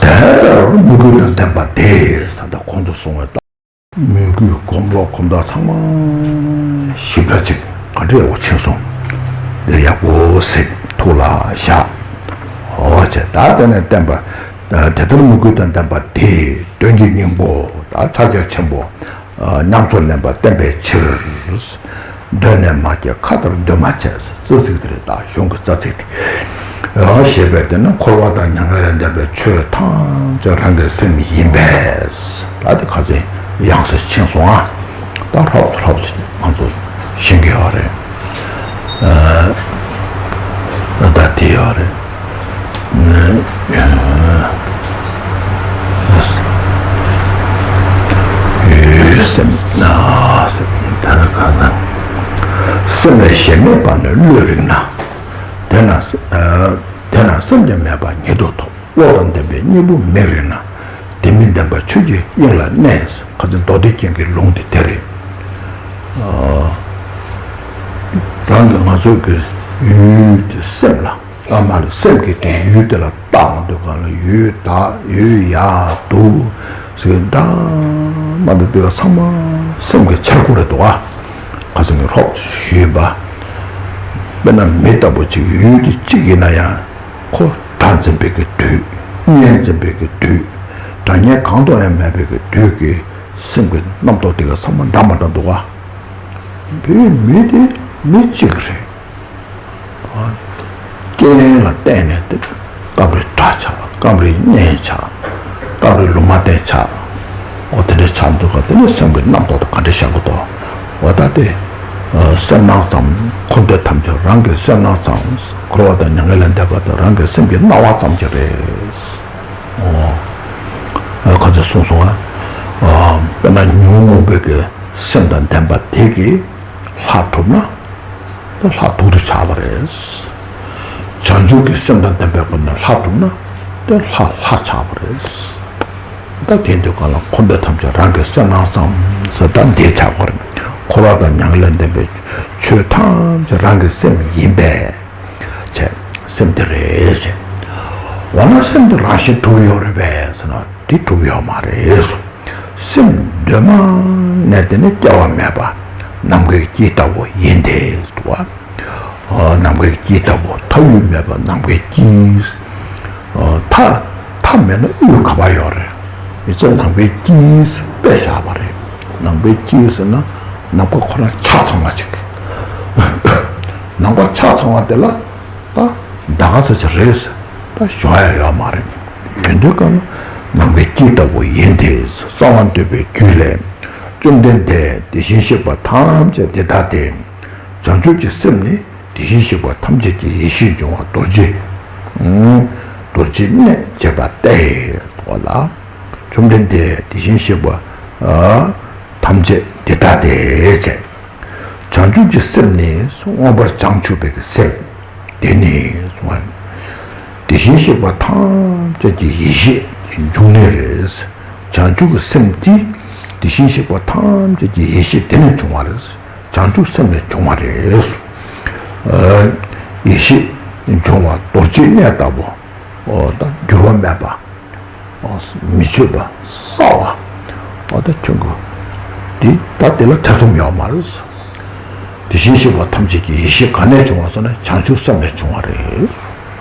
དེ་ལྟར་མོས་གུས་དང་ལྡན་པ་དེ་ད་ལྟ་གོང་དུ་སོང་བའི་ལྟར་མོས་གུས་གོམས་ལོག་གོམས་དག་ཚང་མ་ཞིབ་ཕྲ་ཅིག་ག་འདྲ་ཡག་པོ་ཕྱིན་སོང་། དེ་ཡག་པོ་གཟིགས། ཐུགས་ལ་བཞག་འོ་བྱས་ད་དེ་ནས་བསྟན་པ། དེ་ལྟར་མོས་གུས་དང་ལྡན་པ་དེས་དོན་གྱི་སྙིང་པོ་དང་ཕྱག་རྒྱ་ཆེན་པོ་ཉམས་སུ་ལེན་པ་བསྟན་པའི་ཕྱིར། གདོད་ནས་མ་སྐྱེས་ཁ་ལྟར་འདུས་མ་བྱས། རྩ་ཚིག་དེ་རེད་ད། གཞུང་གི་རྩ་ཚིག་དེ། ཞེས་པས་དེ་ནི་འཁོར་བ་དང་མྱ་ངན་ལས་འདས་པའི་ཆོས་ཐམས་ཅད་རང་གི་སེམས་ཡིན་པས། ད་དེ་ཁ་སང་ཡང་སེ་ཕྱིན་སོང་ཨ། ད་ཧྲོབ་ཧྲོབ་ང་ཚོ་ཤེས་ཀྱི་ཡོད་རེད། ཨ་ད་དེ་ཡོད་རེད། ཡུལ་སེམས་ན་སེམས་ད་གང་ལ། སེམས་ལས་གཞན་མེད་པ་ནི་བློས་རིག་ན། དེས་ན་དེས་ན་སེམས་ཀྱང་མེད་པ་ཉིད་དུ་རྟོགས། བློ་དང་ལྡན་པའི་གཉེན་པོ་མིག་རིག་ན། དེ་མིན་བདེན་པ་ཆོས་ཀྱི་དབྱིངས་ལ་གནས། ཁ་ཅིག་མདོ་སྡེ་རྒྱན་གྱི་ལུང་དེ་དེ་རེད། རང་གི་ང་ཚོ་གི་ཡུལ་དེ་སེམས་ལ། ཨ་མ་ལ་སེམས་ཀྱི་དེ་ཡུལ་དེ་ལ་བརྟགས་འདུག་ག་ལ་ཡུལ་དག་ཡུལ་ཡག་སྡུག་ཟེར་འདྲ་མ་འདུག་དེ་ལ་ཚང་མ་སེམས་ཀྱི་འཆར་སྒོ་རེད་འདུག་ཨ། ཁ་སང་གི་རོབ་ཞུས་པ། དཔེར་ན་མི་ལྟ་བུ་གཅིག་ཡུལ་དེ་གཅིག་ཡིན་ན་ཡང་ཁོ་དགྲ་འཛིན་པའི་གི་དུས། གཉེན་འཛིན་པའི་གི་དུས། དགྲ་གཉེན་གང་དུ་ཡང་མེད་པའི་གི་དུས་ཀྱི་སེམས་ཀྱི་རྣམ་རྟོག་དེ་ག་ཚང་མ་འདྲ་མ་འདྲ་འདུག་ག་བོད་མི་དེ་མི་གཅིག་རེད། རྐྱེན་ལ་བརྟེན་ནས་དེ་སྐབས་རེ་དགྲ་ཆགས། སྐབས་རེ་གཉེན་ཆགས། སྐབས་རེ་ལུང་མ་བསྟན་ཆགས། འོ་དེ་འདྲ་ཆགས་འདུག་ག་དེ་ནི་སེམས་ཀྱི་རྣམ་རྟོག་དང་ག་འདྲ་བཞག་གི་འདུག་འོ་ད་དེ་ སེམས་སྣང་ཙམ། འཁོར་འདས་ཐམས་ཅད་རང་གི་སེམས་སྣང་ཙམ། འཁོར་བ་དང་མྱ་ངན་ལས་འདས་པ་དེ་རང་གི་སེམས་ཀྱི་སྣང་བ་ཙམ་ཅིག་རེད། ཨོ། ཁ་ཚ་གསུངས་སོང་ཨ། དཔེར་ན་ཉོན་མོངས་པའི་གི་སེམས་དང་ལྡན་པ་དེ་གིས་ལྷ་གྲུབ་ན། དེ་ལྷ་སྡུག་ཏུ་ཆགས་པ་རེད། བྱང་ཆུབ་ཀྱི་སེམས་དང་ལྡན་པའི་སྒོ་ནས་ལྷ་གྲུབ་ན་དེ་ལྷ་ལྷ་ཆགས་པ་རེད། ད་དེ་དུས་གང་ལ་འཁོར་འདས་ཐམས་ཅད་རང་གི་སེམས་སྣང་ཙམ་ཟེར་ད་འདི་ཆགས་པ་རེད། འཁོར་བ་དང་མྱ་ངན་ལས་འདས་པའི་ཆོས་ཐམས་ཅད་རང་གི་སེམས་ཡིན་པས་བྱས་སེམས་དེ་རེད་བྱས། འོ་ན་སེམས་དེ་རང་བཞིན་གྲུབ་ཡོད་རེད་པས་ཟེར་ན་དེ་གྲུབ་ཡོད་མ་རེད་སོ། སེམས་གདོད་མ་ནས་དེ་ནི་སྐྱེ་བ་མེད་པ་ནམ་མཁའི་དཀྱིལ་ལྟ་བུ་ཡིན་ཏེ་འདུག་བ། ནམ་མཁའི་དཀྱིལ་ལྟ་བུ་མཐའ་དབུས་མེད་པ་ནམ་མཁའི་དཀྱིལ། མཐའ་མཐའ་མེད་ན་དབུས་ག་པར་ཡོད་རེད། མི་ཚེ་ནམ་མཁའི་དཀྱིལ་དཔེ་བཞག་པ་རེད། ནམ་མཁའི་དཀྱིལ་ཟེར་ན་ནམ་མཁའ་ཁོ་རང་ཆ་ཚང་བ་ཅིག་ནམ་མཁའ་ཆ་ཚང་བ་དེ་ལ་ད་ད་ག་ཚོད་ཅིག་རེད་ཟེར་ད་ཞོག་ཡ་ཡོད་མ་རེད། ཡོད་དུས་གང་ན་ནམ་མཁའི་དཀྱིལ་ལྟ་བུ་ཡིན་ཏེ། གསང་བ་འདུས་པའི་རྒྱུད་ལས། བཅོམ་ལྡན་འདས་དེ་བཞིན་གཤེགས་པ་ཐམས་ཅད་འདི་ལྟ་སྟེ། བྱང་ཆུབ་ཀྱི་སེམས་ནི་དེ་བཞིན་གཤེགས་པ་ཐམས་ཅད་ཀྱི་ཡེ་ཤེས་འབྱུང་བ་རྡོ་རྗེ། རྡོ་རྗེ་གནས་བྱེད་པ་སྟེ། འོ་ལ། བཅོམ་ལྡན་འདས་དེ་བཞིན་གཤེགས་པ་ཐམས་ཅད་འདི་ལྟ་སྟེ་བྱས། བྱང་ཆུབ་ཀྱི་སེམས་ནི་མངོན་པར་བྱང་ཆུབ་པའི་སེམས། དེ་ནི་གསུངས་པ། དེ་བཞིན་གཤེགས་པ་ཐམས་ཅད་ཀྱི་ཡེ་ཤེས་ཀྱི་འབྱུང་གནས་རེད། བྱང་ཆུབ་ཀྱི་སེམས་དེ་དེ་བཞིན་གཤེགས་པ་ཐམས་ཅད་ཀྱི་ཡེ་ཤེས་དེ་ནས་བྱུང་བ་རེད། བྱང་ཆུབ་སེམས་ལས་བྱུང་བ་རེད། ཡེ་ཤེས་འབྱུང་བ་རྡོ་རྗེ་གནས་ལྟ་བུ། འོ་ད་འགྱུར་བ་མེད་པ། མི་ཆོད་པ། གསལ་བ། འོ་ད་ཁྱོད་ཀྱི་འདི་ད་དེ་ལ་ཐེ་ཚོམ་ཡོད་མ་རེད། དེ་བཞིན་གཤེགས་པ་ཐམས་ཅད་ཀྱི་ཡེ་ཤེས་ག་ནས་བྱུང་བ་སོགས་ནས་བྱང་ཆུབ་སེམས་ལས་བྱུང་བ་རེད།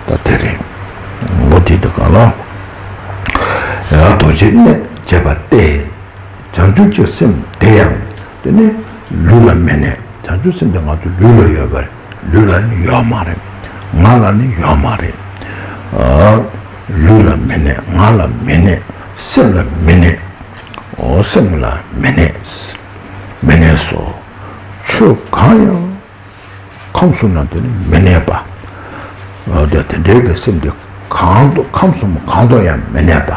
ད་དེ་རེད། འོ་དེ་དུས་གང་ལ། ཡང་རྡོ་རྗེ་གནས་བྱེད་པ་སྟེ། བྱང་ཆུབ་ཀྱི་སེམས་དེ་ཡང་དེ་ནི་ལུས་ལ་མི་གནས། བྱང་ཆུབ་སེམས་དེ་ང་ཚོ་ལུས་ལ་ཡོད་པ་རེད། ལུས་ལ་ནི་ཡོད་མ་རེད། ངག་ལ་ནི་ཡོད་མ་རེད། ལུས་ལ་མི་གནས། ངག་ལ་མི་གནས། སེམས་ལ་མི་གནས། འོ་སེམས་ལ་མི་གནས། མི་གནས་སོ། ཆོས་གང་ཡང་ཁམས་གསུམ་ན་དེ་ནི་མི་གནས་པ། འོ་དེ་དེ་འདྲའི་གི་སེམས་དེ་གང་དུ་ཁམས་གསུམ་གང་དུ་ཡང་མི་གནས་པ།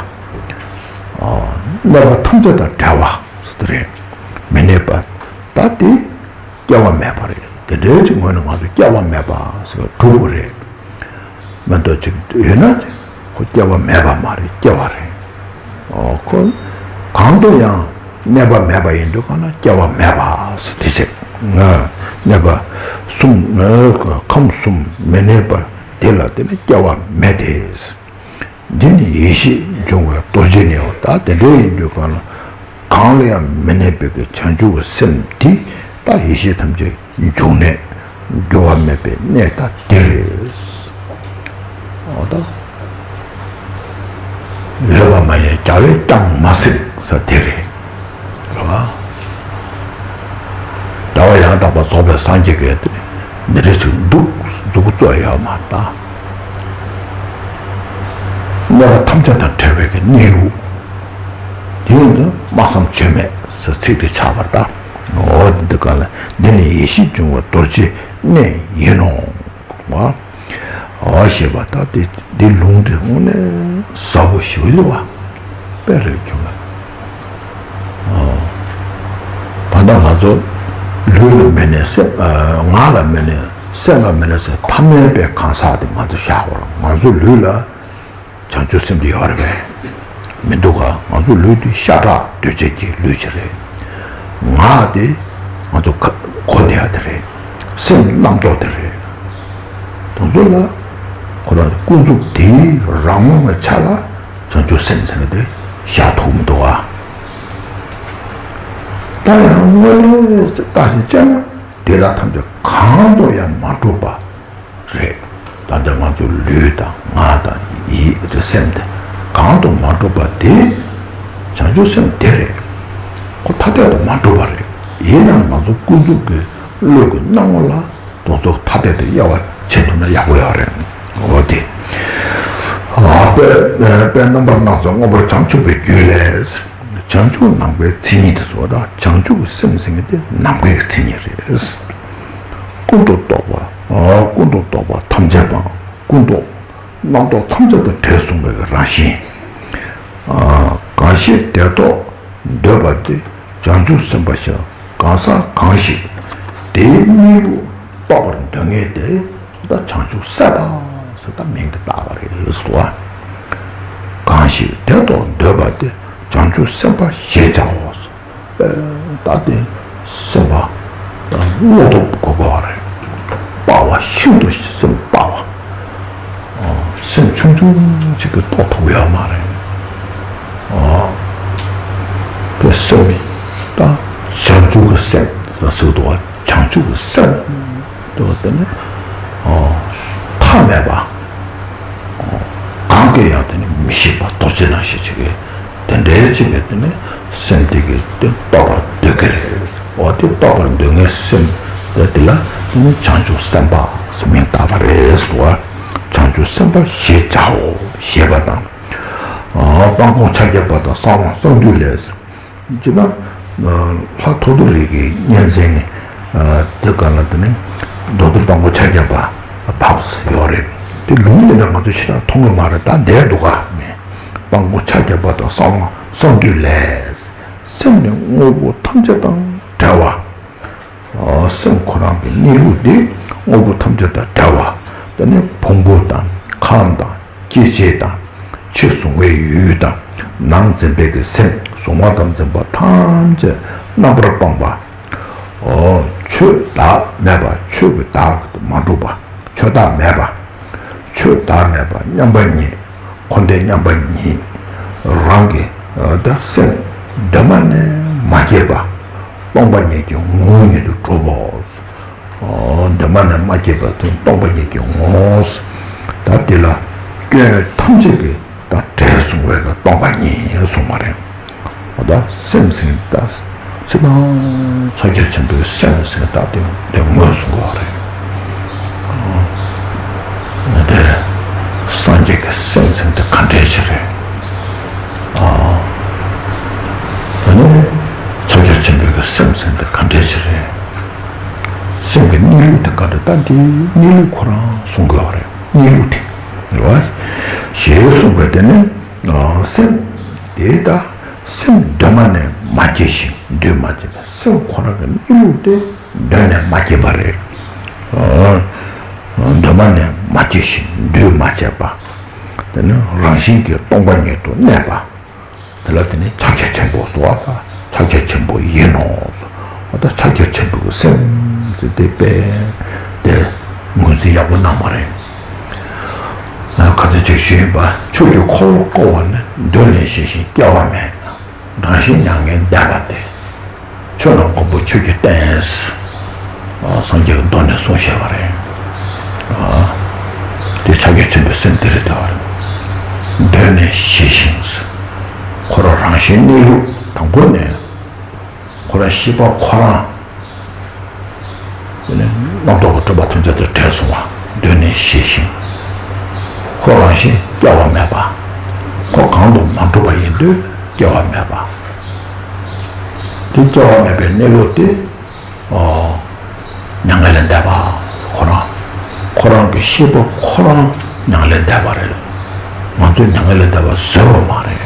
གནས་པ་ཐམས་ཅད་དང་བྲལ་བ་ཟེར་དེ་རེད། མི་གནས་པ་ད་དེ། སྐྱེ་བ་མེད་པ་རེད། དེ་འདྲའི་ཅིག་ངོས་ནས་ང་ཚོ་སྐྱེ་བ་མེད་པ་ཟེར་བ་གྲུབ་པ་རེད། མ་གཏོགས་ཅིག་ཡོད་ན་ཅིག་ཁོ་སྐྱེ་བ་མེད་པ་མ་རེད། སྐྱེ་བ་རེད། ཨོ་ཁོ་གང་དུ་ཡང་གནས་པ་མེད་པ་ཡིན་དུས་གང་ན་སྐྱེ་བ་མེད་པ་ཟེར་དེ་ཅིག་ང་གནས་པ་གསུམ་ཁམས་གསུམ་མི་གནས་པར་དེ་ལ་དེ་ནི་སྐྱེ་བ་མེད་དེ། འདི་ནི་ཡེ་ཤེས་འབྱུང་བའི་རྡོ་རྗེ་ནི་འོ། ད་དེ་འདྲ་ཡིན་དུས་གང་ལ་གང་ལ་ཡང་མི་གནས་པའི་གི་བྱང་ཆུབ་ཀྱི་སེམས་འདི་ད་ཡེ་ཤེས་ཐམས་ཅད་འབྱུང་གནས་འགྱུར་བ་མེད་པའི་གནས་ད་དེ་རེད། འོ་ད་ཡོད་པ་མ་ཡིན་རྒྱལ་བས་ཀྱང་མ་གཟིགས་ས་དེ་རེད། རེད་བ། རྒྱལ་བ་ཡང་དག་པར་རྫོགས་པའི་སངས་རྒྱས་ཀྱིས་འདི་འདྲ་ཅིག་འདུག་མཛུབ་གུ་བཙུགས་ཡོད་མ་རེད་ད། གནས་པ་ཐམས་ཅད་དང་བྲལ་བའི་གི་གནས་ལུགས། དེ་ཡིན་དུས་སྨྲ་བསམ་བརྗོད་མེད་ཟེར་ཚིག་དེ་ཆགས་པར་གདའ། འོ་འདི་ག་ལ་འདི་ནི་ཡེ་ཤེས་འབྱུང་བའི་རྡོ་རྗེ་གནས་ཡིན་ནོ། འོ་ཞེས་པ་ད་དེ་འདི་ལུང་དེ་དངོས་གནས་ཟབ་པོ་ཞིག་ཡོད་པ་དཔེ་རེད་ཁྱོད་ལ། ད་ལྟ་ང་ཚོ་ལུས་ལ་མི་གནས་སེམས་ངག་ལ་མི་གནས་སེམས་ལ་མི་གནས་ཟེར་ཐ་མལ་པའི་གང་ཟག་དེ་ང་ཚོ་བཞག་པ་རེད། ང་ཚོ་ལུས་ལ་བྱང་ཆུབ་སེམས་དེ་ཡོད་རེད་པས། མི་འདུག་ག་ང་ཚོ་ལུས་དེ་ཤ་ཁྲག་གདོས་བཅས་ཀྱི་ལུས་ཅིག་རེད། ངག་དེ་ང་ཚོ་གོ་བདེ་ཡ་དེ་རེད། སེམས་རྣམ་རྟོག་དེ་རེད། དེ་ཚོ་ལ་ཁོ་རང་ཀུན་རྫོབ་དེའི་རང་ངོ་མའི་ཆ་ལ་བྱང་ཆུབ་སེམས་ཟེར་ནས་དེ་བཞག་ཐུབ་མི་འདུག་ག་ད་ཡང་དངོས་གནས་བལྟས་ཤིང་དཔྱད་ན་དེ་དག་ཐམས་ཅད་གང་དུ་ཡང་མ་གྲུབ་པ། རེད། ད་ལྟ་ང་ཚོ་ལུས་དང་ངག་དང་ཡིད་དང་སེམས་དེ་གང་དུ་མ་གྲུབ་པ་དེ་བྱང་ཆུབ་སེམས་དེ་རེད། ཁོ་ཐ་དད་དུ་མ་གྲུབ་པ་རེད། ཡིན་ནའང་ང་ཚོ་ཀུན་རྫོབ་ཀྱི་བློ་གི་སྣང་ངོ་ལ་དེ་ཚོ་ཐ་དད་དུ་དབྱེ་བ་ཕྱེ་ཐུབ་ན་ཡག་པོ་ཡོད་རེད། འོ་དེ། དཔེ་དཔེ་རྣམ་པར་སྣང་ཙམ་མངོན་པར་བྱང་ཆུབ་པའི་རྒྱུད་ལས། བྱང་ཆུབ་ནམ་མཁའི་མཚན་ཉིད་དུ་གསུངས་པ་དང་བྱང་ཆུབ་ཀྱི་སེམས་ཟེར་མཁན་དེ་ནམ་མཁའི་མཚན་ཉིད་རེད། ཀུན་ཏུ་རྟོག་པ། ཀུན་ཏུ་རྟོག་པ་ཐམས་ཅད་པའང་ཀུན་རྟོག་རྣམ་རྟོག་ཐམས་ཅད་དང་བྲལ་གསུངས་པའི་རང་བཞིན། གང་ཞིག་དེ་རྟོགས་འདོད་པ་དེ་བྱང་ཆུབ་སེམས་དཔའ་ཞིག་གང་ཟག་གང་ཞིག་དེའི་གནས་ལུགས་རྟོགས་པར་འདོད་མཁན་དེ་ད་བྱང་ཆུབ་སེམས་དཔའ་ཟེར་ད་མིང་དུ་བཏགས་པ་རེད་ཟེར་བ། གང་ཞིག་དེ་རྟོགས་འདོད་པ་དེ་བྱང་ཆུབ་སེམས་དཔའ་ཞེས་བྱའོ། ད་དེ་སེམས་པ་བློ་སྟོབས་དགོས་པ་རེད། དཔའ་བ་ཤིན་ཏུ་སེམས་དཔའ་བ། སེམས་ཆུང་ཆུང་ཅིག་གིས་རྟོགས་ཐུབ་ཡོད་མ་རེད། དེ་སེམས་ནི་ད་བྱང་ཆུབ་ཀྱི་སེམས་ལ་ཟེར་འདུག་བ། བྱང་ཆུབ་ཀྱི་སེམས་འདུག་བ། དེ་ནི་མཐའ་མེད་པ། གང་གིས་ཡང་དེ་ནི་མི་ཤིགས་པ་རྡོ་རྗེ་ནང་བཞིན་ཅིག་གི་དེ་འདྲའི་ཅིག་གི་དེ་ནི་སེམས་དེ་གི་དེ་རྟོགས་པར་འདོད་ཀྱི་རེད། འོ་དེ་རྟོགས་པར་འདོད་མཁན་སེམས་དེ་དེ་ལ་དེ་ནི་བྱང་ཆུབ་སེམས་དཔའ་ཟེར་མིང་བཏགས་པ་རེད་ཟེར་བ། བྱང་ཆུབ་སེམས་དཔའ་ཞེས་བྱའོ་ཞེས་པ་དང་། སྤང་སྤོང་ཕྱག་རྒྱ་བ་དང་གསང་བ་གསང་འདུས་ལས། སྤྱིར་ན་ལྷ་ཐོ་ཐོ་རི་གི་གཉན་ཚན་དེ་ག་ལ་དེ་ནི་མདོ་སྡེ་སྤང་སྤོང་ཕྱག་རྒྱ་བ་ཕབས་ཡོད་རེད། དེ་ལུང་དེ་འདྲ་ང་ཚོ་ཞེ་དྲག་མཐོང་གི་མ་རེད། ད་བསྡད་འདུག་ག་མེད། སྤང་སྤོང་ཕྱག་རྒྱ་བ་དང་གསང་བ་གསང་འདུས་ལས། སེམས་ནི་དངོས་པོ་ཐམས་ཅད་དང་བྲལ་བ། སེམས་ཁོ་རང་གི་གནས་ལུགས་དེ་དངོས་པོ་ཐམས་ཅད་དང་བྲལ་བ། དེ་ནི་ཕུང་པོ་དང་ཁམས་དང་སྐྱེ་མཆེད་དང་། ཕྱི་གཟུང་བའི་ཡུལ་དང་ནང་འཛིན་པའི་གི་སེམས། གཟུང་བ་དང་འཛིན་པ་ཐམས་ཅད་རྣམ་པར་སྤངས་པ། ཆོས་བདག་མེད་པ། ཆོས་ཀྱི་བདག་ཏུ་མ་གྲུབ་པ། ཆོས་བདག་མེད་པ། ཆོས་བདག་མེད་པ་མཉམ་པ་ཉིད། འཁོར་འདས་མཉམ་པ་ཉིད། རང་གི་ད་སེམས་གདོད་མ་ནས་མ་སྐྱེས་པ། སྟོང་པ་ཉིད་ཀྱི་ངོ་བོ་ཉིད་དུ་གྲུབ་བོ། གདོད་མ་ནས་མ་སྐྱེས་པ་དེ་སྟོང་པ་ཉིད་ཀྱི་ངོ་བོ། ད་དེ་ལ་སྐྱོན་ཐམས་ཅད་ཀྱིས་ད་བྲལ་གསུངས་པའི་སྟོང་པ་ཉིད་གསུངས་པ་རེད། འོ་ད་སེམས་ཟེར་མཁན་ད་ཚིག་དང་ཕྱག་རྒྱ་ཆེན་པོའི་སེམས་ཟེར་མཁན་ད་དེ་དེ་ངོས་བཟུང་དགོས་པ་རེད། དེ་སངས་རྒྱས་ཀྱི་སེམས་ཟེར་མཁན་དེ་ག་འདྲས་ཅིག་རེད། ཨ། དེ་ནས་ཕྱག་རྒྱ་ཆེན་པོའི་གི་སེམས་ཟེར་མཁན་དེ་ག་འདྲས་ཅིག་རེད། སེམས་ཀྱི་གནས་ལུགས་དེ་ག་འདྲ། ད་དེ་གནས་ལུགས་ཁོ་རང་གསུང་དགོས་པ་རེད། གནས་ལུགས་དེ་རེད་བ། ཞེས་གསུངས་པ་དེ་ནི་སེམས་དེ་ད་སེམས་གདོད་མ་ནས་མ་སྐྱེས་ཤིང་འདུས་མ་བྱས་པ། སེམས་ཁོ་རང་གི་གནས་ལུགས་དེ་གདོད་ནས་མ་སྐྱེས་པ་རེད། གདོད་མ་ནས་མ་སྐྱེས་ཤིང་འདུས་མ་བྱས་པ། དེ་ནི་རང་བཞིན་གྱིས་སྟོང་པ་ཉིད་དུ་གནས་པ། དེ་ལ་དེ་ནི་ཕྱག་རྒྱ་ཆེན་པོ་ཟེར་བ་དང་། ཕྱག་རྒྱ་ཆེན་པོ་ཡིན་ནོ་ཟེར་བ་དང་། ཕྱག་རྒྱ་ཆེན་པོའི་སེམས་ཟེར་དེ་དཔེ་དེ་ངོས་འཛིན་ཡག་པོ་གནང་བ་རེད། ཁ་ཚིག་ཅིག་ཞུས་ཡིན་པ། ཆོས་ཀྱི་འཁོར་ལོ་བསྐོར་བ་ནི། གདོད་ནས་ཞི་ཞིང་སྐྱེ་བ་མེད། རང་བཞིན་མྱ་ངན་འདས་པ་སྟེ། ཆོས་རྣམས་མགོན་པོ་ཁྱོད་ཀྱིས་བསྟན། སངས་རྒྱས་ཀྱི་མདོ་ནས་གསུངས་བཞག་པ་རེད། དེ་ཕྱག་རྒྱ་ཆེན་པོའི་སེམས་དེ་རེད་དེ་བ་རེད། གདོད་ནས་ཞི་ཞིང་། ཁོ་རང་རང་བཞིན་གནས་ལུགས་དང་པོ་ནས་ཁོ་རང་ཤེས་པ་ཁོ་རང་རྣམ་རྟོག་གི་སྤྲོས་པ་ཐམས་ཅད་དང་བྲལ་སོང་བ། གདོད་ནས་ཞི་ཞིང་། ཁོ་རང་བཞིན་སྐྱེ་བ་མེད་པ། ཁོ་གང་དུ་མ་གྲུབ་པ་ཡིན་དུས་སྐྱེ་བ་མེད་པ། དེ་སྐྱེ་བ་མེད་པའི་གནས་ལུགས་དེ། ཨོ། མྱ་ངན་ལས་འདས་པ། ཁོ་རང་། ཁོ་རང་གི་ཤེས་པ་ཁོ་རང་མྱ་ངན་ལས་འདས་པ་རེད། ང་ཚོས་མྱ་ངན་ལས་འདས་པ་བཟོས་པ་མ་རེད།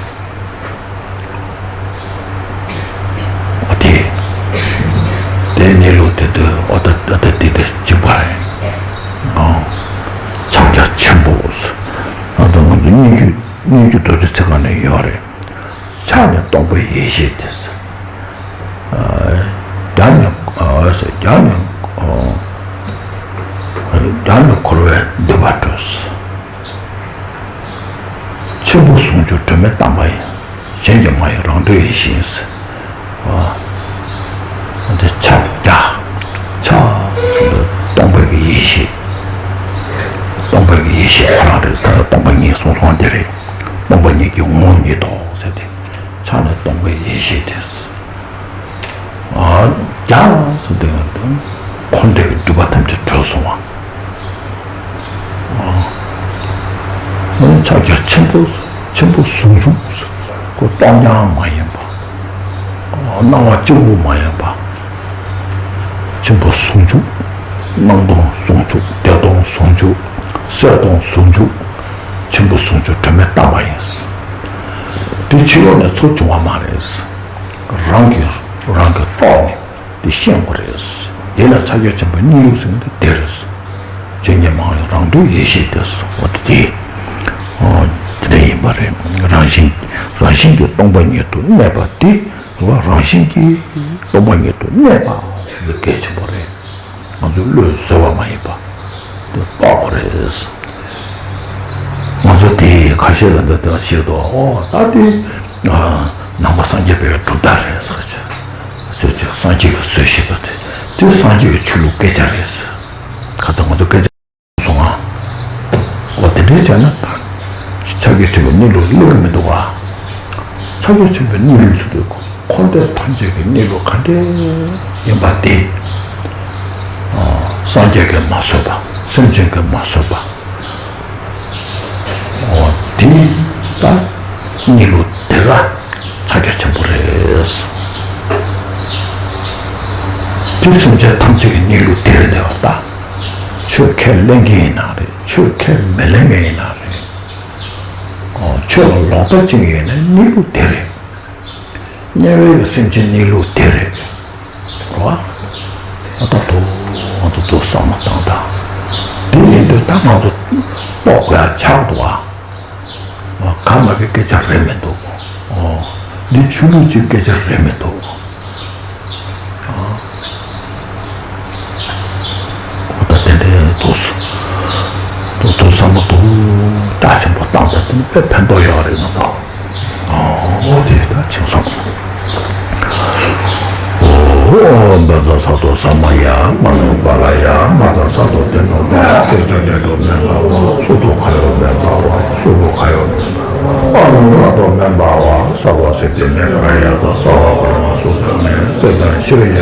ཨོ་དེ། དེ་གནས་ལུགས་དེ་དུ་ཨོ་ད་ཨོ་ད་དེ་དེ་གཅིག་པ་རེད། ཨོ། ཕྱག་རྒྱ་ཆེན་པོ། ཨོ་ད་ང་ཚོ་སྙན་བརྒྱུད་སྙན་བརྒྱུད་རྡོ་རྗེ་ཚེ་དཀར་ནས་ཡོད་རེད། ཕྱག་ནི་སྟོང་པའི་ཡེ་ཤེས་ཏེ། རྒྱ་ནི་རྒྱ་ནི་རྒྱ་ནི་འཁོར་བའི་འདུན་པ་གྲོལ། ཆེན་པོ་ཟུང་འཇུག་སྒྲོན་མེ་དམ་པ་ཡིན། གཞན་གྱིས་མ་ཡིན་རང་གྲོལ་ཡེ་ཤེས་ཡིན། འདི་ཕྱག་རྒྱ། ཕྱག་ཟེར་དུས་སྟོང་པའི་གི་ཡེ་ཤེས། སྟོང་པའི་གི་ཡེ་ཤེས་ཁོ་རང་རེད། ད་སྟོང་པ་ཉིད་གསུངས་སོང་དེ་རེད། སྟོང་པ་ཉིད་ཀྱི་ངོ་བོ་ཉིད་དོ་ཟེར་ཏེ། ཕྱག་ནི་སྟོང་པའི་ཡེ་ཤེས་ཏེ། རྒྱ་ཟེར་དུས་འཁོར་འདས་ཀྱི་སྒྲིབ་པ་ཐམས་ཅད་གྲོལ་སོང་བ། ཕྱག་རྒྱ་ཆེན་པོ་ཆེན་པོ་ཟུང་འཇུག་ཁོ་སྟོང་རྐྱང་མ་ཡིན་པ། སྣང་བ་གཅིག་པུ་མ་ཡིན་པ། ཆེན་པོ་ཟུང་འཇུག་སྣང་སྟོང་ཟུང་འཇུག་བདེ་སྟོང་ཟུང་འཇུག་གསལ་སྟོང་ཟུང་འཇུག་ཆེན་པོ་ཟུང་འཇུག་སྒྲོན་མེ་བཏང་བ་ཡིན། དེ་ཕྱི་ལོགས་ནས་ཚུར་བྱུང་བ་མ་རེད། རང་གིས་རང་གི་རྟོགས་ནས་དེ་ཤེས་དགོས་རེད། དེ་ལ་ཕྱག་རྒྱ་ཆེན་པོའི་གནས་ལུགས་ཟེར་མཁན་དེ་དེ་རེད། ཇི་སྙེད་མང་བའི་རང་གྲོལ་ཡེ་ཤེས་དེ། འོ་དེ་དེ། ཨོ་དེ་འདྲ་ཡིན་པ་རེད། རང་བཞིན་རང་བཞིན་གྱིས་སྟོང་པ་ཉིད་དུ་གནས་པ་དེ། རང་བཞིན་གྱིས་སྟོང་པ་ཉིད་དུ་གནས་པ་ཟེར་དེ་གལ་ཆེན་པོ་རེད། ང་ཚོས་བློས་བཟོས་པ་མ་ཡིན་པ་དེ་རྟོགས་དགོས་རེད། ང་ཚོ་དེ་ཁ་ཤས་ལ་འདི་ལྟར་བཤད་དོ། ཨོ་ད་དེ་ནང་པ་སངས་རྒྱས་པའི་གྲུབ་མཐའ་རེད་ཟེར་ཅིག་ཅིག་ཅིག་སངས་རྒྱས་ཀྱིས་བཟོས་ཤེས་པ་དེ། དེ་སངས་རྒྱས་ཀྱི་ཆོས་ལུགས་སྐད་ཆ་རེད་ཟེར། ཁ་ཚ་ང་ཚོ་སྐད་ཆ་སོང་ང་། ཨོ་དེ་འདྲའི་བྱས་ན་ད་ཕྱག་རྒྱ་ཆེན་པོའི་གནས་ལུགས་སླེབས་ཀྱི་མི་འདུག་ག་ཕྱག་རྒྱ་ཆེན་པོའི་གནས་ལུགས་ཟེར་དུས་འཁོར་འདས་ཐམས་ཅད་ཀྱི་གནས་ལུགས་ག་འདྲ་ཡིན་པ་དེ། སངས་རྒྱས་ཀྱིས་མ་བཟོས་པ། སེམས་ཅན་གྱིས་མ་བཟོས་པ། འོ་དེ་ད་གནས་ལུགས་དེ་ལ་ཕྱག་རྒྱ་ཆེན་པོ་རེད། དེ་སེམས་ཅན་ཐམས་ཅད་ཀྱི་གནས་ལུགས་དེ་རེད་དེ་བ་ད། ཆོས་ཁས་ལེན་མཁན་ཡིན་ན་རེད། ཆོས་ཁས་མི་ལེན་མཁན་ཡིན་ན་རེད། ཨོ་ཆོས་ལ་ལོག་ལྟ་བྱེད་མཁན་ཡིན་ན་གནས་ལུགས་དེ་རེད། དམྱལ་བའི་སེམས་ཅན་གནས་ལུགས་དེ་རེད། རེད་བ། ཨ་ད་དུ་ང་ཚོ་དུ་བསམ་བློ་བཏང་དང་། དེ་ཡིན་དུས་ད་ང་ཚོ་རྟོགས་དགོས་ཡ་ཆགས་འདུག་བ། ག་མ་གི་སྐད་ཆ་རེད་མི་འདུག་ཨོ། འདི་ཆོས་ལུགས་ཀྱི་སྐད་ཆ་རེད་མི་འདུག་ཨོ་ད་དེ་འདྲའི་དུ་དུ་དུ་བསམ་བློ་དུ་རྒྱ་ཆེན་པོ་བཏང་ད་དེ་ནི་དཔེ་ཕན་ཐོགས་ཡོད་རེད་ང་ཚོ། ཨོ་དེ་ད་ཆིང་སོང་། ཨོ་བཛྲ་སཏྭ་ས་མ་ཡ། མ་ནུ་པཱ་ལ་ཡ། བཛྲ་སཏྭ་ཏེ་ནུ་པཱ། ཏེ་ཙ་ཏེ་ཏོ་མེ་བྷ་ཝ། སུ་ཏོ་ཁ་ཡོ་མེ་བྷ་ཝ། སུ་བོ་ཁ་ཡོ་མེ་བྷ་ཝ། པ་ནུ་ར་ཏོ་མེ་བྷ་ཝ། ས་བ་སེ་ཏེ་མེ་ཀ་ར་ཡ་ཙ། ས་བ་པ་ར་མ་སུ་ས་མེ། ཙེ་ཏ་ཤྲི་ཡ།